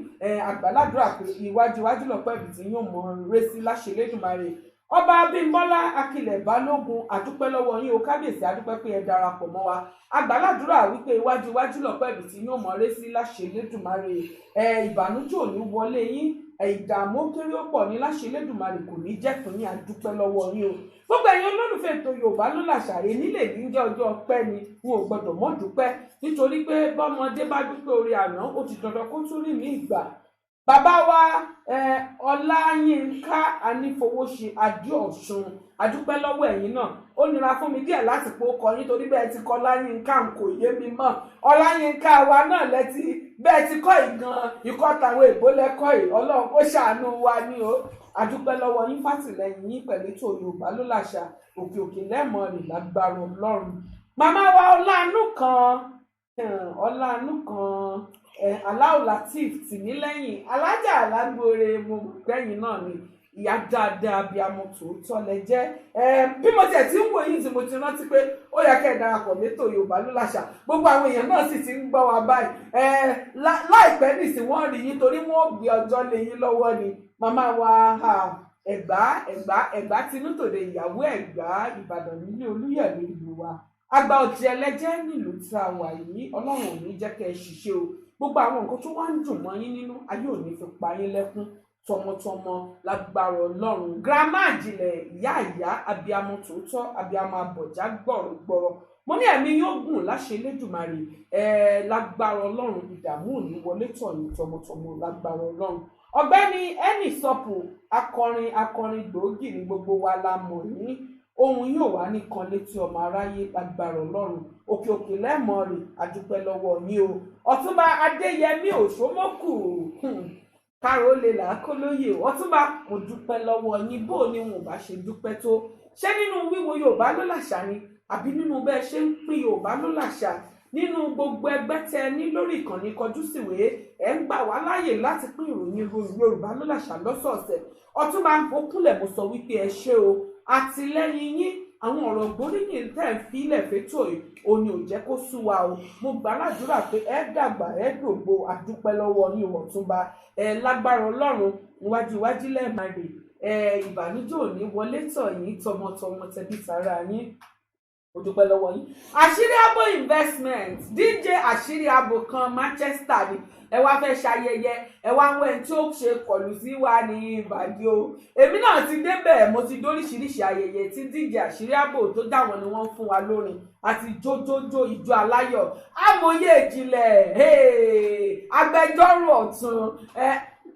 Àgbàládùra pé iwájú iwájú lọ̀pẹ́ ẹ̀bì tí yín ò mọ̀ ré sí láṣẹ Elédùmarè. Ọba Abímbọ́lá Akilẹ̀ Balógun, àdúpẹ́ lọ́wọ́ yín o. Kábíyèsí, àdúpẹ́ pé ẹ darapọ̀ mọ́ wa. Àgbàládùra wípé iwájú iwájú lọ̀pẹ́ ẹ̀bì tí yóò mọ̀ ré sí láṣẹ Elédùmarè. Ẹ ìbànújẹ́ ò ní wọlé yín, ìdààmú kéré ó pọ̀ ní láṣẹ Elédùmarè kò ní jẹ́ fún yín. Àdúpẹ́ lọ́wọ́ yín o. Gbogbo ẹ̀yin olólùfẹ́ ètò Yorùbá Ló Láṣà, nílé ní jẹ́ ọjọ́ ọpẹ́ ni, wọn ò gbọ́dọ̀ mọ́ dúpẹ́, nítorí pé bọ́mọdé bá dúpẹ́ orí àná, ó ti dandan kó tún rí ní ìgbà. Bàbá wa Ọláyínká Anífowóṣe Adéọ̀sùn, adúpẹ́ lọ́wọ́ ẹ̀yin náà. Ó nira fún mi díẹ̀ láti po kọ yín torí bẹ́ẹ̀ ti kọ Ọláyínká n kò yé mi mọ́. Ọláyínká wa náà lẹ́tí bẹ́ẹ̀ ti kọ́ ìgan ikọ́ tàwọn èbó lẹ́kọ́ yìí. Ọlọ́run kó ṣàánú wa ní o. Adúpẹ́ lọ́wọ́ yín fàtìlẹ́yìn yín pẹ̀lú ètò Yorùbá ló làṣà. Òkè òkè lẹ́mọ̀ rìn lágbára Ọlọ́run. Màmá wa Ọláàánú kan, Ọláàánú kan, Aláò Lateef Tìmílẹ́yìn, alájà alágbóore, mo gbẹ̀yìn náà ni ìyá dáadáa bí amọ̀ tòótọ́ lẹ jẹ́. Bí mo tiẹ̀ ti ń wò yín tí mo ti rántí pé ó yẹ kẹ́ ẹ darapọ̀ mẹ́tò Yorùbá ló làṣà, gbogbo àwọn èèyàn náà sì ti ń gbọ́ wa báyìí. Láìpẹ́ nìsín wọ́n rí yín torí wọ́n ò gbé ọjọ́ lé yín lọ́wọ́ ni. Màmá wa Ẹ̀gbá Ẹ̀gbá Ẹ̀gbá tinútòde ìyàwó Ẹ̀gbá Ìbàdàn nílé Olúyọ̀lé ìlú wa. Àgbà ọ̀jẹ̀ ẹlẹ́jẹ́ nílùú tí a wà yìí, Ọlọ́run ò ní jẹ́ kẹ́ ẹ ṣiṣẹ́ o. Gbogbo àwọn nǹkan tó wá ń dùn mọ́ yín nínú ayé ò ní fi pa yín lẹ́kún tọmọtọmọ lágbára Ọlọ́run. Girama àjìnlẹ̀, ìyá ìyá, abiyamọ tòótọ́, abiyamọ abọ̀já gbọ̀rọ̀gbọ̀rọ̀. Mo ní ẹ̀mí yóò gùn láṣẹ Elédùmarè. Lágbára Ọlọ́run, ìdààmú ò ní wọlé tọ̀ yín tọmọtọmọ lágbára Ọlọ́run. Ọ̀gbẹ́ni Ẹnì Sọpù, akọrin akọrin gbòógì ní gbogbo wa la mọ̀ yín. Ohun yóò wá nìkan létí ọmọ aráyé lágbára Ọlọ́run. Òkè òkè lẹ́mọ̀ rè, àdúpẹ́ lọ́wọ́ yín o. Ọ̀túnba Adéyẹmí Òṣómókù, káró lè là á kó lóye. Ọ̀túnba, mo dúpẹ́ lọ́wọ́ yín. Bó ni wọn ò bá ṣe dúpẹ́ tó, ṣé nínú wíwo Yorùbá ló làṣà ni àbí nínú bẹ́ẹ̀ ṣe ń pín Yorùbá ló làṣà? Nínú gbogbo ẹgbẹ́ tẹ ní lórí ìkànnì Kọjúsíwèé, ẹ̀ ń gbà wá láàyè láti pín ìròyìn Yorùbá ló làṣà lọ́sọ̀ọ̀sẹ̀. Ọ̀túnba, mo kúnlẹ̀ mo sọ wípé ẹ ṣé o. Àtìlẹ́yìn yín, àwọn ọ̀rọ̀ gbóríyìn tẹ́ ń filẹ̀ fétò yìí, òun ni ò jẹ́ kó sú wa o. Mo gbà ládùúrà pé ẹ dàgbà ẹ dògbò. Àdúpẹ́ lọ́wọ́ yín Ọ̀túnba. Ẹ lágbára Ọlọ́run, iwájú iwájú lẹ́ẹ̀máa rè. Ìbànújẹ́ ò ní wọlé tọ̀ yín tọmọtọmọ tẹbí tará yín. Mo dúpẹ́ lọ́wọ́ yín. Àṣírí Abo Investment, DJ Àṣírí Abo kan Manchester ni. Ẹ wá fẹ́ ṣayẹyẹ, ẹ wá ń wẹ́ tí ó ṣe kọlù sí wa ní Ìbàdí o. Èmi náà ti débẹ̀, mo ti dóríṣiríṣi ayẹyẹ tí DJ Àṣírí Abo tó dáwọn ni wọ́n ń fún wa lórin àti jójójó ìjó aláyọ̀. Amòye ìjìnlẹ̀, agbẹjọ́rò ọ̀tún,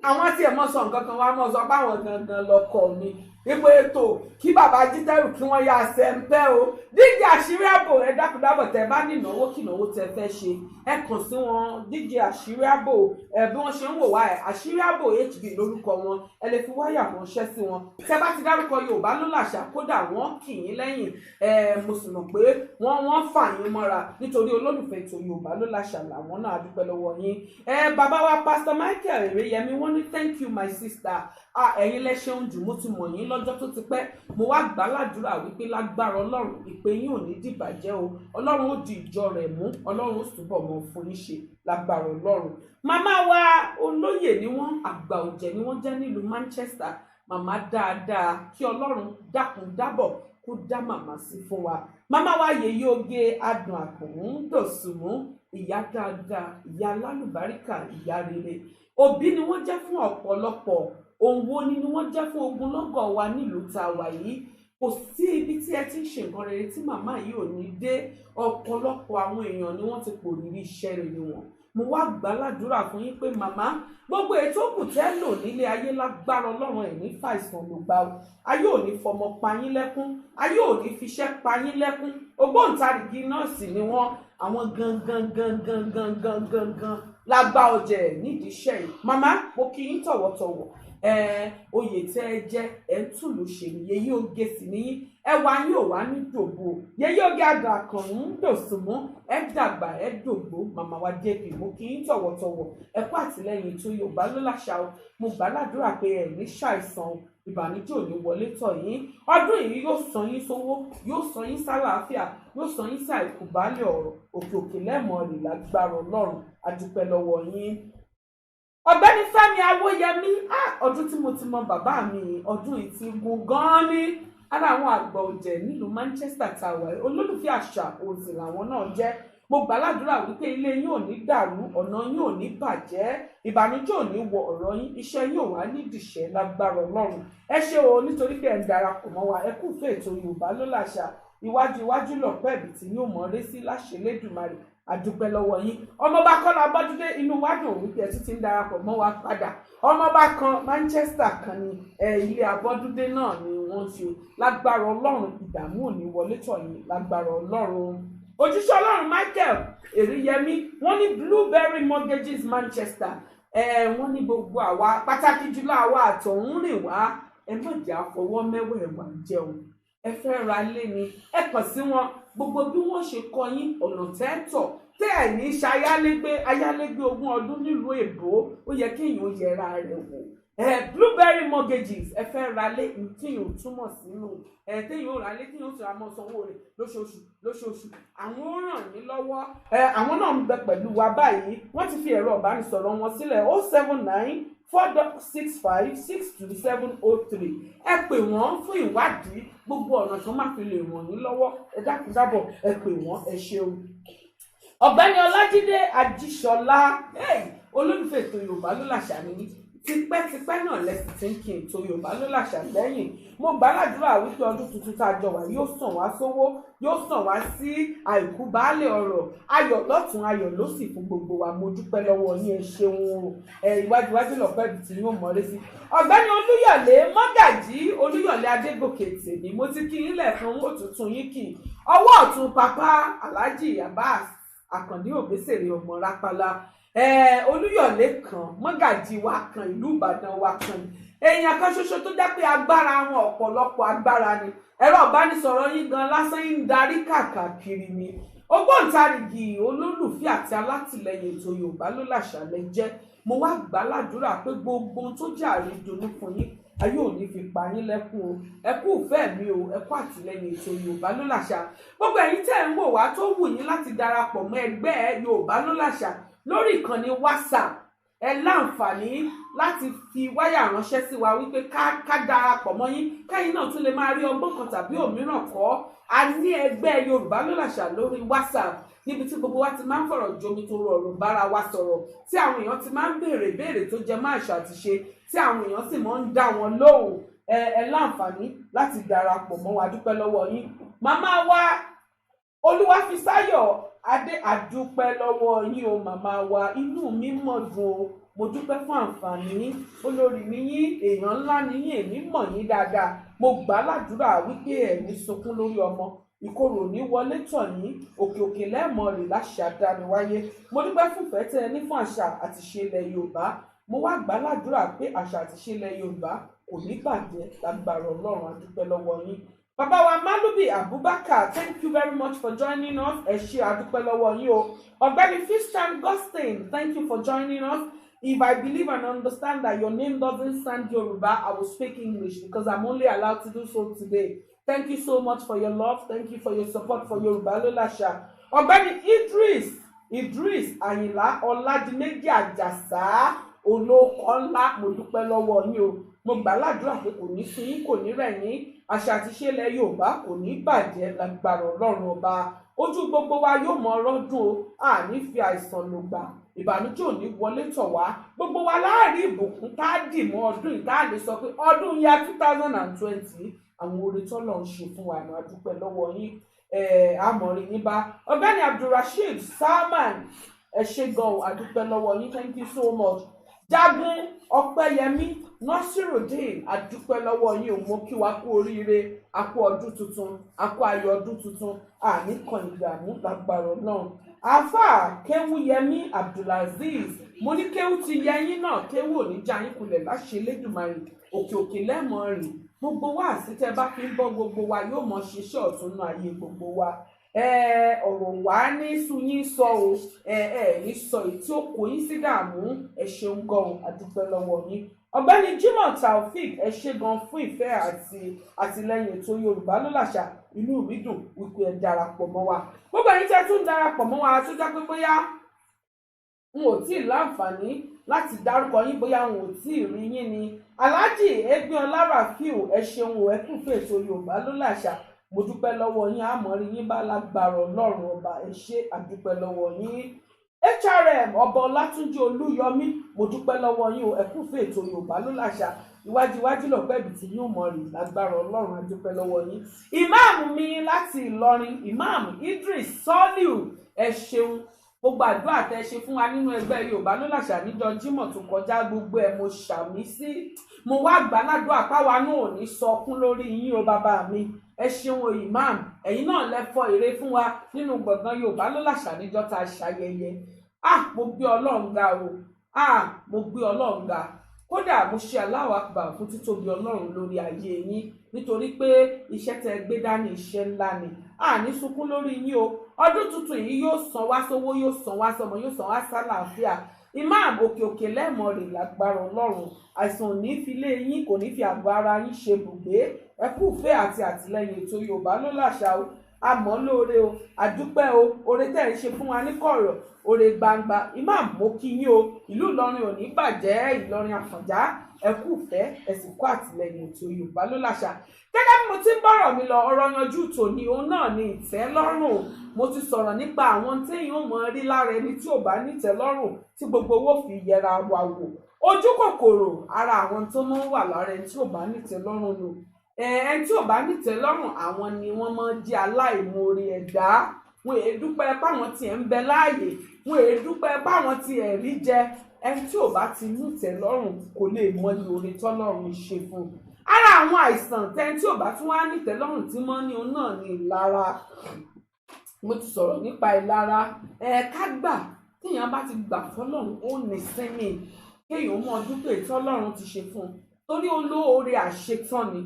àwọn tí ẹ mọ sọ nǹkan kan wá mọ sọ báwọn gangan lọkọ mi ipò ètò kí bàbá Jítẹ́rù kí wọ́n yá sẹ́ńpẹ́ o. DJ Àṣírí Abo, ẹ dákúdábọ̀ tẹ bá ní ìnáwó kí ìnáwó tẹ fẹ́ ṣe, ẹ kàn sí wọn. DJ Àṣírí Abo, ẹ bí wọ́n ṣe ń wò wá ẹ, Àṣírí Abo HB lórúkọ wọn, ẹ lè fi wáyà ránṣẹ́ sí wọn. Tẹ bá ti dárúkọ Yorùbá ló làṣà, kódà wọ́n kì í lẹ́yìn. Mo sì mọ̀ pé wọ́n fà yín mọ́ra nítorí olólùfẹ́ ètò Yorùbá ló làṣà làwọn náà. Adúpẹ́ lọ́wọ́ yín. Bàbá wa Pastor Michael Ereyemi, wọ́n ní thank you my sister. Ẹ̀yin lẹ ṣeun jù, mo ti mọ̀ yín lọ́jọ́ tó ti pẹ́. Mo wá gbà ládùúrà wípé lágbára Ọlọ́run ìpè yín ò ní dìbàjẹ́ o. Ọlọ́run ó di ìjọ rẹ̀ mú, Ọlọ́run ó túbọ̀ mọ́ fún yín ṣe lágbára Ọlọ́run. Màmá wa olóyè ni wọ́n, àgbà ọ̀jẹ̀ ni wọ́n jẹ́ nílùú Manchester. Màmá dáadáa, kí Ọlọ́run dákun dábọ̀ kó dá màmá sí fún wa. Màmá wa yèyé oge adùn àkùnún dòsùnmú, ìyá dáadáa, ìyá alálùbáríkà, ìyá rere. Òbí ni wọ́n jẹ́ fún ọ̀pọ̀lọpọ̀, òǹwo ni wọ́n jẹ́ fún ogunlọ́gọ̀ wa nílùú tá a wà yìí. Kò sí ibi tí ẹ ti ń ṣe nǹkan rere tí màmá yìí ò ní dé. Ọ̀pọ̀lọpọ̀ àwọn èèyàn ni wọ́n ti pòrírí iṣẹ́ rere wọn. Mo wá gbà ládùúrà fún yín pé màmá, gbogbo ètò òkú tẹ́ lò nílé ayé lágbára Ọlọ́run ẹ̀ ní fàìsàn ló gbà o. Ayé ò ní fọmọ pa yín lẹ́kún, ayé ò ní fiṣẹ́ pa yín lẹ́kún. Ògbóǹtarìgì nọ́ọ̀sì ni wọ́n, àwọn gangan gangan gangan gangan lágbá ọjẹ nídìí iṣẹ́ yìí. Màmá, mo kí yín tọ̀wọ̀tọ̀wọ̀. Oyè tẹ́ ẹ jẹ́, ẹ ń tùlù ṣe ni, yèyé oge sì níyín, ẹwà yín ò wá ní dògbò. Yèyé oge àgbà kan ń dòsùnmú, ẹ dàgbà ẹ dògbò. Màmá wa JP, mo kí yín tọ̀wọ̀tọ̀wọ̀. Ẹ kú àtìlẹ́yìn tó Yorùbá ló láṣà o. Mo gbà ládùúrà pé ẹ ní ṣàìsàn o, ìbànújẹ́ ò ní wọlé tọ̀ yín. Ọdún yìí yóò san yín sówó, yóò san yín sálàáfíà, yóò san yín sàìkú baálé ọ̀rọ̀. Òkè òkè lẹ́mọ̀ọ́ rè lágbára Ọlọ́run. Adúpẹ́ lọ́wọ́ yín. Ọ̀gbẹ́ni Fẹ́mi Awóyẹmí, ọdún tí mo ti mọ bàbá mi, ọdún yìí ti gùn gan-an ní. Ara àwọn àgbà ọ̀jẹ̀ nílùú Manchester tá a wà, olólùfẹ́ àṣà òsì làwọn náà jẹ́. Mo gbà ládùúrà wípé ilé yín ò ní dàrú, ọ̀nà yín ò ní bàjẹ́, ìbànújẹ́ ò ní wọ ọ̀rọ̀ yín, iṣẹ́ yín ò wá ní dìṣẹ́ lágbára Ọlọ́run. Ẹ ṣé o, nítorí pé ẹ ń darapọ̀ mọ́ wa. Ẹ kú fún ètò Yorùbá ló làṣà. Iwájú iwájú lọ̀pẹ́ ẹ̀bì tí yóò mọ̀ ré sí láṣẹ Lédùmarè. Àdúpẹ́ lọ́wọ́ yín. Ọmọọba Kọ́lá Abọ́dúndé, inú wa dùn wípé ẹ tún ti ń darapọ̀ mọ́ wa padà. Ọmọọba kan Manchester kan ni ilé Abọ́dúndé náà ni wọ́n ti lágbára Ọlọ́run, ìdààmú ò ní wọlé tọ̀ yín lágbára Ọlọ́run. Òjíṣẹ́ Ọlọ́run Michael Èrìyẹmí, wọ́n ní Blueberry Mortgages Manchester. Wọ́n ní gbogbo àwa, pàtàkì jùlọ àwa àtọ̀hún rìn wá, ẹ má jẹ́ àfọwọ́ mẹ́wẹ̀ẹ̀wá jẹun. Ẹ fẹ́ ra ilé ni, ẹ kàn sí wọn. Gbogbo bí wọ́n ṣe kọ́ yín, ọ̀nà tẹ́tọ̀ tẹ́ ẹ̀ ní ṣayálégbé ayálégbé 20 ọdún nílùú èbó, ó yẹ kéèyàn yẹra rẹ̀ wò. Blueberry Mortgages, ẹ fẹ́ ra lé, tíyàn túmọ̀ sínú téèyàn ò ra lé, téèyàn ó sì ra mọ́ sanwó rẹ̀ lóṣooṣù lóṣooṣù, àwọn ó ràn yín lọ́wọ́. Àwọn náà ń bẹ pẹ̀lú wa báyìí. Wọ́n ti fi ẹ̀rọ ìbánisọ̀rọ̀ wọn sílẹ̀: 07946562703. Ẹ pè wọ́n fún ìwádìí, gbogbo ọ̀nà tó má fi lè ràn yín lọ́wọ́. Ẹ dákun dábọ̀, ẹ pè wọ́n. Ẹ ṣeun. Ọ̀gbẹ́ni Ọlájídé Ajíṣọlá, olólùfẹ́ ètò Yorùbá Ló Làṣà ni, tipẹ́tipẹ́ náà lẹ́sìn tí ń kí ètò Yorùbá Ló Làṣà lẹ́yìn. Mo gbàládùra wípé ọdún tuntun tá a jọ wà yóò sàn wá sówó, yóò sàn wá sí àìkú baálé ọrọ̀, ayọ̀ lọ́tún, ayọ̀ lósì fún gbogbo wa. Mo dúpẹ́ lọ́wọ́ yín, ẹ ṣeun o. Ẹ iwájúwájú lọ́pẹ́ ibi tí yóò mọ̀ọ́rẹ́ sí. Ọ̀gbẹ́ni Olúyọ̀lé, Mọ́gàjí Olúyọ̀lé Adégòkè tèmi, mo ti kí yín lẹ́ẹ̀kan, ó tuntun yín kì í. Ọwọ́ ọ̀tún papa Alhaji Abbas Àkàndé Òbésèré ọmọ Rápálá, Olúyọ̀lé kan, mọ́gàjí wa kan, ìlú Ìbàdàn wa kan, èèyàn kan ṣoṣo tó jẹ́ pé agbára wọn ọ̀pọ̀lọpọ̀ agbára ni. Ẹ̀rọ ìbánisọ̀rọ̀ yín gan lásán ń darí kàkàkiri ni. Ògbóǹtarìgì olólùfẹ́ àti alátìlẹyìn ètò Yorùbá Ló Làṣà lẹ jẹ́. Mo wá gbà ládùúrà pé gbogbo ohun tó jẹ́ àrídùnnú fún yín, ayé ò ní fi pa yín lẹ́kún o. Ẹ kú ìfẹ́ mi o, ẹ kú àtìlẹyìn ètò Yorùbá Ló Làṣà. Gbogbo ẹ̀yin tẹ́ ń wò wá tó wù yín láti darapọ̀ mọ́ ẹgbẹ́ Yorùbá Ló Làṣà lórí ìkànnì WhatsApp, ẹ láǹfààní láti fi wáyà ránṣẹ́ sí wa wípé ká darapọ̀ mọ́ yín, kẹ́yìn náà tún lè máa rí ọgbọ́n kan tàbí òmíràn kọ́. A ní ẹgbẹ́ Yorùbá Ló Làṣà lórí WhatsApp, níbi tí gbogbo wa ti máa ń fọ̀rọ̀ jomi tó rọrùn bára wa sọ̀rọ̀, tí àwọn èèyàn ti máa ń béèrè béèrè tó jẹ máa àṣà àti ṣe, tí àwọn èèyàn sì máa ń dá wọn lóhùn. Ẹ láǹfààní láti darapọ̀ mọ́ wa. Dúpẹ́ lọ́wọ́ yín, màmá wa Olúwàfísáyọ̀ Adé, àdúpẹ́ lọ́wọ́ yín o, màmá wa. Inú mi mọ̀ dùn o, mo dúpẹ́ fún àǹfààní. Olórí mi yín, èèyàn ńlá ni yín, èmi mọ̀ yín dáadáa. Mo gbà á ládùúrà wípé ẹ̀mí sunkún lórí ọmọ, ìkorò ní wọlé tọ̀ yín, òkè òkè lẹ́ẹ̀mọ́ rè láṣà dániwáyé. Mo dúpẹ́ fún ìfẹ́ tẹ́ ẹ ní fún àṣà àti ṣe ilẹ̀ Yorùbá. Mo wá gbà á ládùúrà pé àṣà àti ṣe ilẹ̀ Yorùbá kò ní bàjẹ́ lágbára Ọlọ́run. Àdúpẹ́ lọ́wọ́ yín. Bàbá wa Malubi Abubakar, thank you very much for joining us. Ẹ ṣé, àdúpẹ́ lọ́wọ́ yín o. Ọ̀gbẹ́ni Fistan Gustin, thank you for joining us. If I believe and understand that your name doesn't sound Yoruba, I will speak English because I'm only allowed to do so today. Thank you so much for your love. Thank you for your support for Yorùbá Ló Làṣà. Ọ̀gbẹ́ni Idris Àyìnlá Ọládìméjì Àjàsá, olóko ńlá, mo dúpẹ́ lọ́wọ́ yín o. Mo gbà ládùúrà pé kò ní sú yín, kò ní rẹ̀ yín, àṣà àti ìṣe ilẹ̀ Yorùbá kò ní bàjẹ́ lágbára Ọlọ́run Ọba. Ojú gbogbo wa yóò mọ ọrọ́dún o, àní fi àìsàn lògbà, ìbànújẹ́ ò ní wọlé tọ̀ wá. Gbogbo wa láàrin ìbùkún tá a dì mọ́ ọdún yìí, tá a lè sọ pé ọdún ya 2020, àwọn oore tọ́lọ̀ ń ṣe fún wa ní, adúpẹ́ lọ́wọ́ yín. Àmọ̀rí yín bá. Ọ̀gbẹ́ni Abdulrasheed Salman, ẹ ṣé gan o, adúpẹ́ lọ́wọ́ yín, thank you so much. Jagun Ọpẹ́yẹmí Násírùdín, adúpẹ́ lọ́wọ́ yín o. Mo kí wa kú oríire, a kú ọdún tuntun, a kú ayọ̀ ọdún tuntun, àní kan ìdààmú lágbára náà. Àáfàá Kéwúyẹmí Abdulazeez, mo ní kéwú ti yẹ yín náà, kéwú ò ní já yín kulẹ̀ láṣẹ Elédùmarè. Òkè òkè lẹ́mọ̀ rìn. Gbogbo wa àti tẹ́ bá fi ń bọ́ gbogbo wa yóò mọ ṣiṣẹ́ ọ̀tún náà ayé gbogbo wa. Ọ̀rọ̀ wa ní sun yín sọ o, ẹ ẹ ní sọ èyí tí ó kó yín sí dààmú. Ẹ ṣeun gan, àdúpẹ́ lọ́wọ́ yín. Ọ̀gbẹ́ni Jimoh Taofeek, ẹ ṣé gan fún ìfẹ́ àti àtìlẹ́yìn ètò Yorùbá Ló Làṣà. Inú mi dùn wípé ẹ darapọ̀ mọ́ wa. Gbogbo ẹ̀yin tẹ́ tún darapọ̀ mọ́ wa tó jẹ́ pé bóyá n ò tí ì láǹfààní láti dárúkọ yín, bóyá n ò tí ì rí yín ni, Alhaji Ẹgbẹ́ọlá Rafiu, ẹ ṣeun o, ẹ kún fún ètò Yorùbá Ló Làṣà. Mo dúpẹ́ lọ́wọ́ yín, àmọ́ rí yín bá lágbára Ọlọ́run Ọba. Ẹ ṣé, àdúpẹ́ lọ́wọ́ yín. HRM Ọba Ọlátúnjí Olúyọmí, mo dúpẹ́ lọ́wọ́ yín o, ẹ kú fún ètò Yorùbá Ló Làṣà. Iwájú iwájú lọ̀pẹ́ ibi tí yóò mọ̀ rí lágbára Ọlọ́run. A dúpẹ́ lọ́wọ́ yín. Ìmáàmù mi láti Ìlọrin, Ìmáàmù Idris Soliu, ẹ ṣeun. Gbogbo àdúrà tẹ ṣe fún wa nínú ẹgbẹ́ Yorùbá Ló Làṣà níjọ́ Jímọ̀ tó kọjá, gbogbo ẹ̀ mo ṣàmì sí. Mo wá gbà ládùúgbò àpáwa náà ò ní sọkún lórí yín o, bàbá mi. Ẹ ṣeun o, imam. Ẹ̀yin náà lẹ fọ èrè fún wa nínú gbọ̀ngàn Yorùbá Ló Làṣà níjọ́ tá a ṣayẹyẹ. Ah, mo gbé Ọlọ́run ga o. Ah, mo gbé Ọlọ́run ga. Kódà mo ṣe Allahu Akbar fún títóbi Ọlọ́run lórí ayé yín, nítorí pé iṣẹ́ tẹ gbé dání, iṣẹ́ ńlá ni. A ní sunkún lórí yín o. Ọdún tuntun yìí yóò san wá sówó, yóò san wá sọmọ, yóò san wá sálàáfíà. Imam, òkè òkè lẹ́ẹ̀mọ́ rè lágbára Ọlọ́run. Àìsàn ò ní fi lé yín, kò ní fi àgọ́ ara yín ṣe bùgbé. Ẹ kú ìfẹ́ àti àtìlẹ́yìn ètò Yorùbá Ló Làṣà o. Àmọ́ lóore o, àdúpẹ́ o. Oore tẹ́ ń ṣe fún wa ní kọ̀rọ̀, oore gbangba. Imam, mo kí yín o. Ìlú Ìlọrin ò ní bàjẹ́, Ìlọrin Àfọ̀njá. Ẹ kú ìfẹ́, ẹ sì kú àtìlẹ́yìn ètò Yorùbá Ló Làṣà. Gẹ́gẹ́ bí mo ti ń bọ̀rọ̀ mi lọ, ọ̀rọ̀ yanjú tòní òun náà ni ìtẹ́lọ́rùn. Mo ti sọ̀rọ̀ nípa àwọn téèyàn ò mọ̀ rí lára ẹni tí ò bá nítẹ́lọ́rùn, tí gbogbo owó fi yẹra wa wò. Ojú kòkòrò, ara àwọn tó máa ń wà lára ẹni tí ò bá nítẹ́lọ́rùn nù. Ẹni tí ò bá nítẹ́lọ́rùn, àwọn ni wọ́n máa ń jẹ́ aláìmoore ẹ̀dá. Wọn èé dúpẹ́ páwọn tiẹ̀ ń bẹ láàyè, wọn èé dúpẹ́ páwọn tiẹ̀ rí jẹ. Ẹni tí ò bá ti nítẹ́lọ́rùn kò lè mọyì oore tọ́lọ́run ṣe fún un. Ara àwọn àìsàn tẹni tí ò bá tún wá nítẹ́lọ́rùn tí mọ́ ní òun náà ní ìlara. Mo ti sọ̀rọ̀ nípa ìlara. Ẹ ká gbà, téèyàn bá ti gbà fọ́lọ́run, ó ní sinmi, kéèyàn mọ dúpẹ́ tọ́lọ́run ti ṣe fún un, torí olóore àṣetán ni.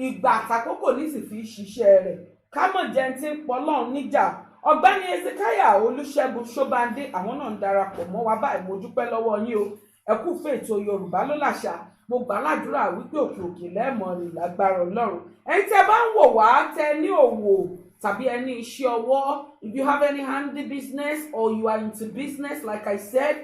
Ìgbà àtàkókò ní sì fi ṣiṣẹ́ rẹ̀. Ká mọ̀ jẹ́ ti ń pọ̀ Ọlọ́run níjà. Ọ̀gbẹ́ni Ezekiah Olúṣẹ́gun Ṣóbándé, àwọn náà ń darapọ̀ mọ́ wa báyìí. Mo dúpẹ́ lọ́wọ́ yín o. Ẹ kú fún ètò Yorùbá Ló Làṣà. Mo gbà ládùúrà wípé òkè òkè lẹ́ẹ̀mọ́ rìn lágbára Ọlọ́run. Ẹ̀yin tẹ́ bá ń wò wá, tẹ́ ní òwò tàbí ẹni iṣẹ́ ọwọ́, if you have any handy business or you are into business, like I said,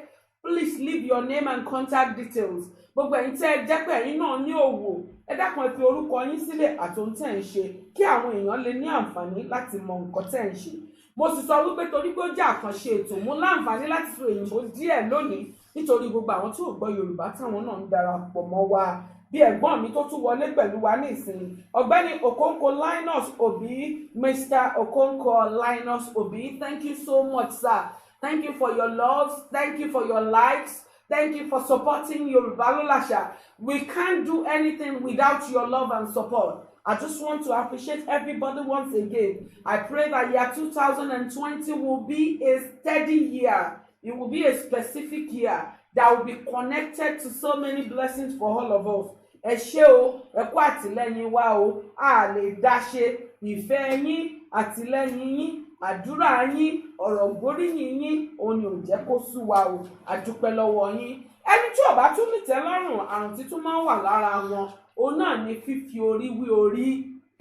please leave your name and contact details. Gbogbo ẹ̀yin tẹ́ ẹ jẹ́ pé ẹ̀yin náà ní òwò, ẹ dákun, ẹ fi orúkọ yín sílẹ̀ àti ohun tẹ́ ń ṣe, kí àwọn èèyàn lè ní àǹfààní láti mọ nǹkan tẹ́ ń ṣe. Mo sì sọ wípé torí pé ó jẹ́ àkànṣe ètò, mo láǹfààní láti sọ òyìnbó díẹ̀ lónìí, nítorí gbogbo àwọn tí ò gbọ́ Yorùbá táwọn náà ń darapọ̀ mọ́ wa, bí ẹ̀gbọ́n mi tó tún wọlé pẹ̀lú wa ní ìsìn, Ọ̀gbẹ́ni Okonkwo Linus Obi. Mr. Okonkwo Linus Obi, thank you so much, sir. Thank you for your love, thank you for your likes, thank you for supporting Yorùbá Ló Làṣà. We can't do anything without your love and support. I just want to appreciate everybody once again. I pray that year 2020 will be a steady year. It will be a specific year that will be connected to so many blessings for all of us. Ẹ ṣé o, ẹ kú àtìlẹ́yìn wa o. A lè dá ṣe. Ìfẹ́ yín, àtìlẹ́yìn yín, àdúrà yín, ọ̀rọ̀ gbóríyìn yín, òun ni ò jẹ́ kó sú wa o. A dúpẹ́ lọ́wọ́ yín. Ẹni tí ò bá tún nítẹ́lọ́rùn, àrùn títún máa ń wà lára wọn, òun náà ni fífi orí wí orí.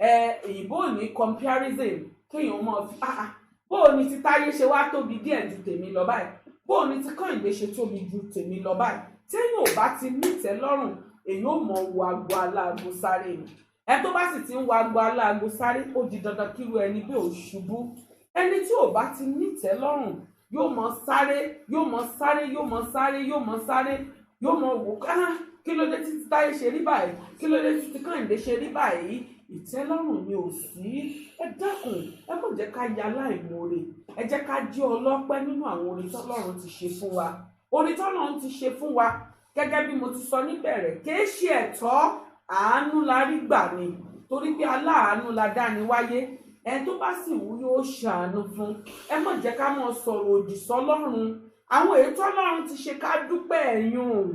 Ẹ èyìnbó ní comparison, kéèyàn máa fi, "Ah ah, bó o ní ti Táyé ṣe wá tóbi díẹ̀ ju tèmi lọ báyìí? Bó o ní ti Kẹ́hìndé ṣe tóbi ju tèmi lọ báyìí?" Téèyàn ò bá ti nítẹ́lọ́rùn, èyí ò mọ wo agbo aláago sáré ni. Ẹ tó bá sì ti ń wo agbo aláago sáré, ó di dandan kíru ẹni bí ò ṣubú. Ẹni tí ò bá ti nítẹ́lọ́rùn yóò mọ sáré, yóò mọ sáré, yóò mọ sáré, yóò mọ sáré, yóò mọ wò ká, "Kí ló dé títí Táyé ṣe rí báyìí? Kí ló dé títí Kẹ́hìndé ṣe rí báyìí?" Ìtẹ́lọ́rùn ni ò sí. Ẹ dákun, ẹ má jẹ́ ká ya aláìmoore. Ẹ jẹ́ ká jẹ́ ọlọ́pẹ́ nínú àwọn oore tọ́lọ́run ti ṣe fún wa. Oore tọ́lọ́run ti ṣe fún wa, gẹ́gẹ́ bí mo ti sọ níbẹ̀rẹ̀, kìí ṣe ẹ̀tọ́, àánú la rí gbà ni, torí pé aláàánú la dá ni wáyé. Ẹni tó bá sì wù yóò ṣàánú fún. Ẹ má jẹ́ ká máa sọ̀rọ̀ òdì sọ́lọ́run. Àwọn èyí tọ́lọ́run ti ṣe, ká dúpẹ́ ẹ̀yùn,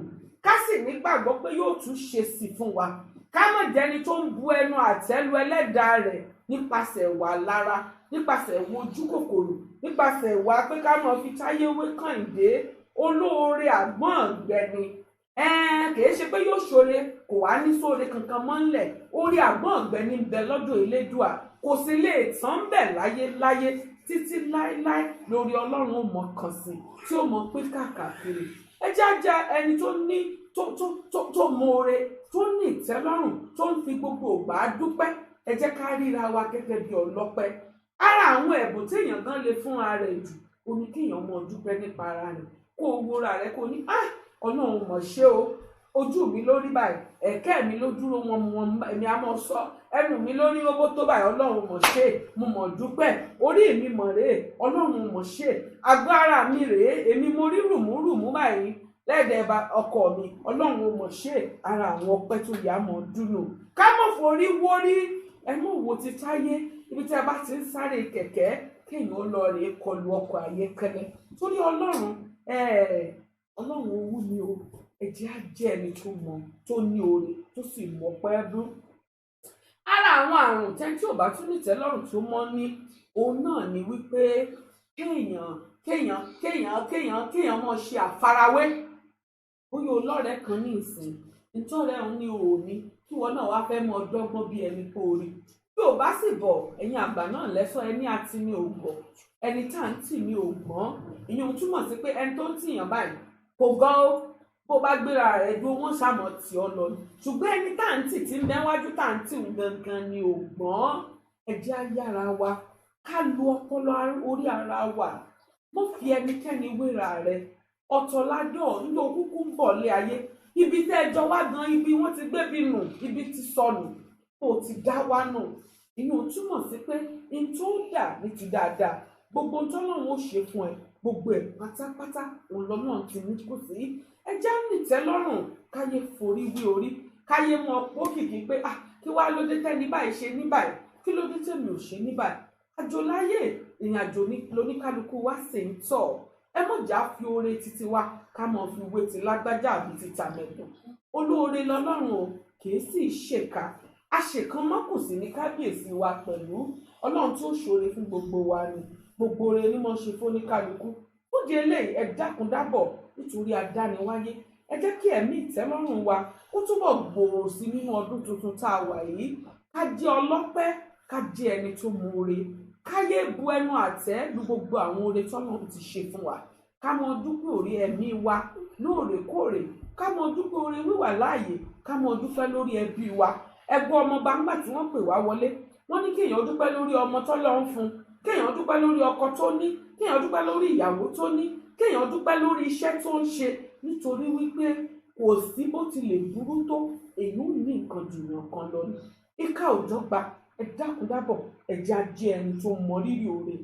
ká sì nígbàgbọ́ pé yóò tún ṣe sí fún wa. Ká má jẹ́ni tó ń bu ẹnu àtẹ́lu ẹlẹ́dàá rẹ̀ nípasẹ̀ ìwà lára, nípasẹ̀ ìwà ojú kòkòrò, nípasẹ̀ ìwà pé ká máa fi Táyé wé Kànìdé. Olóore àgbọ̀n ọ̀gbẹ́ni, kìí ṣe pé yóò ṣoore kò wá ní sóore kankan mọ́ ńlẹ̀. Orí àgbọ̀n ọ̀gbẹ́ni ń bẹ lọ́dọ̀ Elédùà, kò sì lè tán bẹ̀ láyéláyé. Títí láéláé lórí Ọlọ́run ó mọ kàn sí tí ó mọ pé káàkiri. Ẹ jẹ́ jẹ́ ẹni tó ní tó mọ̀ọ́re, tó ní ìtẹ́lọ́rùn, tó ń fi gbogbo ògbà dúpẹ́. Ẹ jẹ́ ká ríra wa gẹ́gẹ́ bí ọlọ́pẹ́. Ara àwọn ẹ̀bùn téèyàn gan lè fún ara rẹ̀ jù ó ní kéèyàn mọ dúpẹ́ nípa ara rẹ̀, kó o wúra rẹ̀, kó o ní, "Ah, Ọlọ́run mọ̀ ṣé o." Ojú mi lórí báyìí, ẹ̀kẹ́ mi ló dúró wọn wọn, èmi á mọ sọ ẹnu mi lórí owó tó báyìí. Ọlọ́run mọ̀ ṣe, mo mọ̀ dúpẹ́. Orí mi mọ̀ rèé, Ọlọ́run mọ̀ ṣe. Agbára mi rèé, èmi mo rí rùmúrùmú báyìí lẹ́ẹ̀dẹ̀ ọkọ mi, Ọlọ́run mọ̀ ṣe. Ara àwọn ọpẹ́ tó yá mọ̀ dúnú. Ká mọ̀ forí wórí, ẹ mọ̀ wo ti táyé ibi tí a bá ti ń sáré kẹ̀kẹ́ kéèyàn lọ rèé kọlu ọkọ̀ ayẹ́kẹ́lẹ́. Torí Ọlọ́run, Ọlọ́run owú ni o. Ẹ jẹ́ á jẹ́ ẹni tó mọ̀, tó ní oore, tó sì mọ̀ pẹ́ dún. Ara àwọn àrùn tẹ́ tí ò bá tún nìtẹ́lọ́rùn tó mọ́ ní òun náà ni wípé kéèyàn kéèyàn kéèyàn kéèyàn kéèyàn mọ̀ ṣe àfarawé. Bóyá olọ́rẹ̀ẹ́ kan ní ìsìn ntọ́rẹ́ òun ní òní kí wọn náà wá fẹ́ mọ dọ́gbọ́n bí ẹni kó rí. Bí ò bá sì bọ̀, ẹ̀yin àgbà náà lẹ́sọ̀, ẹni àti ní ògbọ̀, ẹni tá à ń tì ní ògbọ́n. Ìyẹn túmọ̀ sí pé ẹni tó ń tìyàn báyìí kò gan ó, bó bá gbéra rẹ̀ dúró wọ́n ṣàmọ̀ tì ọ́ lọ. Ṣùgbọ́n ẹni tá à ń tì tí ń bẹ wájú tá à ń tì ń gangan ni ògbọ́n. Ẹ jẹ́ á yára wa, ká lu ọpọlọ orí ara wa. Mọ́ fi ẹnikẹ́ni wéra rẹ̀. Ọ̀tọ̀ ládọ̀ ní òkúkú ń bọ̀ lé ayé. Ibi tẹ́ ẹ jọ wá gan, ibi wọ́n ti gbé bí nù, ibi ti sọnù, kò ti dá wá nù. Ìyẹn túmọ̀ sí pé n tó dà ní ti dáadáa, gbogbo ohun tọ́lọ́run ó ṣe fún ẹ, gbogbo ẹ̀ pátápátá òun lọ́nà ti ní kò sí. Ẹ jẹ́ nìtẹ́lọ́rùn, káyé forí wí orí, káyé mọ pókìkí pé ah, kí wàá ló dé tẹ́ni báyìí ṣe ní báyìí, kí ló dé tẹ́mi ò ṣe ní báyìí. Àjò láyé, ìrìn àjò lóníkálukú wá sì ń tọ̀. Ẹ mọ̀ já fi oore títí wa ká mọ̀ fi wé ti lágbájá àbí ti tàmẹ̀dùn. Olóore lọ́lọ́run o, kìí sì ṣèkà. Àṣekàn mọ́ kò sí ní kábíyèsí wa pẹ̀lú. Ọlọ́run tó ṣoore fún gbogbo wa ni. Gbogbo oore ni mo ṣe fóníkálukú. Fúdi eléyìí, ẹ dákun dábọ̀ nítorí adániwáyé. Ẹ jẹ́ kí ẹ̀mí ìtẹ́lọ́rùn wa kó túbọ̀ gbòòrò sí nínú ọdún tuntun tá a wà yìí. Ká jẹ́ ọlọ́pẹ́, ká jẹ́ ẹni tó mọ oore. Káyé bu ẹnu àtẹ́ lu gbogbo àwọn oore tọ́lọ́run ti ṣe fún wa. Ká mọ dúpẹ́ orí ẹ̀mí wa lóòrèkóòrè. Ká mọ dúpẹ́ oore wíwà láàyè. Ká mọ dúpẹ́ lórí ẹbí wa. Ẹgbẹ́ ọmọ gbangba tí wọ́n pè wá wọlé, wọ́n ní kéèyàn dúpẹ́ lórí ọmọ tọ́lọ́run fún, kéèyàn dúpẹ́ lórí ọkọ tó ní, kéèyàn dúpẹ́ lórí ìyàwó tó ní, kéèyàn dúpẹ́ lórí iṣẹ́ tó ń ṣe. Nítorí wípé kò sí bó ti lè burú tó, èyí ò ní nǹkan jù yàn kan lọ ni. Ìka ò dọ́gba. Ẹ dákun dábọ̀, ẹ jẹ́ á jẹ́ ẹni tó mọ rírì oore.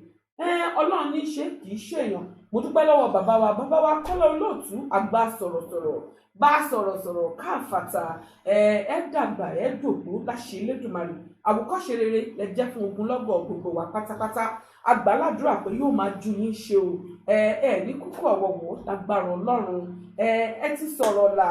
Ọlọ́run ní í ṣe, kì í ṣe èèyàn. Mo dúpẹ́ lọ́wọ́ bàbá wa, bàbá wa Kọ́lá Olóòtú, àgbà sọ̀rọ̀sọ̀rọ̀, bá sọ̀rọ̀sọ̀rọ̀ káfàtà. Ẹ dàgbà, ẹ dògbó láṣẹ Elédùmarè. Àwòkọ́ṣe rere lẹ jẹ́ fún ogunlọ́gọ̀ gbogbo wa pátápátá. Àgbàládùra pé yóò máa ju yín ṣe o. Ẹ ní kúkú ọ̀wọ̀wọ̀ lágbára Ọlọ́run. Ẹ ti sọ̀rọ̀ là,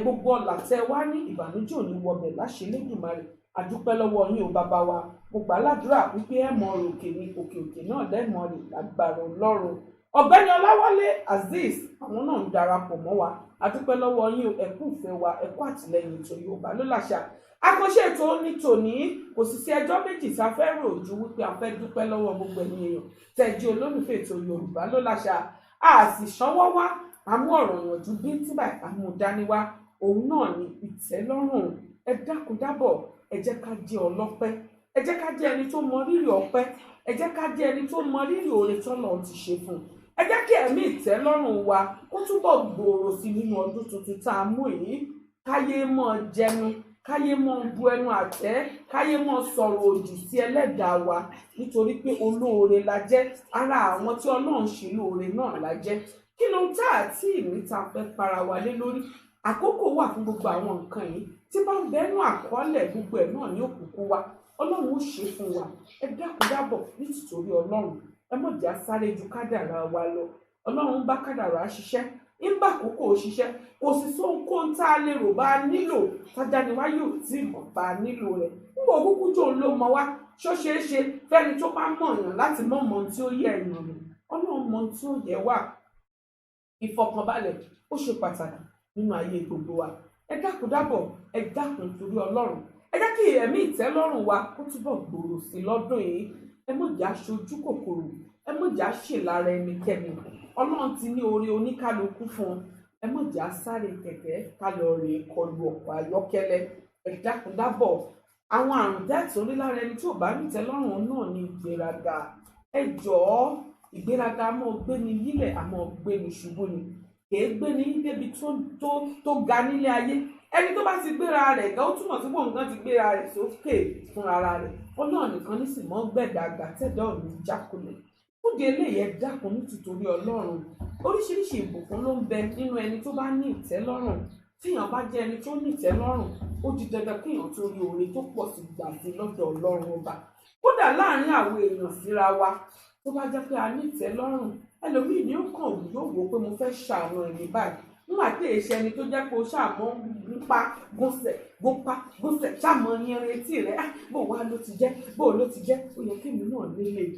gbogbo ọ̀là tẹ wá ní ìbànújẹ́ òní wọbẹ̀ láṣẹ Elédùmarè. Àdúpẹ́ lọ́wọ́ yín o bàbá wa. Mo gbàládùra wípé ẹ mọ òkè ní òkè òkè náà lẹ́mọ̀ rè lágbára Ọlọ́run. Ọ̀gbẹ́ni Ọláwálé Azeez, àwọn náà ń darapọ̀ mọ́ wa. Àdúpẹ́ lọ́wọ́ yín o, ẹ kú ìfẹ́ wa, ẹ kú àtìlẹ́yìn ètò Yorùbá ló láṣà. Àkànṣe ètò ní tòní kò sì sí ẹjọ́ méjì tá a fẹ́ rò ju wípé a fẹ́ dúpẹ́ lọ́wọ́ gbogbo ẹ̀yin èèyàn tẹ́ jẹ́ olólùfẹ́ ètò Yorùbá ló láṣà. A sì ṣánwọ́ wá, àmú ọ̀rọ̀ ìyànjú bí tí báyìí àmúdáníwá, òun náà ni ìtẹ́lọ́rùn. Ẹ dákun dábọ̀, ẹ jẹ́ ká jẹ́ ọlọ́pẹ́, ẹ jẹ́ ká jẹ́ ẹni tó mọ rírì ọpẹ́, ẹ jẹ́ ká jẹ́ ẹni tó mọ rírì oore tọ́lọ́run ti ṣe fún un. Ẹ jẹ́ kí ẹ̀mí ìtẹ́lọ́rùn wa kó túbọ̀ gbòòrò sí nínú ọdún tuntun tá a mú yìí. Káyé mọ́ jẹnu, káyé mọ́ bu ẹnu àtẹ́, káyé mọ́ sọ̀rọ̀ òdì sí ẹlẹ́dàá wa, nítorí pé olóore la jẹ́. Ara àwọn tí Ọlọ́run ṣe lóore náà la jẹ́. Kí ló ń tà àti ìmí ta fẹ́ para wa lé lórí? Àkókò wà fún gbogbo àwọn nǹkan yìí. Tí bá ń bẹnu àkọọ́lẹ̀ gbogbo ẹ̀ náà ní òkùnkùn wa, Ọlọ́run ó ṣe fún wa. Ẹ dákun dábọ̀ nítorí Ọlọ́run. Ẹ mọ̀ jà sáré ju kádàrá wa lọ. Ọlọ́run ń bá kádàrá ṣiṣẹ́, ń bá àkókò ṣiṣẹ́. Kò sì sóhunkóhun tá a lè rò bá a nílò tájániwáyé ò tí mọ̀ bá a nílò rẹ̀. Nígbà òkúkú jò ń ló mọ wá, ṣó ṣeé ṣe fẹ́ni tó bá mọ̀ yàn láti mọ̀ mọ̀ tí ó yẹ èèyàn rẹ̀. Ọlọ́run mọ̀ tí ó yẹ wá. Ìfọ̀kànbalẹ̀ ó ṣe pàtàkì nínú ayé gbogbo wa. Ẹ dákun dábọ̀, ẹ dákun torí Ọlọ́run. Ẹ jẹ́ kí ẹ̀mí ìtẹ́lọ́rùn wa kó túbọ̀ gbòòrò sí lọ́dún yìí. Ẹ mọ̀ jà ṣojú kòkòrò, ẹ mọ̀ jà ṣèlára ẹnikẹ́ni. Ọlọ́run ti ní oore oníkálukú fún un. Ẹ mọ̀ jà sáré kẹ̀kẹ́ ká lọ rè kọlu ọkọ̀ ayọ́kẹ́lẹ́. Ẹ dákun dábọ̀. Àwọn àrùn dẹ́ẹ̀tì onílára ẹni tí ò bá nítẹ́lọ́rùn náà ní ìgbéraga. Ẹ jọ̀ọ́, ìgbéraga a máa gbéni yílẹ̀, a máa gbéni ṣubú ni. Kìí gbé ní débi tó ga nílé ayé. Ẹni tó bá ti gbéra rẹ̀ ga, ó túmọ̀ sí pé òun gan ti gbéra rẹ̀ sókè fúnra rẹ̀. Ọlọ́run nìkan ní sì mọ́ gbẹ̀dàgbà tẹ̀dá ò ní jákulẹ̀. Fúdi eléyìí, ẹ dákun nítorí Ọlọ́run. Oríṣiríṣi ìbùkún ló ń bẹ nínú ẹni tó bá ní ìtẹ́lọ́rùn. Tíyàn bá jẹ́ ẹni tó ní ìtẹ́lọ́rùn, ó di dandan kéèyàn tó rí oore tó pọ̀ sí gbà sí lọ́dọ̀ Ọlọ́run ọba. Kódà láàárín àwọn èèyàn síra wa, tó bá jẹ́ pé a ní ìtẹ́lọ́rùn, ẹlòmíì ní ó kàn wù yóò wò pé mo fẹ́ ṣàánú ẹni báyìí. Nígbà tí èṣe ẹni tó jẹ́ pé o ṣàmọ́ gúnpá gúnṣẹ̀ gúnpá gúnṣẹ̀ ṣàmọ́ yẹn retí rẹ̀, bó wá ló ti jẹ́, bó ló ti jẹ́, ó yẹ kémi náà lélẹ̀.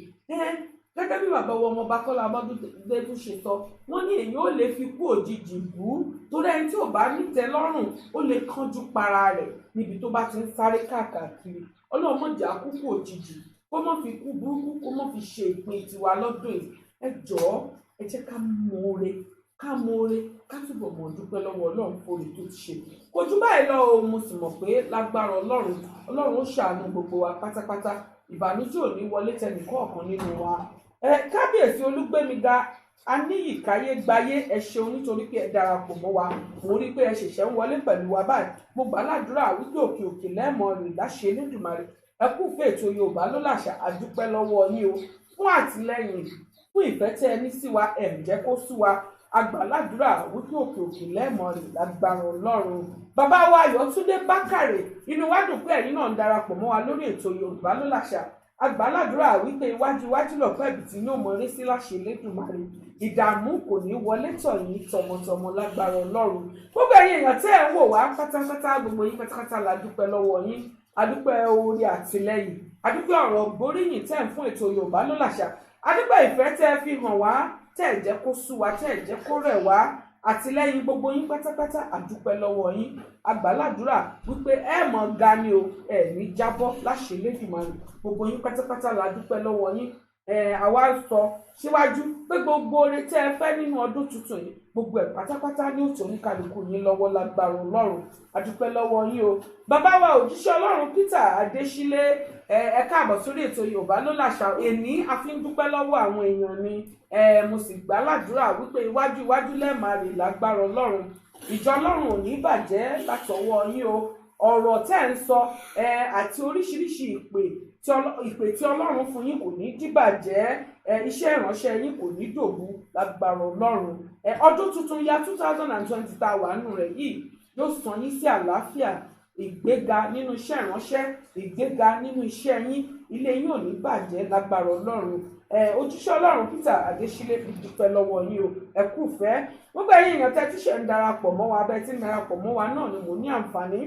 Gẹ́gẹ́ bí bàbá wa ọmọọba Kọ́lá Ọmọdé tún ṣe sọ, wọ́n ní èyí ò lè fi kú òjijì bú, torí ẹni tí ò bá nítẹ́lọ́rùn ó lè kánjú para rẹ̀ níbi tó bá ti ń sáré káàkiri. Ọlọ́run má jẹ́ á kú kú òjijì, kó má fi kú burúkú, kó má fi ṣe ìpín tiwa lọ́dún yìí. Ẹ jọ̀ọ́, ẹ jẹ́ ká mọ̀ọ́re, ká mọ̀ọ́re, ká túbọ̀ mọ̀ dúpẹ́ lọ́wọ́ Ọlọ́run fún oore tó ti ṣe. Kò jù báyìí lọ o, mo sì mọ̀ pé lágbára Ọlọ́run, Ọlọ́run ó ṣàánú gbogbo wa pátápátá. Ìbànújẹ́ ò ní wọlé tẹnìkọ̀ọ̀kan nínú wa. Kábíyèsí Olúgbémiga Aníyìkáyé gbayé, ẹ ṣeun nítorí pé ẹ darapọ̀ mọ́ wa. Mo rí pé ẹ ṣẹ̀ṣẹ̀ ń wọlé pẹ̀lú wa báyìí. Mo gbà ládùúrà wípé òkè òkè lẹ́ẹ̀mọ́ rìn láṣẹ Elédùmarè. Ẹ kú fún ètò Yorùbá ló làṣà, àdúpẹ́ lọ́wọ́ yín o fún àtìlẹ́yìn, fún ìfẹ́ tẹ́ ẹ ní sí wa, ẹ̀ ń jẹ́ kó sú wa. A gbà ládùúrà wípé òkè òkè lẹ́ẹ̀mọ́ rìn lágbára Ọlọ́run. Bàbá wa Ayọ̀túndé Bákàrè, inú wa dùn pé ẹ̀yin náà ń darapọ̀ mọ́ wa lórí ètò Yorùbá ló làṣà. A gbà ládùúrà wípé iwájú iwájú lọ̀pọ̀ ẹ̀bìtì ní òmò rí sí láṣẹ Elédùmarè. Ìdààmú kò ní wọlé tọ̀ yín tọmọtọmọ lágbára Ọlọ́run. Gbogbo ẹ̀yin èèyàn tẹ́ ẹ̀ ń wò wá pátápátá, gbogbo yín pátápátá la dúpẹ́ lọ́wọ́ yín. A dúpẹ́ oore àtìlẹ́yìn, a dúpẹ́ ọ̀rọ̀ gbóríyìn tẹ́ ẹ̀ ń fún ètò Yorùbá ló làṣà. A dúpẹ́ ìfẹ́ tẹ́ ẹ fi hàn wá, tẹ́ ẹ̀ jẹ́ kó sú wa, tẹ́ ẹ̀ jẹ́ kó rẹ̀ wá. Àtìlẹ́yìn gbogbo yín pátápátá, a dúpẹ́ lọ́wọ́ yín. A gbà ládùúrà wípé ẹ mọ̀ ga ni o, ẹ ní jábọ́ láṣẹ Elédùmarè. Gbogbo yín pátápátá la dúpẹ́ lọ́wọ́ yín. Àwa sọ síwájú pé gbogbo oore tẹ́ ẹ fẹ́ nínú ọdún tuntun yìí, gbogbo ẹ̀ pátápátá ní òtò oníkálukú yín lọ́wọ́ lágbára Ọlọ́run. A dúpẹ́ lọ́wọ́ yín o. Bàbá wa òjíṣẹ́ Ọlọ́run Peter Adésílé, ẹ káàbọ̀ sórí ètò Yorùbá ló làṣà. Èní a fi ń dúpẹ́ lọ́wọ́ àwọn èèyàn ni. Mo sì gbà ládùúrà wípé iwájú iwájú lẹ́ẹ̀máa rè lágbára Ọlọ́run. Ìjọ Ọlọ́run ò ní bàjẹ́ látọwọ́ yín o. Ọ̀rọ̀ tẹ́ ń sọ àti oríṣiríṣi ìpè tí Ọlọ́run fún yín kò ní dìbàjẹ́. Iṣẹ́ ìránṣẹ́ yín kò ní dòbu lágbára Ọlọ́run. Ọdún tuntun ya 2020 tá a wà nù rẹ̀ yìí yóò sàn yín sí àlàáfíà, ìgbéga nínú iṣẹ́ ìránṣẹ́, ìgbéga nínú iṣẹ́ yín, ilé yín ò ní bàjẹ́ lágbára Ọlọ́run. Ojúṣe Ọlọ́run Peter Adésílé fi dúpẹ́ lọ́wọ́ yín o. Ẹ kú fẹ́. Gbogbo ẹ̀yin èèyàn tẹ́ tíṣẹ̀ ń darapọ̀ mọ́ wa, abẹ́ tí ń darapọ̀ mọ́ wa náà ni mo ní àǹfààní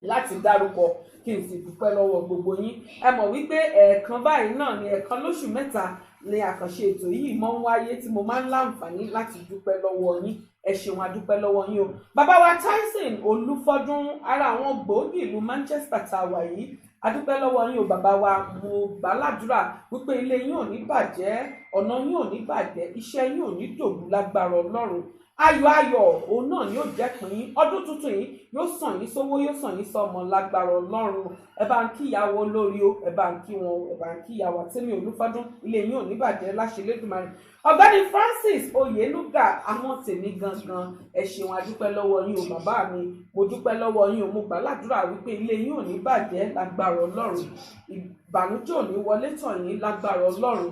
láti dárúkọ kí n sì dúpẹ́ lọ́wọ́ gbogbo yín. Ẹ mọ̀ wípé ẹ̀ẹ̀kan báyìí náà ni ẹ̀ẹ̀kan lóṣù mẹ́ta ni àkànṣe ètò yìí máa ń wáyé tí mo máa ń láǹfààní láti dúpẹ́ lọ́wọ́ yín. Ẹ ṣeun, a dúpẹ́ lọ́wọ́ yín o. Bàbá wa Tyson Olúfọdún, ara àwọn gbòógì ìlú Manchester tá a wà yìí, a dúpẹ́ lọ́wọ́ yín o bàbá wa. Mo gbà ládùúrà wípé ilé yín ò ní bàjẹ́, ọ̀nà yín ò ní bàjẹ́, iṣẹ́ yín ò ní dòbu lágbára Ọlọ́run. Ayọ̀ ayọ̀ òun náà ni yóò jẹ́ pín yín. Ọdún tuntun yìí yóò sàn yín sówó, yóò sàn yín sọmọ lágbára Ọlọ́run. Ẹ bá ń kí ìyàwó lórí o, ẹ bá ń kí wọn o, ẹ bá ń kí ìyàwó Tẹ́mi Olúfọdún, ilé yín ò ní bàjẹ́ láṣẹ Elédùmarè. Ọ̀gbẹ́ni Francis Oyenuga, àwọn tèmi gangan, ẹ ṣeun, a dúpẹ́ lọ́wọ́ yín o bàbá mi. Mo dúpẹ́ lọ́wọ́ yín o. Mo gbà ládùúrà wípé ilé yín ò ní bàjẹ́ lágbára Ọlọ́run. Ìbànújẹ́ ò ní wọlé tọ̀ yín lágbára Ọlọ́run.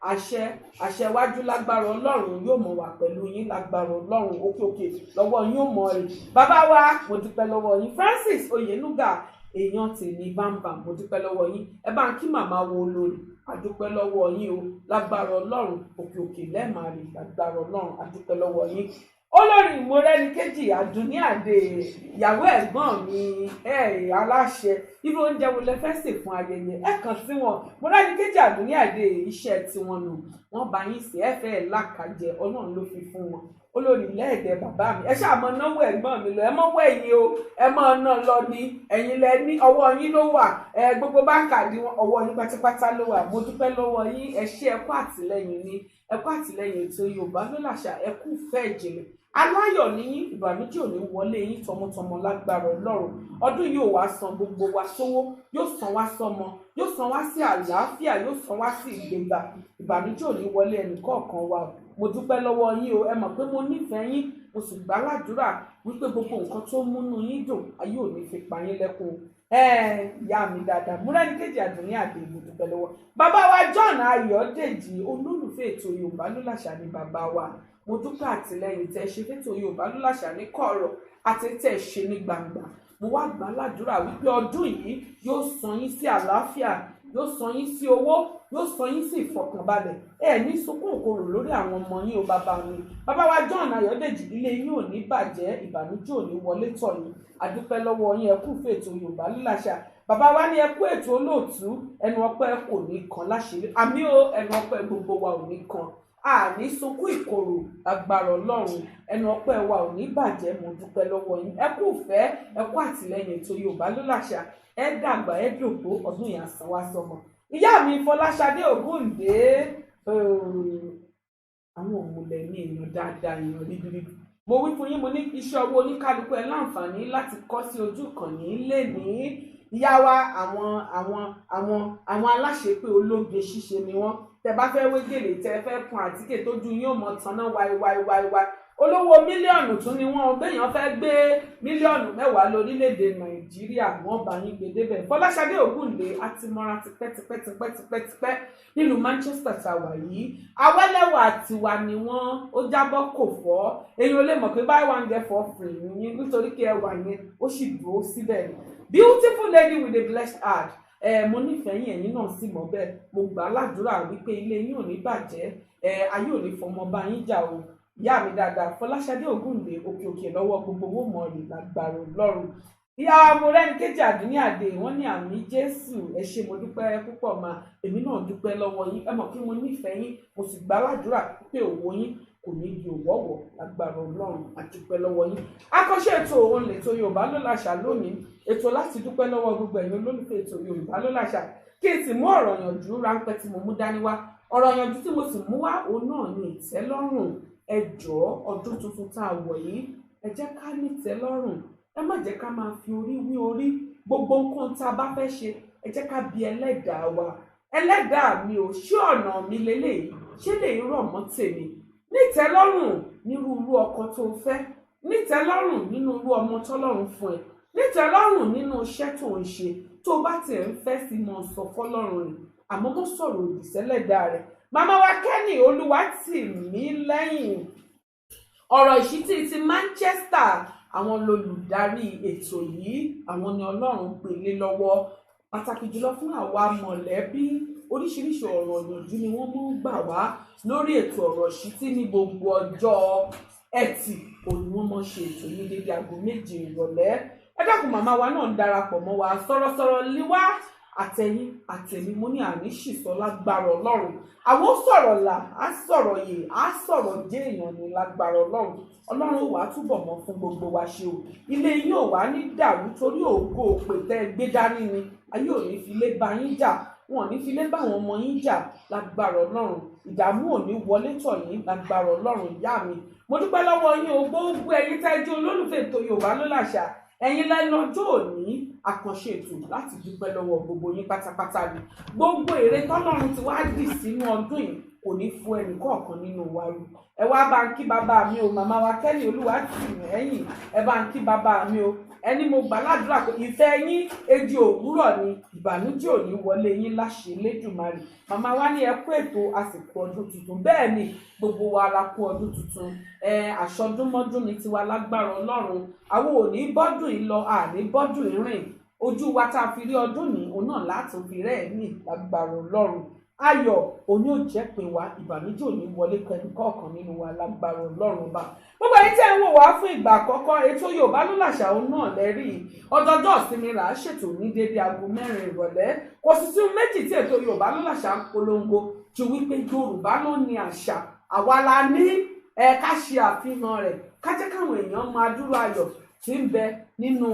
Àṣẹ wájú lágbára Ọlọ́run yóò mọ̀ wà pẹ̀lú yín lágbára Ọlọ́run. Òkè òkè lọ́wọ́ yín ó mọ̀ rè. Bàbá wa, mo dúpẹ́ lọ́wọ́ yín. Francis Oyenuga, èèyàn tèmi bámbàm, mo dúpẹ́ lọ́wọ́ yín. Ẹ bá ń kí màmá wo olórí, a dúpẹ́ lọ́wọ́ yín o lágbára Ọlọ́run. Òkè òkè lẹ́ẹ̀máa rè lágbára Ọlọ́run, a dúpẹ́ lọ́wọ́ yín. Olórí Mọ́rẹ́níkejì Àdùnní Àdè, ìyàwó ẹ̀gbọ́n mi, aláṣẹ, irú oúnjẹ wo lẹ fẹ́ sè fún ayẹyẹ? Ẹ kàn sí wọn. Mọ́rẹ́níkejì Àdùnní Àdè, iṣẹ́ tiwọn nù, wọ́n bá yín sí ẹ̀fẹ́ ẹ̀ lákàjẹ, Ọlọ́run ló fi fún wọn. Olórí lẹ́ẹ̀dẹ̀ bàbá mi, ẹ ṣáà mọ náwó ẹ̀gbọ́n mi lọ, ẹ mọ́ wọ ẹ̀yìn o, ẹ mọ́ ná lọ ní ẹ̀yìn lẹ ní, ọwọ́ yín ló wà. Gbogbo báńkàdì wọn, ọwọ́ yín pátápátá ló wà. Mo dúpẹ́ lọ́wọ́ yín. Ẹ ṣé, ẹ kú àtìlẹ́yìn ni, ẹ kú àtìlẹ́yìn ètò Yorùbá ló làṣà, ẹ kú fẹ́ ìjìnlẹ̀. Aláyọ̀ ní yín, ìbànújẹ́ ò ní wọlé yín tọmọtọmọ lágbára Ọlọ́run. Ọdún yóò wá san gbogbo wa sówó, yóò san wá sọmọ, yóò san wá sí àlàáfíà, yóò san wá sí ìgbéga. Ìbànújẹ́ ò ní wọlé ẹnì kọ̀ọ̀kan wa. Mo dúpẹ́ lọ́wọ́ yín o. Ẹ mọ̀ pé mo nífẹ̀ẹ́ yín, mo sì gbàládùra wípé gbogbo nǹkan tó múnú yín dùn, ayé ò ní fi pa yín lẹ́kún. Ìyá mi dáadáa, Múrẹ́níkejì Àdùnní Àdè, mo dúpẹ́ lọ́wọ́ bàbá wa John Ayọ̀dèjì, olólùfẹ́ ètò Yorùbá Ló Làṣà ní bàbá wa. Mo dúpẹ́ àtìlẹ́yìn tẹ́ ṣe fẹ́tò Yorùbá Ló Làṣà ní kọ̀rọ̀ àti tẹ́ ṣe ní gbangba. Mo wá gbà ládùúrà wípé ọdún yìí yóò san yín sí àlàáfíà, yóò san yín sí owó, yóò san yín sí ìfọ̀kànbalẹ̀. Ẹ ní sunkún òkorò lórí àwọn ọmọ yín o bàbá mi. Bàbá wa John Ayọ̀dèjì, ilé yín ò ní bàjẹ́, ìbànújẹ́ ò ní wọlé tọ̀ yín. Àdúpẹ́ lọ́wọ́ yín, ẹ kú fún ètò Yorùbá Ló Làṣà. Bàbá wa ní ẹ kú ètò olóòtú, ẹnu ọpẹ́ kò ní kan láṣìírí. Àmì o, ẹnu ọpẹ́ gbogbo wa ò ní kan, àní sunkún ìkorò agbára Ọlọ́run, ẹnu ọpẹ́ wa ò ní bàjẹ́. Mo dúpẹ́ lọ́wọ́ yín, ẹ kú ìfẹ́, ẹ kú àtìlẹ́yìn ètò Yorùbá Ló Làṣà. Ẹ dàgbà, ẹ dògbó, ọdún yẹn á san wá sọmọ. Ìyá mi Fọláṣadé Ògúndé, àwọn òmùlẹ̀ ní èèyàn dáadáa, èèyàn ríbiríbi. Mo wí fún yín, mo ní iṣẹ́ ọwọ́ oníkálukú ẹ láǹfààní láti kọ́ sí ojú ìkànnì lè ní. Ìyá wa àwọn àwọn àwọn àwọn aláṣepé ológe ṣíṣe ni wọ́n. Tẹ bá fẹ́ wé gèlè, tẹ fẹ́ kun àtíkè tójú yín ò mọ tanná wáíwáíwáíwáí. Olówó mílíọ̀nù tún ni wọ́n. Béèyàn fẹ́ gbé mílíọ̀nù 10 lórílẹ̀‐èdè Nàìjíríà, wọ́n bá yín gbé débẹ̀. Fọláṣadé Ògúndé àti mọ́ra tipẹ́tipẹ́tipẹ́tipẹ́ nílùú Manchester tá a wà yìí. Awẹ́lẹ́wà tiwa ni wọ́n, ó jábọ́ kò fọ́. Èyí ò lè mọ̀ pé buy one get four free ni, nítorí kí ẹwà yẹn ó sì dúró síbẹ̀. Beautiful lady with a blessed heart. Mo nífẹ̀ẹ́ yín, ẹ̀yin náà sì mọ̀ bẹ́ẹ̀. Mo gbà á ládùúrà wípé ilé yín ò ní bàjẹ́, ayé ò ní fọmọ bá yín jà o. Ìyá mi dáadáa Fọláṣadé Ògúndé, òkè òkè lọ́wọ́ gbogbo owó mọ̀ rè lágbára Ọlọ́run. Ìyá Mọ́rẹ́níkejì Àdùnní Àdè, wọ́n ní àmì Jésù. Ẹ ṣé, mo dúpẹ́ púpọ̀ mà. Èmi náà dúpẹ́ lọ́wọ́ yín. Ẹ mọ̀ kí mo nífẹ̀ẹ́ yín, mo sì gbà ládùúrà pé òwò yín kò ní di òwọ́wọ́ lágbára Ọlọ́run. Àdúpẹ́ lọ́wọ́ yín. Akọ́ṣẹ́ ètò òun lètò Yorùbá Ló Làṣà lónìí, ètò láti dúpẹ́ lọ́wọ́ gbogbo ẹ̀yin olólùfẹ́ ètò Yorùbá Ló Làṣà. Kí n sì mú ọ̀rọ̀ yànjú ráńpẹ́ tí mo mú dání wá. Ọ̀rọ̀ yànjú tí mo sì mú wá òun náà ni ìtẹ́lọ́rùn. Ẹ jọ̀ọ́, ọdún tuntun tá a wọ̀ yìí, ẹ jẹ́ ká ní ìtẹ́lọ́rùn. Ẹ má jẹ́ ká máa fi orí wí orí. Gbogbo nǹkan tá a bá fẹ́ ṣe, ẹ jẹ́ ká bi ẹlẹ́dàá wa. Ẹlẹ́dàá mi ò, ṣé ọ̀nà mi leléyìí? Ṣé lè rọ̀ mọ́ tèmi? Nítẹ́lọ́rùn nírú irú ọkọ tó fẹ́, nítẹ́lọ́rùn nínú irú ọmọ tọ́lọ́run fún ẹ, nítẹ́lọ́rùn nínú iṣẹ́ tó ń ṣe. Tó bá tiẹ̀ ń fẹ́ sí mọ́ sọ fọ́lọ́run rẹ̀, àmọ́ mọ́ sọ̀rọ̀ òdì sẹ́lẹ̀dá rẹ̀. Màmá wa Kẹ́ni Olúwatìmílẹ́yìn, ọ̀rọ̀ ìṣítí ti Manchester, àwọn lolùdarí ètò yìí, àwọn ni Ọlọ́run gbé lé lọ́wọ́. Pàtàkì jùlọ fún àwa mọ̀lẹ́bí, oríṣiríṣi ọ̀rọ̀ ìyànjú ni wọ́n mú gbà wá lórí ètò ọ̀rọ̀ ìṣítí ní gbogbo ọjọ́ Ẹtì. Òun ni wọ́n mọ̀ ṣe ètò ní dédé aago 7 ìrọ̀lẹ́. Ẹ dákun, màmá wa náà ń darapọ̀ mọ́ wa. Sọ̀rọ̀sọ̀rọ̀ liwá àtẹ̀yìn àtẹ̀mí, mo ní àní ṣìṣọ́ lágbára Ọlọ́run. Àwọn sọ̀rọ̀ là á sọ̀rọ̀ yè á sọ̀rọ̀ jẹ́ èèyàn ní lágbára Ọlọ́run. Ọlọ́run ò wá túbọ̀ mọ́ fún gbogbo wa ṣe o. Ilé yín ò wá ní dàrú torí ògo òpè tẹ́ gbé dání ni. Ayé ò ní fi lé bá yín jà, wọn ò ní fi lé bá àwọn ọmọ yín jà lágbára Ọlọ́run. Ìdààmú ò ní wọlé tọ̀ yín lágbára Ọlọ́run. Ìyá mi, mo dúpẹ́ lọ́wọ́ yín o. Gbogbo ẹ̀yin tẹ́ jẹ́ olólùfẹ́ ètò Yorùbá Ló Làṣà, ẹ̀yin lẹ́nu ọjọ́ òní, àkànṣe ètò láti dúpẹ́ lọ́wọ́ gbogbo yín pátápátá ni. Gbogbo èrè tọ́lọ́run ti wá dì sínú ọdún yìí kò ní fún ẹnì kọ̀ọ̀kan nínú wa rú. Ẹ wá bá ń kí bàbá mi o, màmá wa Kẹ́ni Olúwatìmílẹ́yìn, ẹ bá ń kí bàbá mi o. Ẹni mo gbà ládùúrà pé ìfẹ́ yín èjì òwúrọ̀ ni, ìbànújẹ́ ò ní wọlé yín láṣẹ Elédùmarè. Màmá wa ní ẹ kú ètò àsìkò ọdún tuntun. Bẹ́ẹ̀ ni, gbogbo wa la kú ọdún tuntun. Àṣọdúnmọ́dún ni tiwa lágbára Ọlọ́run. Àwọn ò ní bọ́dún yìí lọ, àní bọ́dún yìí rìn. Ojú wa tá a fi rí ọdún ní òun náà láti fi rẹ́ ẹ̀ ní lágbára Ọlọ́run. Ayọ̀ òní ò jẹ́ pé wa, ìbànújẹ́ ò ní wọlé pẹ̀lú kọ̀ọ̀kan nínú wa lágbára Ọlọ́run bá. Gbogbo ẹ̀yin tẹ́ ń wò wá fún ìgbà àkọ́kọ́, ètò Yorùbá Ló Làṣà òun náà lẹ́rìí. Ọjọ́jọ́ ìsinmi là á ṣètò ní dédé aago 4 ìrọ̀lẹ́. Kò sì sí méjì tí ètò Yorùbá Ló Làṣà ń polongo ju wípé Yorùbá ló ní àṣà, àwa la ní ẹ ká ṣe àfihàn rẹ̀, ká jẹ́ káwọn èèyàn máa dúró ayọ̀ tí ń bẹ nínú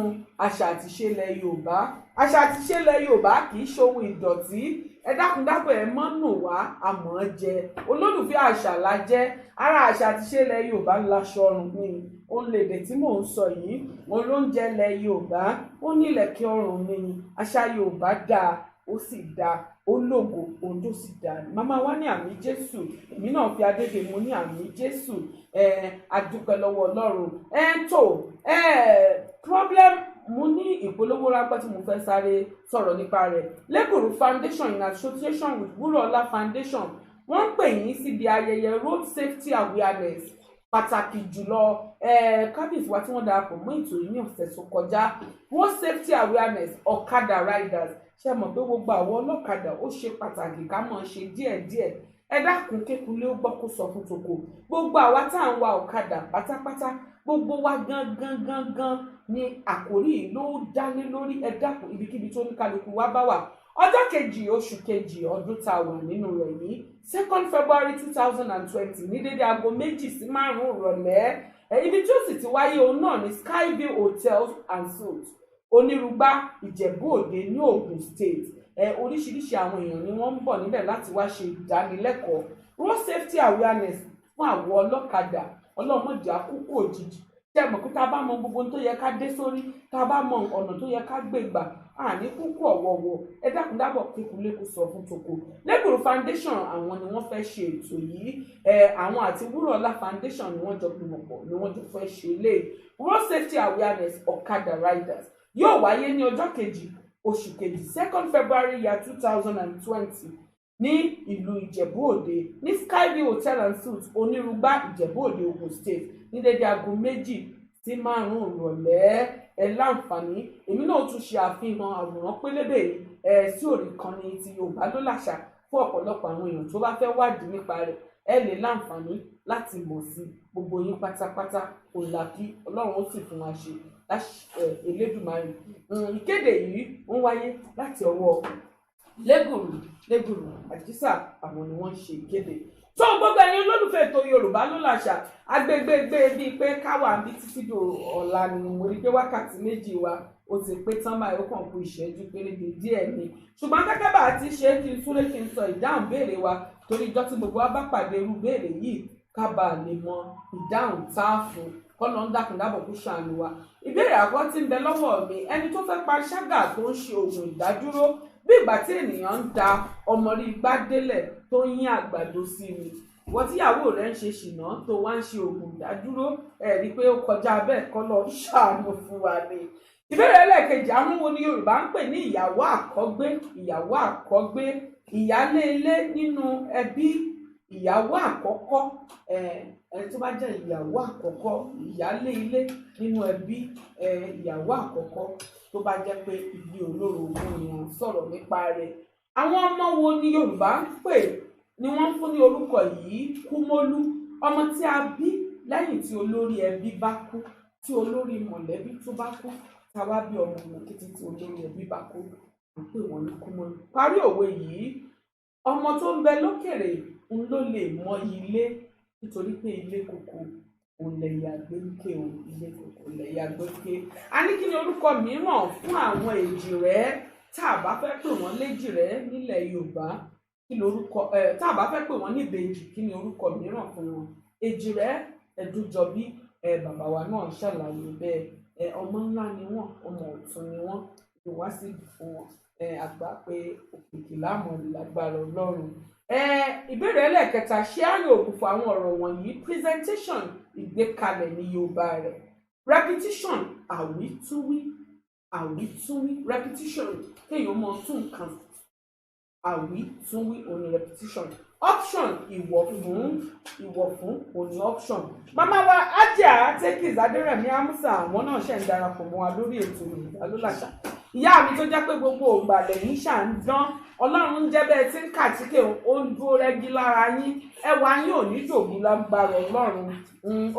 àṣà àtiṣe ilẹ̀ Yorùbá. Àṣà àtiṣe ilẹ̀ Yorùbá kì í ṣe ohun ìdọ̀tí. Ẹ dákun dábọ̀, ẹ mọ́ nù wá, àmọ́ jẹ olólùfẹ́ àṣà la jẹ́. Ara àṣà àtiṣe ilẹ̀ Yorùbá laṣọ ọrùn mi, òun lèdè tí mò ń sọ yìí, òun ló ń jẹ́ ilẹ̀ Yorùbá, ó ní ìlẹ̀kẹ̀ ọrùn mi. Àṣà Yorùbá dáa, Ó sì dáa, ó lógo, ohun tó sì dáa. Màmá wa ní àmín Jésù, èmi náà fi adédè mu ní àmín Jésù. A dúpẹ́ lọ́wọ́ Ọlọ́run. Tó problem, mo ní ìpolówó ráńpẹ́ tí mo fẹ́ sáré sọ̀rọ̀ nípa rẹ̀. Lẹ́gùrú Foundation in association with Wúrọ̀ọ́lá Foundation, wọ́n ń pè yín síbi ayẹyẹ road safety awareness, pàtàkì jùlọ kábíyèsí wa tí wọ́n darapọ̀ mọ́ ètò yìí ní ọ̀sẹ̀ tó kọjá. Road safety awareness, ọ̀kadà riders, ṣe mọ̀ pé gbogbo àwọn ọlọ́kadà, ó ṣe pàtàkì ká mọ̀ ṣe díẹ̀díẹ̀. Ẹ dákun, kékulé ó gbọ́ kó sọ fún toko. Gbogbo àwa tá à ń wa ọ̀kadà pátápátá, gbogbo wa gangan gangan ni àkórí yìí ló dálé lórí. Ẹ dákun, ibikíbi tó ní kálukú wa bá wà, ọjọ́ kejì oṣù kejì ọdún tá a wà nínú rẹ̀ yìí, 2 February 2020, ní dédé aago 2 sí 5 ìrọ̀lẹ́, ibi tí ó sì ti wáyé, òun náà ní Skyview Hotel and Suites, Onírúgbá, Ìjẹ̀bú Òde ní Ògùn State. Oríṣiríṣi àwọn èèyàn ni wọ́n ń bọ̀ níbẹ̀ láti wá ṣe ìdánilẹ́kọ̀ọ́ road safety awareness fún àwọn ọlọ́kadà. Ọlọ́mọdé àkókò òjijì. Ṣe mọ̀ pé tá a bá mọ gbogbo ohun tó yẹ ká dé sórí, tá a bá mọ ọ̀nà tó yẹ ká gbé gbà, àní kúkú ọ̀wọ̀ọ̀wọ̀. Ẹ dákun dábọ̀, kékulé kó sọ fún toko. Lẹ́gùrú Foundation, àwọn ni wọ́n fẹ́ ṣe ètò yìí. Àwọn àti Wúrọ̀ọ́lá Foundation ni wọ́n jọ gbìmọ̀ pọ̀, ni wọ́n jọ fẹ́ ṣe lé road safety awareness ọ̀kadà riders. Yóò wáyé ní ọjọ́ kejì oṣù kejì, 2 February year 2020, ní ìlú Ìjẹ̀bú Òde, ní Skyview Hotel and Suites, Onírúgbá, Ìjẹ̀bú Òde, Ògùn State, ní dédé aago 2 sí 5 ìrọ̀lẹ́. Ẹ láǹfààní, èmi náà tún ṣe àfihàn àwòrán pélébé ẹ sí orí ìkànnì ti Yorùbá Ló Làṣà fún ọ̀pọ̀lọpọ̀ àwọn èèyàn tó bá fẹ́ wádìí nípa rẹ̀. Ẹ lè láǹfààní láti mọ̀ sí. Gbogbo yín pátápátá òǹlà kí Ọlọ́run ó sì fún wa ṣe láṣẹ Elédùmarè. Ìkéde yìí ń wáyé láti ọwọ́ Lẹ́gùrú, Lẹ́gùrú Àjísà, àwọn ni wọ́n ń ṣe ìkéde. Tó gbogbo ẹ̀yin olólùfẹ́ ètò Yorùbá Ló Làṣà, agbègbè bíi pé káwà ń bí títí di ọ̀la ni. Mo rí pé wákàtí 2 wa ó ti pé tán báyìí, ó kàn kù ìṣẹ́jú péréte díẹ̀ ni. Ṣùgbọ́n gẹ́gẹ́ bá a ti ṣe, kí n súré kí n sọ ìdáhùn béèrè wa, torí ìjọ tí gbogbo wa bá pàdé irú béèrè yìí, ká bàa lè mọ ìdáhùn tá a fún. Kọ́nà ń dákun dábọ̀ kó ṣàánú wa. Ìbéèrè àkọ́kọ́ tí ń bẹ lọ́wọ́ mi: ẹni tó fẹ́ panṣágà tó ń ṣe oògùn ìdádúró, bí ìgbà tí ènìyàn ń da ọmọrí igbá délẹ̀ tó ń yín àgbàdo sí ni. Ìwọ tíyàwó rẹ ń ṣe ṣìnà tó wá ń ṣe oògùn ìdádúró, ẹ rí i pé ó kọjá bẹ́ẹ̀. Kọ́ lọ ṣàánú fún wa ni. Ìbéèrè ẹlẹ́ẹ̀kejì: àwọn wo ni Yorùbá ń pè ní ìyàwó àkọ́gbé? Ìyàwó àkọ́gbé, ìyálé ilé nínú ẹbí, ìyàwó àkọ́kọ́, ẹni tó bá jẹ́ ìyàwó àkọ́kọ́, ìyálé ilé nínú ẹbí, ìyàwó àkọ́kọ́ tó bá jẹ́ pé ilé olórogún ni à ń sọ̀rọ̀ nípa rẹ̀. Àwọn ọmọ wo ni Yorùbá ń pè ni wọ́n ń fún ní orúkọ yìí, Kúmólú? Ọmọ tí a bí lẹ́yìn tí olórí ẹbí bá kú, tí olórí mọ̀lẹ́bí tó bá kú, tá a wá bí ọmọ wọn kété tí olórí ẹbí bá kú, à ń pè wọ́n ní Kúmólú. Parí òwe yìí: ọmọ tó ń bẹ lókèrè ń ló lè mọyì ilé, nítorí pé ilé koko òun lẹyẹ àgbé ń ké o. Ilé koko lẹyẹ àgbé ń ké. A ní kí ni orúkọ mìíràn fún àwọn èjìrẹ́ tá a bá fẹ́ pè wọ́n léjìrẹ́ nílẹ̀ Yorùbá? Kí ni orúkọ ẹ tá a bá fẹ́ pè wọ́n ní ìbejì? Kí ni orúkọ mìíràn fún wọn? Èjìrẹ́ ẹ̀dúnjọbí, ẹ bàbá wa náà ṣàlàyé bẹ́ẹ̀. Ẹ ọmọ ńlá ni wọ́n, ọmọ ọ̀tún ni wọ́n, ìwá sì fún wọn. Ẹ àgbà pé òkìkí láàmú lágbára Ọlọ́run. Ìbéèrè ẹlẹ́ẹ̀kẹta: ṣé àyàn òkùnfọ̀ àwọn ọ̀rọ̀ wọ̀nyí? Presentation, ìgbékalẹ̀ ní Yorùbá rẹ̀. Repetition, àwítúwí, àwítúwí, repetition, kéèyàn mọ tún nǹkan, àwítúwí òní repetition. Option, ìwọ̀ fún, ìwọ̀ fún òní option. Màmá wa Ajá Tekis Adérẹ̀mí Amusa, àwọn náà ṣẹ̀ ń darapọ̀ mọ́ wa lórí ètò Yorùbá Ló Làṣà. Ìyá mi tó jẹ́ pé gbogbo ògbà lẹ́yìn ṣà ń dán, Ọlọ́run ń jẹ́ bẹ́ẹ̀ tí ń kàtíkè, ó ń dúró rẹ́gí lára yín, ẹwà yín ò ní dògún lágbára Ọlọ́run.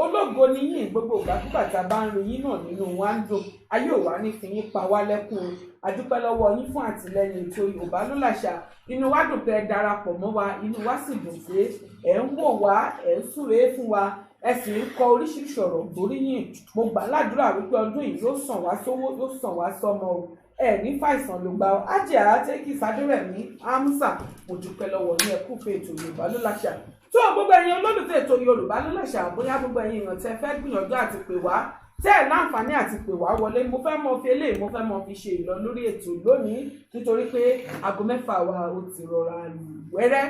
Ológo ni yín. Gbogbo ìgbàkúgbà tá a bá ń rí yín náà nínú wa ń dùn. Ayé ò wá ní fi yín pa wá lẹ́kùn. A dúpẹ́ lọ́wọ́ yín fún àtìlẹ́yìn ètò Yorùbá Ló Làṣà. Inú wa dùn pé ẹ darapọ̀ mọ́ wa, inú wa sì dùn pé ẹ̀ ń wò wá, ẹ̀ ń súre fún wa, ẹ sì ń kọ oríṣiríṣi ọ̀rọ̀ gbóríyìn. Mo gbà ládùúrà wípé ọdún yìí yóò sàn wá sówó, yóò sàn wá sọ́mọ o. Ẹ ní fàìsàn ló gbà ọ. Ajá Tẹ́kì Sádúrẹ̀mí Amsa, mo dúpẹ́ lọ́wọ́ ní ẹkú fún ètò Yorùbá Ló Làṣà. Tó gbogbo ẹ̀yin olólùfẹ́ ètò Yorùbá Ló Làṣà, bóyá gbogbo ẹ̀yin èèyàn tẹ́ fẹ́ gbìyànjú àti pè wá Tẹ́ ẹ̀ láǹfààní àti pè wá wọlé, mo fẹ́ mọ fi eléyìí, mo fẹ́ mọ fi ṣe ìlọ lórí ètò lónìí, nítorí pé aago 6 wa ó ti rọra lù wẹ́rẹ́.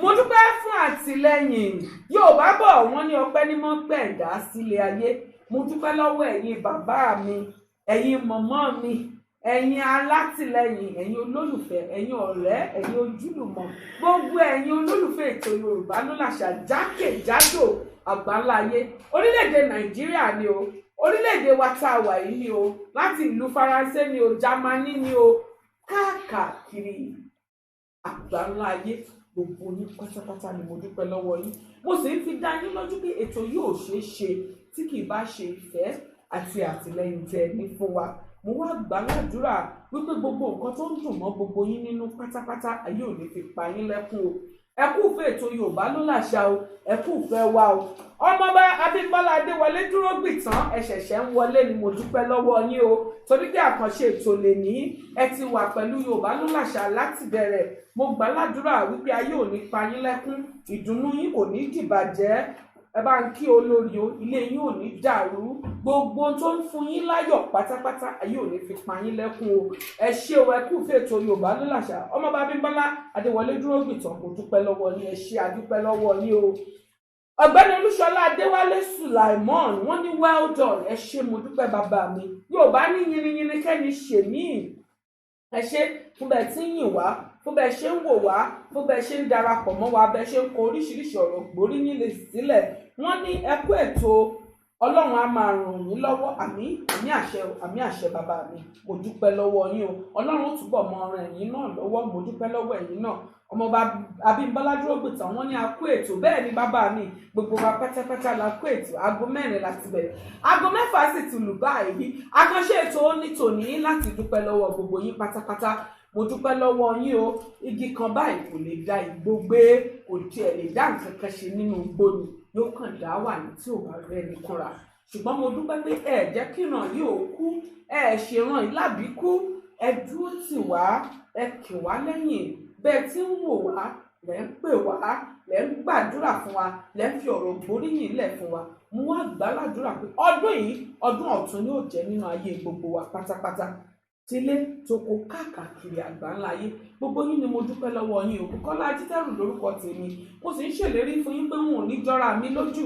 Mo dúpẹ́ fún àtìlẹ́yìn. Yorùbá bọ̀, wọ́n ní ọpẹ́ ní mọ́ pẹ̀dá sílé ayé. Mo dúpẹ́ lọ́wọ́ ẹ̀yin bàbá mi, ẹ̀yin mọ̀mọ́ mi, ẹ̀yin alátìlẹ́yìn, ẹ̀yin olólùfẹ́, ẹ̀yin ọ̀rẹ́, ẹ̀yin ojúlùmọ̀, gbogbo ẹ̀yin olólùfẹ́ ètò Yorùbá ló làṣà jákèjádò àgbáńlá ayé, orílẹ̀-èdè Nàìjíríà ni o, orílẹ̀-èdè wa tá a wà yìí ni o, láti ìlú Faransé ni o, Jámánì ni o, káàkiri àgbáńlá ayé, gbogbo yín pátápátá ni mo dúpẹ́ lọ́wọ́ yín. Mo sì ń fi dá yín lójú pé ètò yóò ṣeé ṣe tí kì í bá ṣe ìfẹ́ àti àtìlẹ́yìn tẹ́ ẹ ní fún wa. Mo wá gbà ládùúrà wípé gbogbo nǹkan tó ń dùn mọ́ gbogbo yín nínú pátápátá, ayé ò ní fi pa yín lẹ́kún o. Ẹ kú ìfẹ́ ètò Yorùbá ló làṣà o, ẹ kú ìfẹ́ wa o. Ọmọọba Abímbọ́lá Adéwọlé dúró gbìtàn, ẹ ṣẹ̀ṣẹ̀ ń wọlé ni, mo dúpẹ́ lọ́wọ́ yín o, torí pé àkànṣe ètò lè ní ẹ ti wà pẹ̀lú Yorùbá ló làṣà láti bẹ̀rẹ̀. Mo gbà ládùúrà wípé ayé ò ní pa yín lẹ́kún, ìdùnnú yín kò ní dìbàjẹ́. Ẹ bá ń kí olórí o, ilé yín ò ní dàrú, gbogbo tó ń fún yín láyọ̀ pátápátá, ayé ò ní fi pa yín lẹ́kún o. Ẹ ṣé o, ẹ kú ìfẹ́ ètò Yorùbá ló làṣà. Ọmọọba Abímbọ́lá Adéwọlé dúró gbìtàn, mo dúpẹ́ lọ́wọ́ yín, ẹ ṣé, adúpẹ́ lọ́wọ́ yín o. Ọ̀gbẹ́ni Olúṣọlá Adéwálé Sulaimon, wọ́n ní well done, ẹ ṣé, mo dúpẹ́ bàbá mi. Yorùbá ní yiniyini kẹ́ni ṣèmíì. Ẹ ṣé fún bẹ́ẹ̀ tí ń yìn wá, fún bẹ́ẹ̀ ṣe ń wò wá, fún bẹ́ẹ̀ ṣe ń darapọ̀ mọ́ wa, bẹ́ẹ̀ ṣe ń kọ oríṣiríṣi ọ̀rọ̀ gbóríyìn lè sílẹ̀. Wọ́n ní ẹ kú ètò, Ọlọ́run á máa ràn yín lọ́wọ́. Àmín, àmín àṣẹ o, àmín àṣẹ bàbá mi. Mo dúpẹ́ lọ́wọ́ yín o, Ọlọ́run ó túbọ̀ mọ ran ẹ̀yin náà lọ́wọ́. Mo dúpẹ́ lọ́wọ́ ẹ̀yin náà. Ọmọọba Abímbọ́lá dúró gbìtàn, wọ́n ní a kú ètò. Bẹ́ẹ̀ ni bàbá mi, gbogbo wa pátápátá la kú ètò. Aago 4 láti bẹ̀rẹ̀, aago 6 sì ti lù báyìí. Àkànṣe ètò ní tòní láti dúpẹ́ lọ́wọ́ gbogbo yín pátápátá. Mo dúpẹ́ lọ́wọ́ yín o. Igi kan báyìí kò lè dá igbó gbé, kò tiẹ̀ lè dá nǹkan kan ṣe nínú igbó ni, yóò kàn dá wà ní tí ò bá rẹ́ni kúnra. Ṣùgbọ́n mo dúpẹ́ pé ẹ jẹ́ kí ìran yìí ò kú, ẹ ṣèràn yìí lábí kú, ẹ dúró tì wá, ẹ kì wá lẹ́yìn. Bẹ́ẹ̀ tí ń wò wá, lẹ́ ń pè wá, lẹ́ ń gbàdúrà fún wa, lẹ́ ń fi ọ̀rọ̀ gbóríyìn lẹ̀ fún wa. Mo wá gbà ládùúrà pé ọdún yìí, ọdún ọ̀tun ni ó jẹ́ nínú ayé gbogbo wa pátápátá, tilé toko káàkiri àgbáńlá ayé. Gbogbo yín ni mo dúpẹ́ lọ́wọ́ yín o. Bùkọ́lá Ajítẹ́rù lórúkọ tèmi. Mo sì ń ṣèlérí fún yín pé n ò ní jọra mi lójú.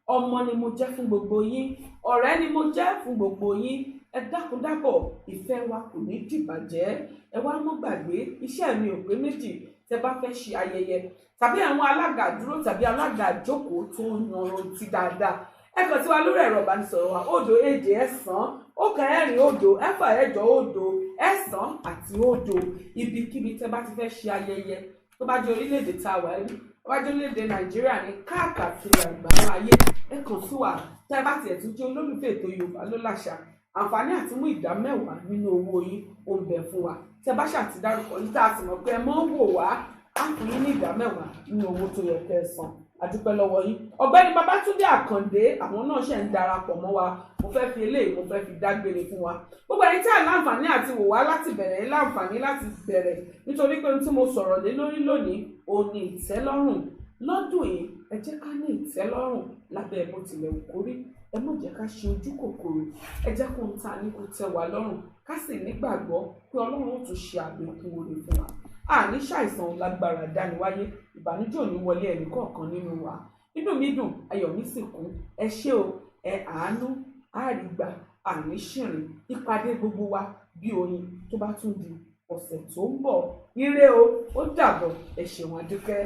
Ọmọ ni mo jẹ́ fún gbogbo yín, ọ̀rẹ́ ni mo jẹ́ fún gbogbo yín. Ẹ dákun dábọ̀, ìfẹ́ wa kò ní dìbàjẹ́. Ẹ wá mọ́ gbàgbé, iṣẹ́ mi ò pé méjì. Tẹ bá fẹ́ ṣe ayẹyẹ tàbí àwọn alága dúró tàbí alága jókòó tó yanrantí dáadáa, ẹ kàn sí wa lórí ẹ̀rọ ìbánisọ̀rọ̀ wa: 0 7 1 4 0 6 8 0 9 àti 0. Ibikíbi tẹ bá ti fẹ́ ṣe ayẹyẹ, tó bá jẹ́ orílẹ̀-èdè tá a wà ní, tó bá jẹ́ orílẹ̀-èdè Nàìjíríà ní, káàkiri àgbáńlá ayé, ẹ kàn sí wa. Tẹ bá tiẹ̀ tún jẹ́ olólùfẹ́ ètò Yorùbá ló làṣà, àǹfààní àti mú 10% nínú owó yín ó ń bẹ fún wa. Tẹ bá ṣàti dárúkọ yín, tá a sì mọ̀ pé ẹ mọ́ ń wò wá, á fún yín ní 10% nínú owó tó yẹ kẹ́ ẹ san. Àdúpẹ́ lọ́wọ́ yín. Ọ̀gbẹ́ni Babátúndé Àkàndé, àwọn náà ṣe ń darapọ̀ mọ́ wa. Mo fẹ́ fi eléyìí, mo fẹ́ fi dágbére fún wa. Gbogbo ẹ̀yin tí a láǹfààní àti wò wá láti bẹ̀rẹ̀, láǹfààní láti bẹ̀rẹ̀, nítorí pé ohun tí mo sọ̀rọ̀ lé lórí lónìí òun ni ìtẹ́lọ́rùn. Lọ́dún yìí, ẹ jẹ́ ká ní ìtẹ́lọ́rùn lábẹ́ bó tilẹ̀ wù kó rí. Ẹ má jẹ́ ká ṣe ojú kòkòrò, ẹ jẹ́ kó ń ta ní kó tẹ́ wa lọ́rùn, ká sì nígbàgbọ́ pé Ọlọ́run ó tún ṣe àlékún oore fún wa. Àní ṣàìsàn lágbára dániwáyé, ìbànújẹ́ ò ní wọlé ẹnì kọ̀ọ̀kan nínú wa. Inú mi dùn, ayọ̀ mi sì kún. Ẹ ṣé o, ẹ àánú àrígbà, àní ṣìrìn. Ìpàdé gbogbo wa bí oyin tó bá tún di ọ̀sẹ̀ tó ń bọ̀. Ire o, ó dàbọ̀, ẹ ṣeun, adúpẹ́.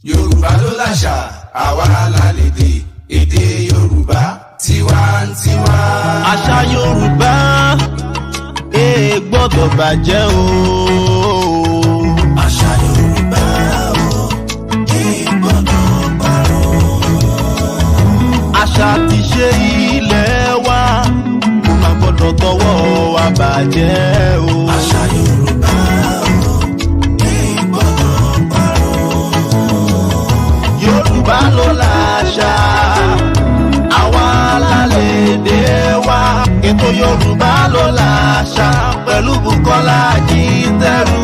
Yorùbá ló láṣà, àwa la lèdè, èdè Yorùbá tiwantiwa. Àṣà Yorùbá ẹ gbọ́dọ̀ bàjẹ́ o. Àṣà Yorùbá o ẹ gbọ́dọ̀ parun. Àṣà ti ṣe ilẹ̀ wa kò má gbọ́dọ̀ tọwọ́ wa bàjẹ́ o. Àṣà Yorùbá o ẹ gbọ́dọ̀ parun. Yorùbá ló láṣà, àwa la lèdè wa. Ètò Yorùbá ló láṣà pẹ̀lú Bùkọ́lá Ajíntẹ́rù.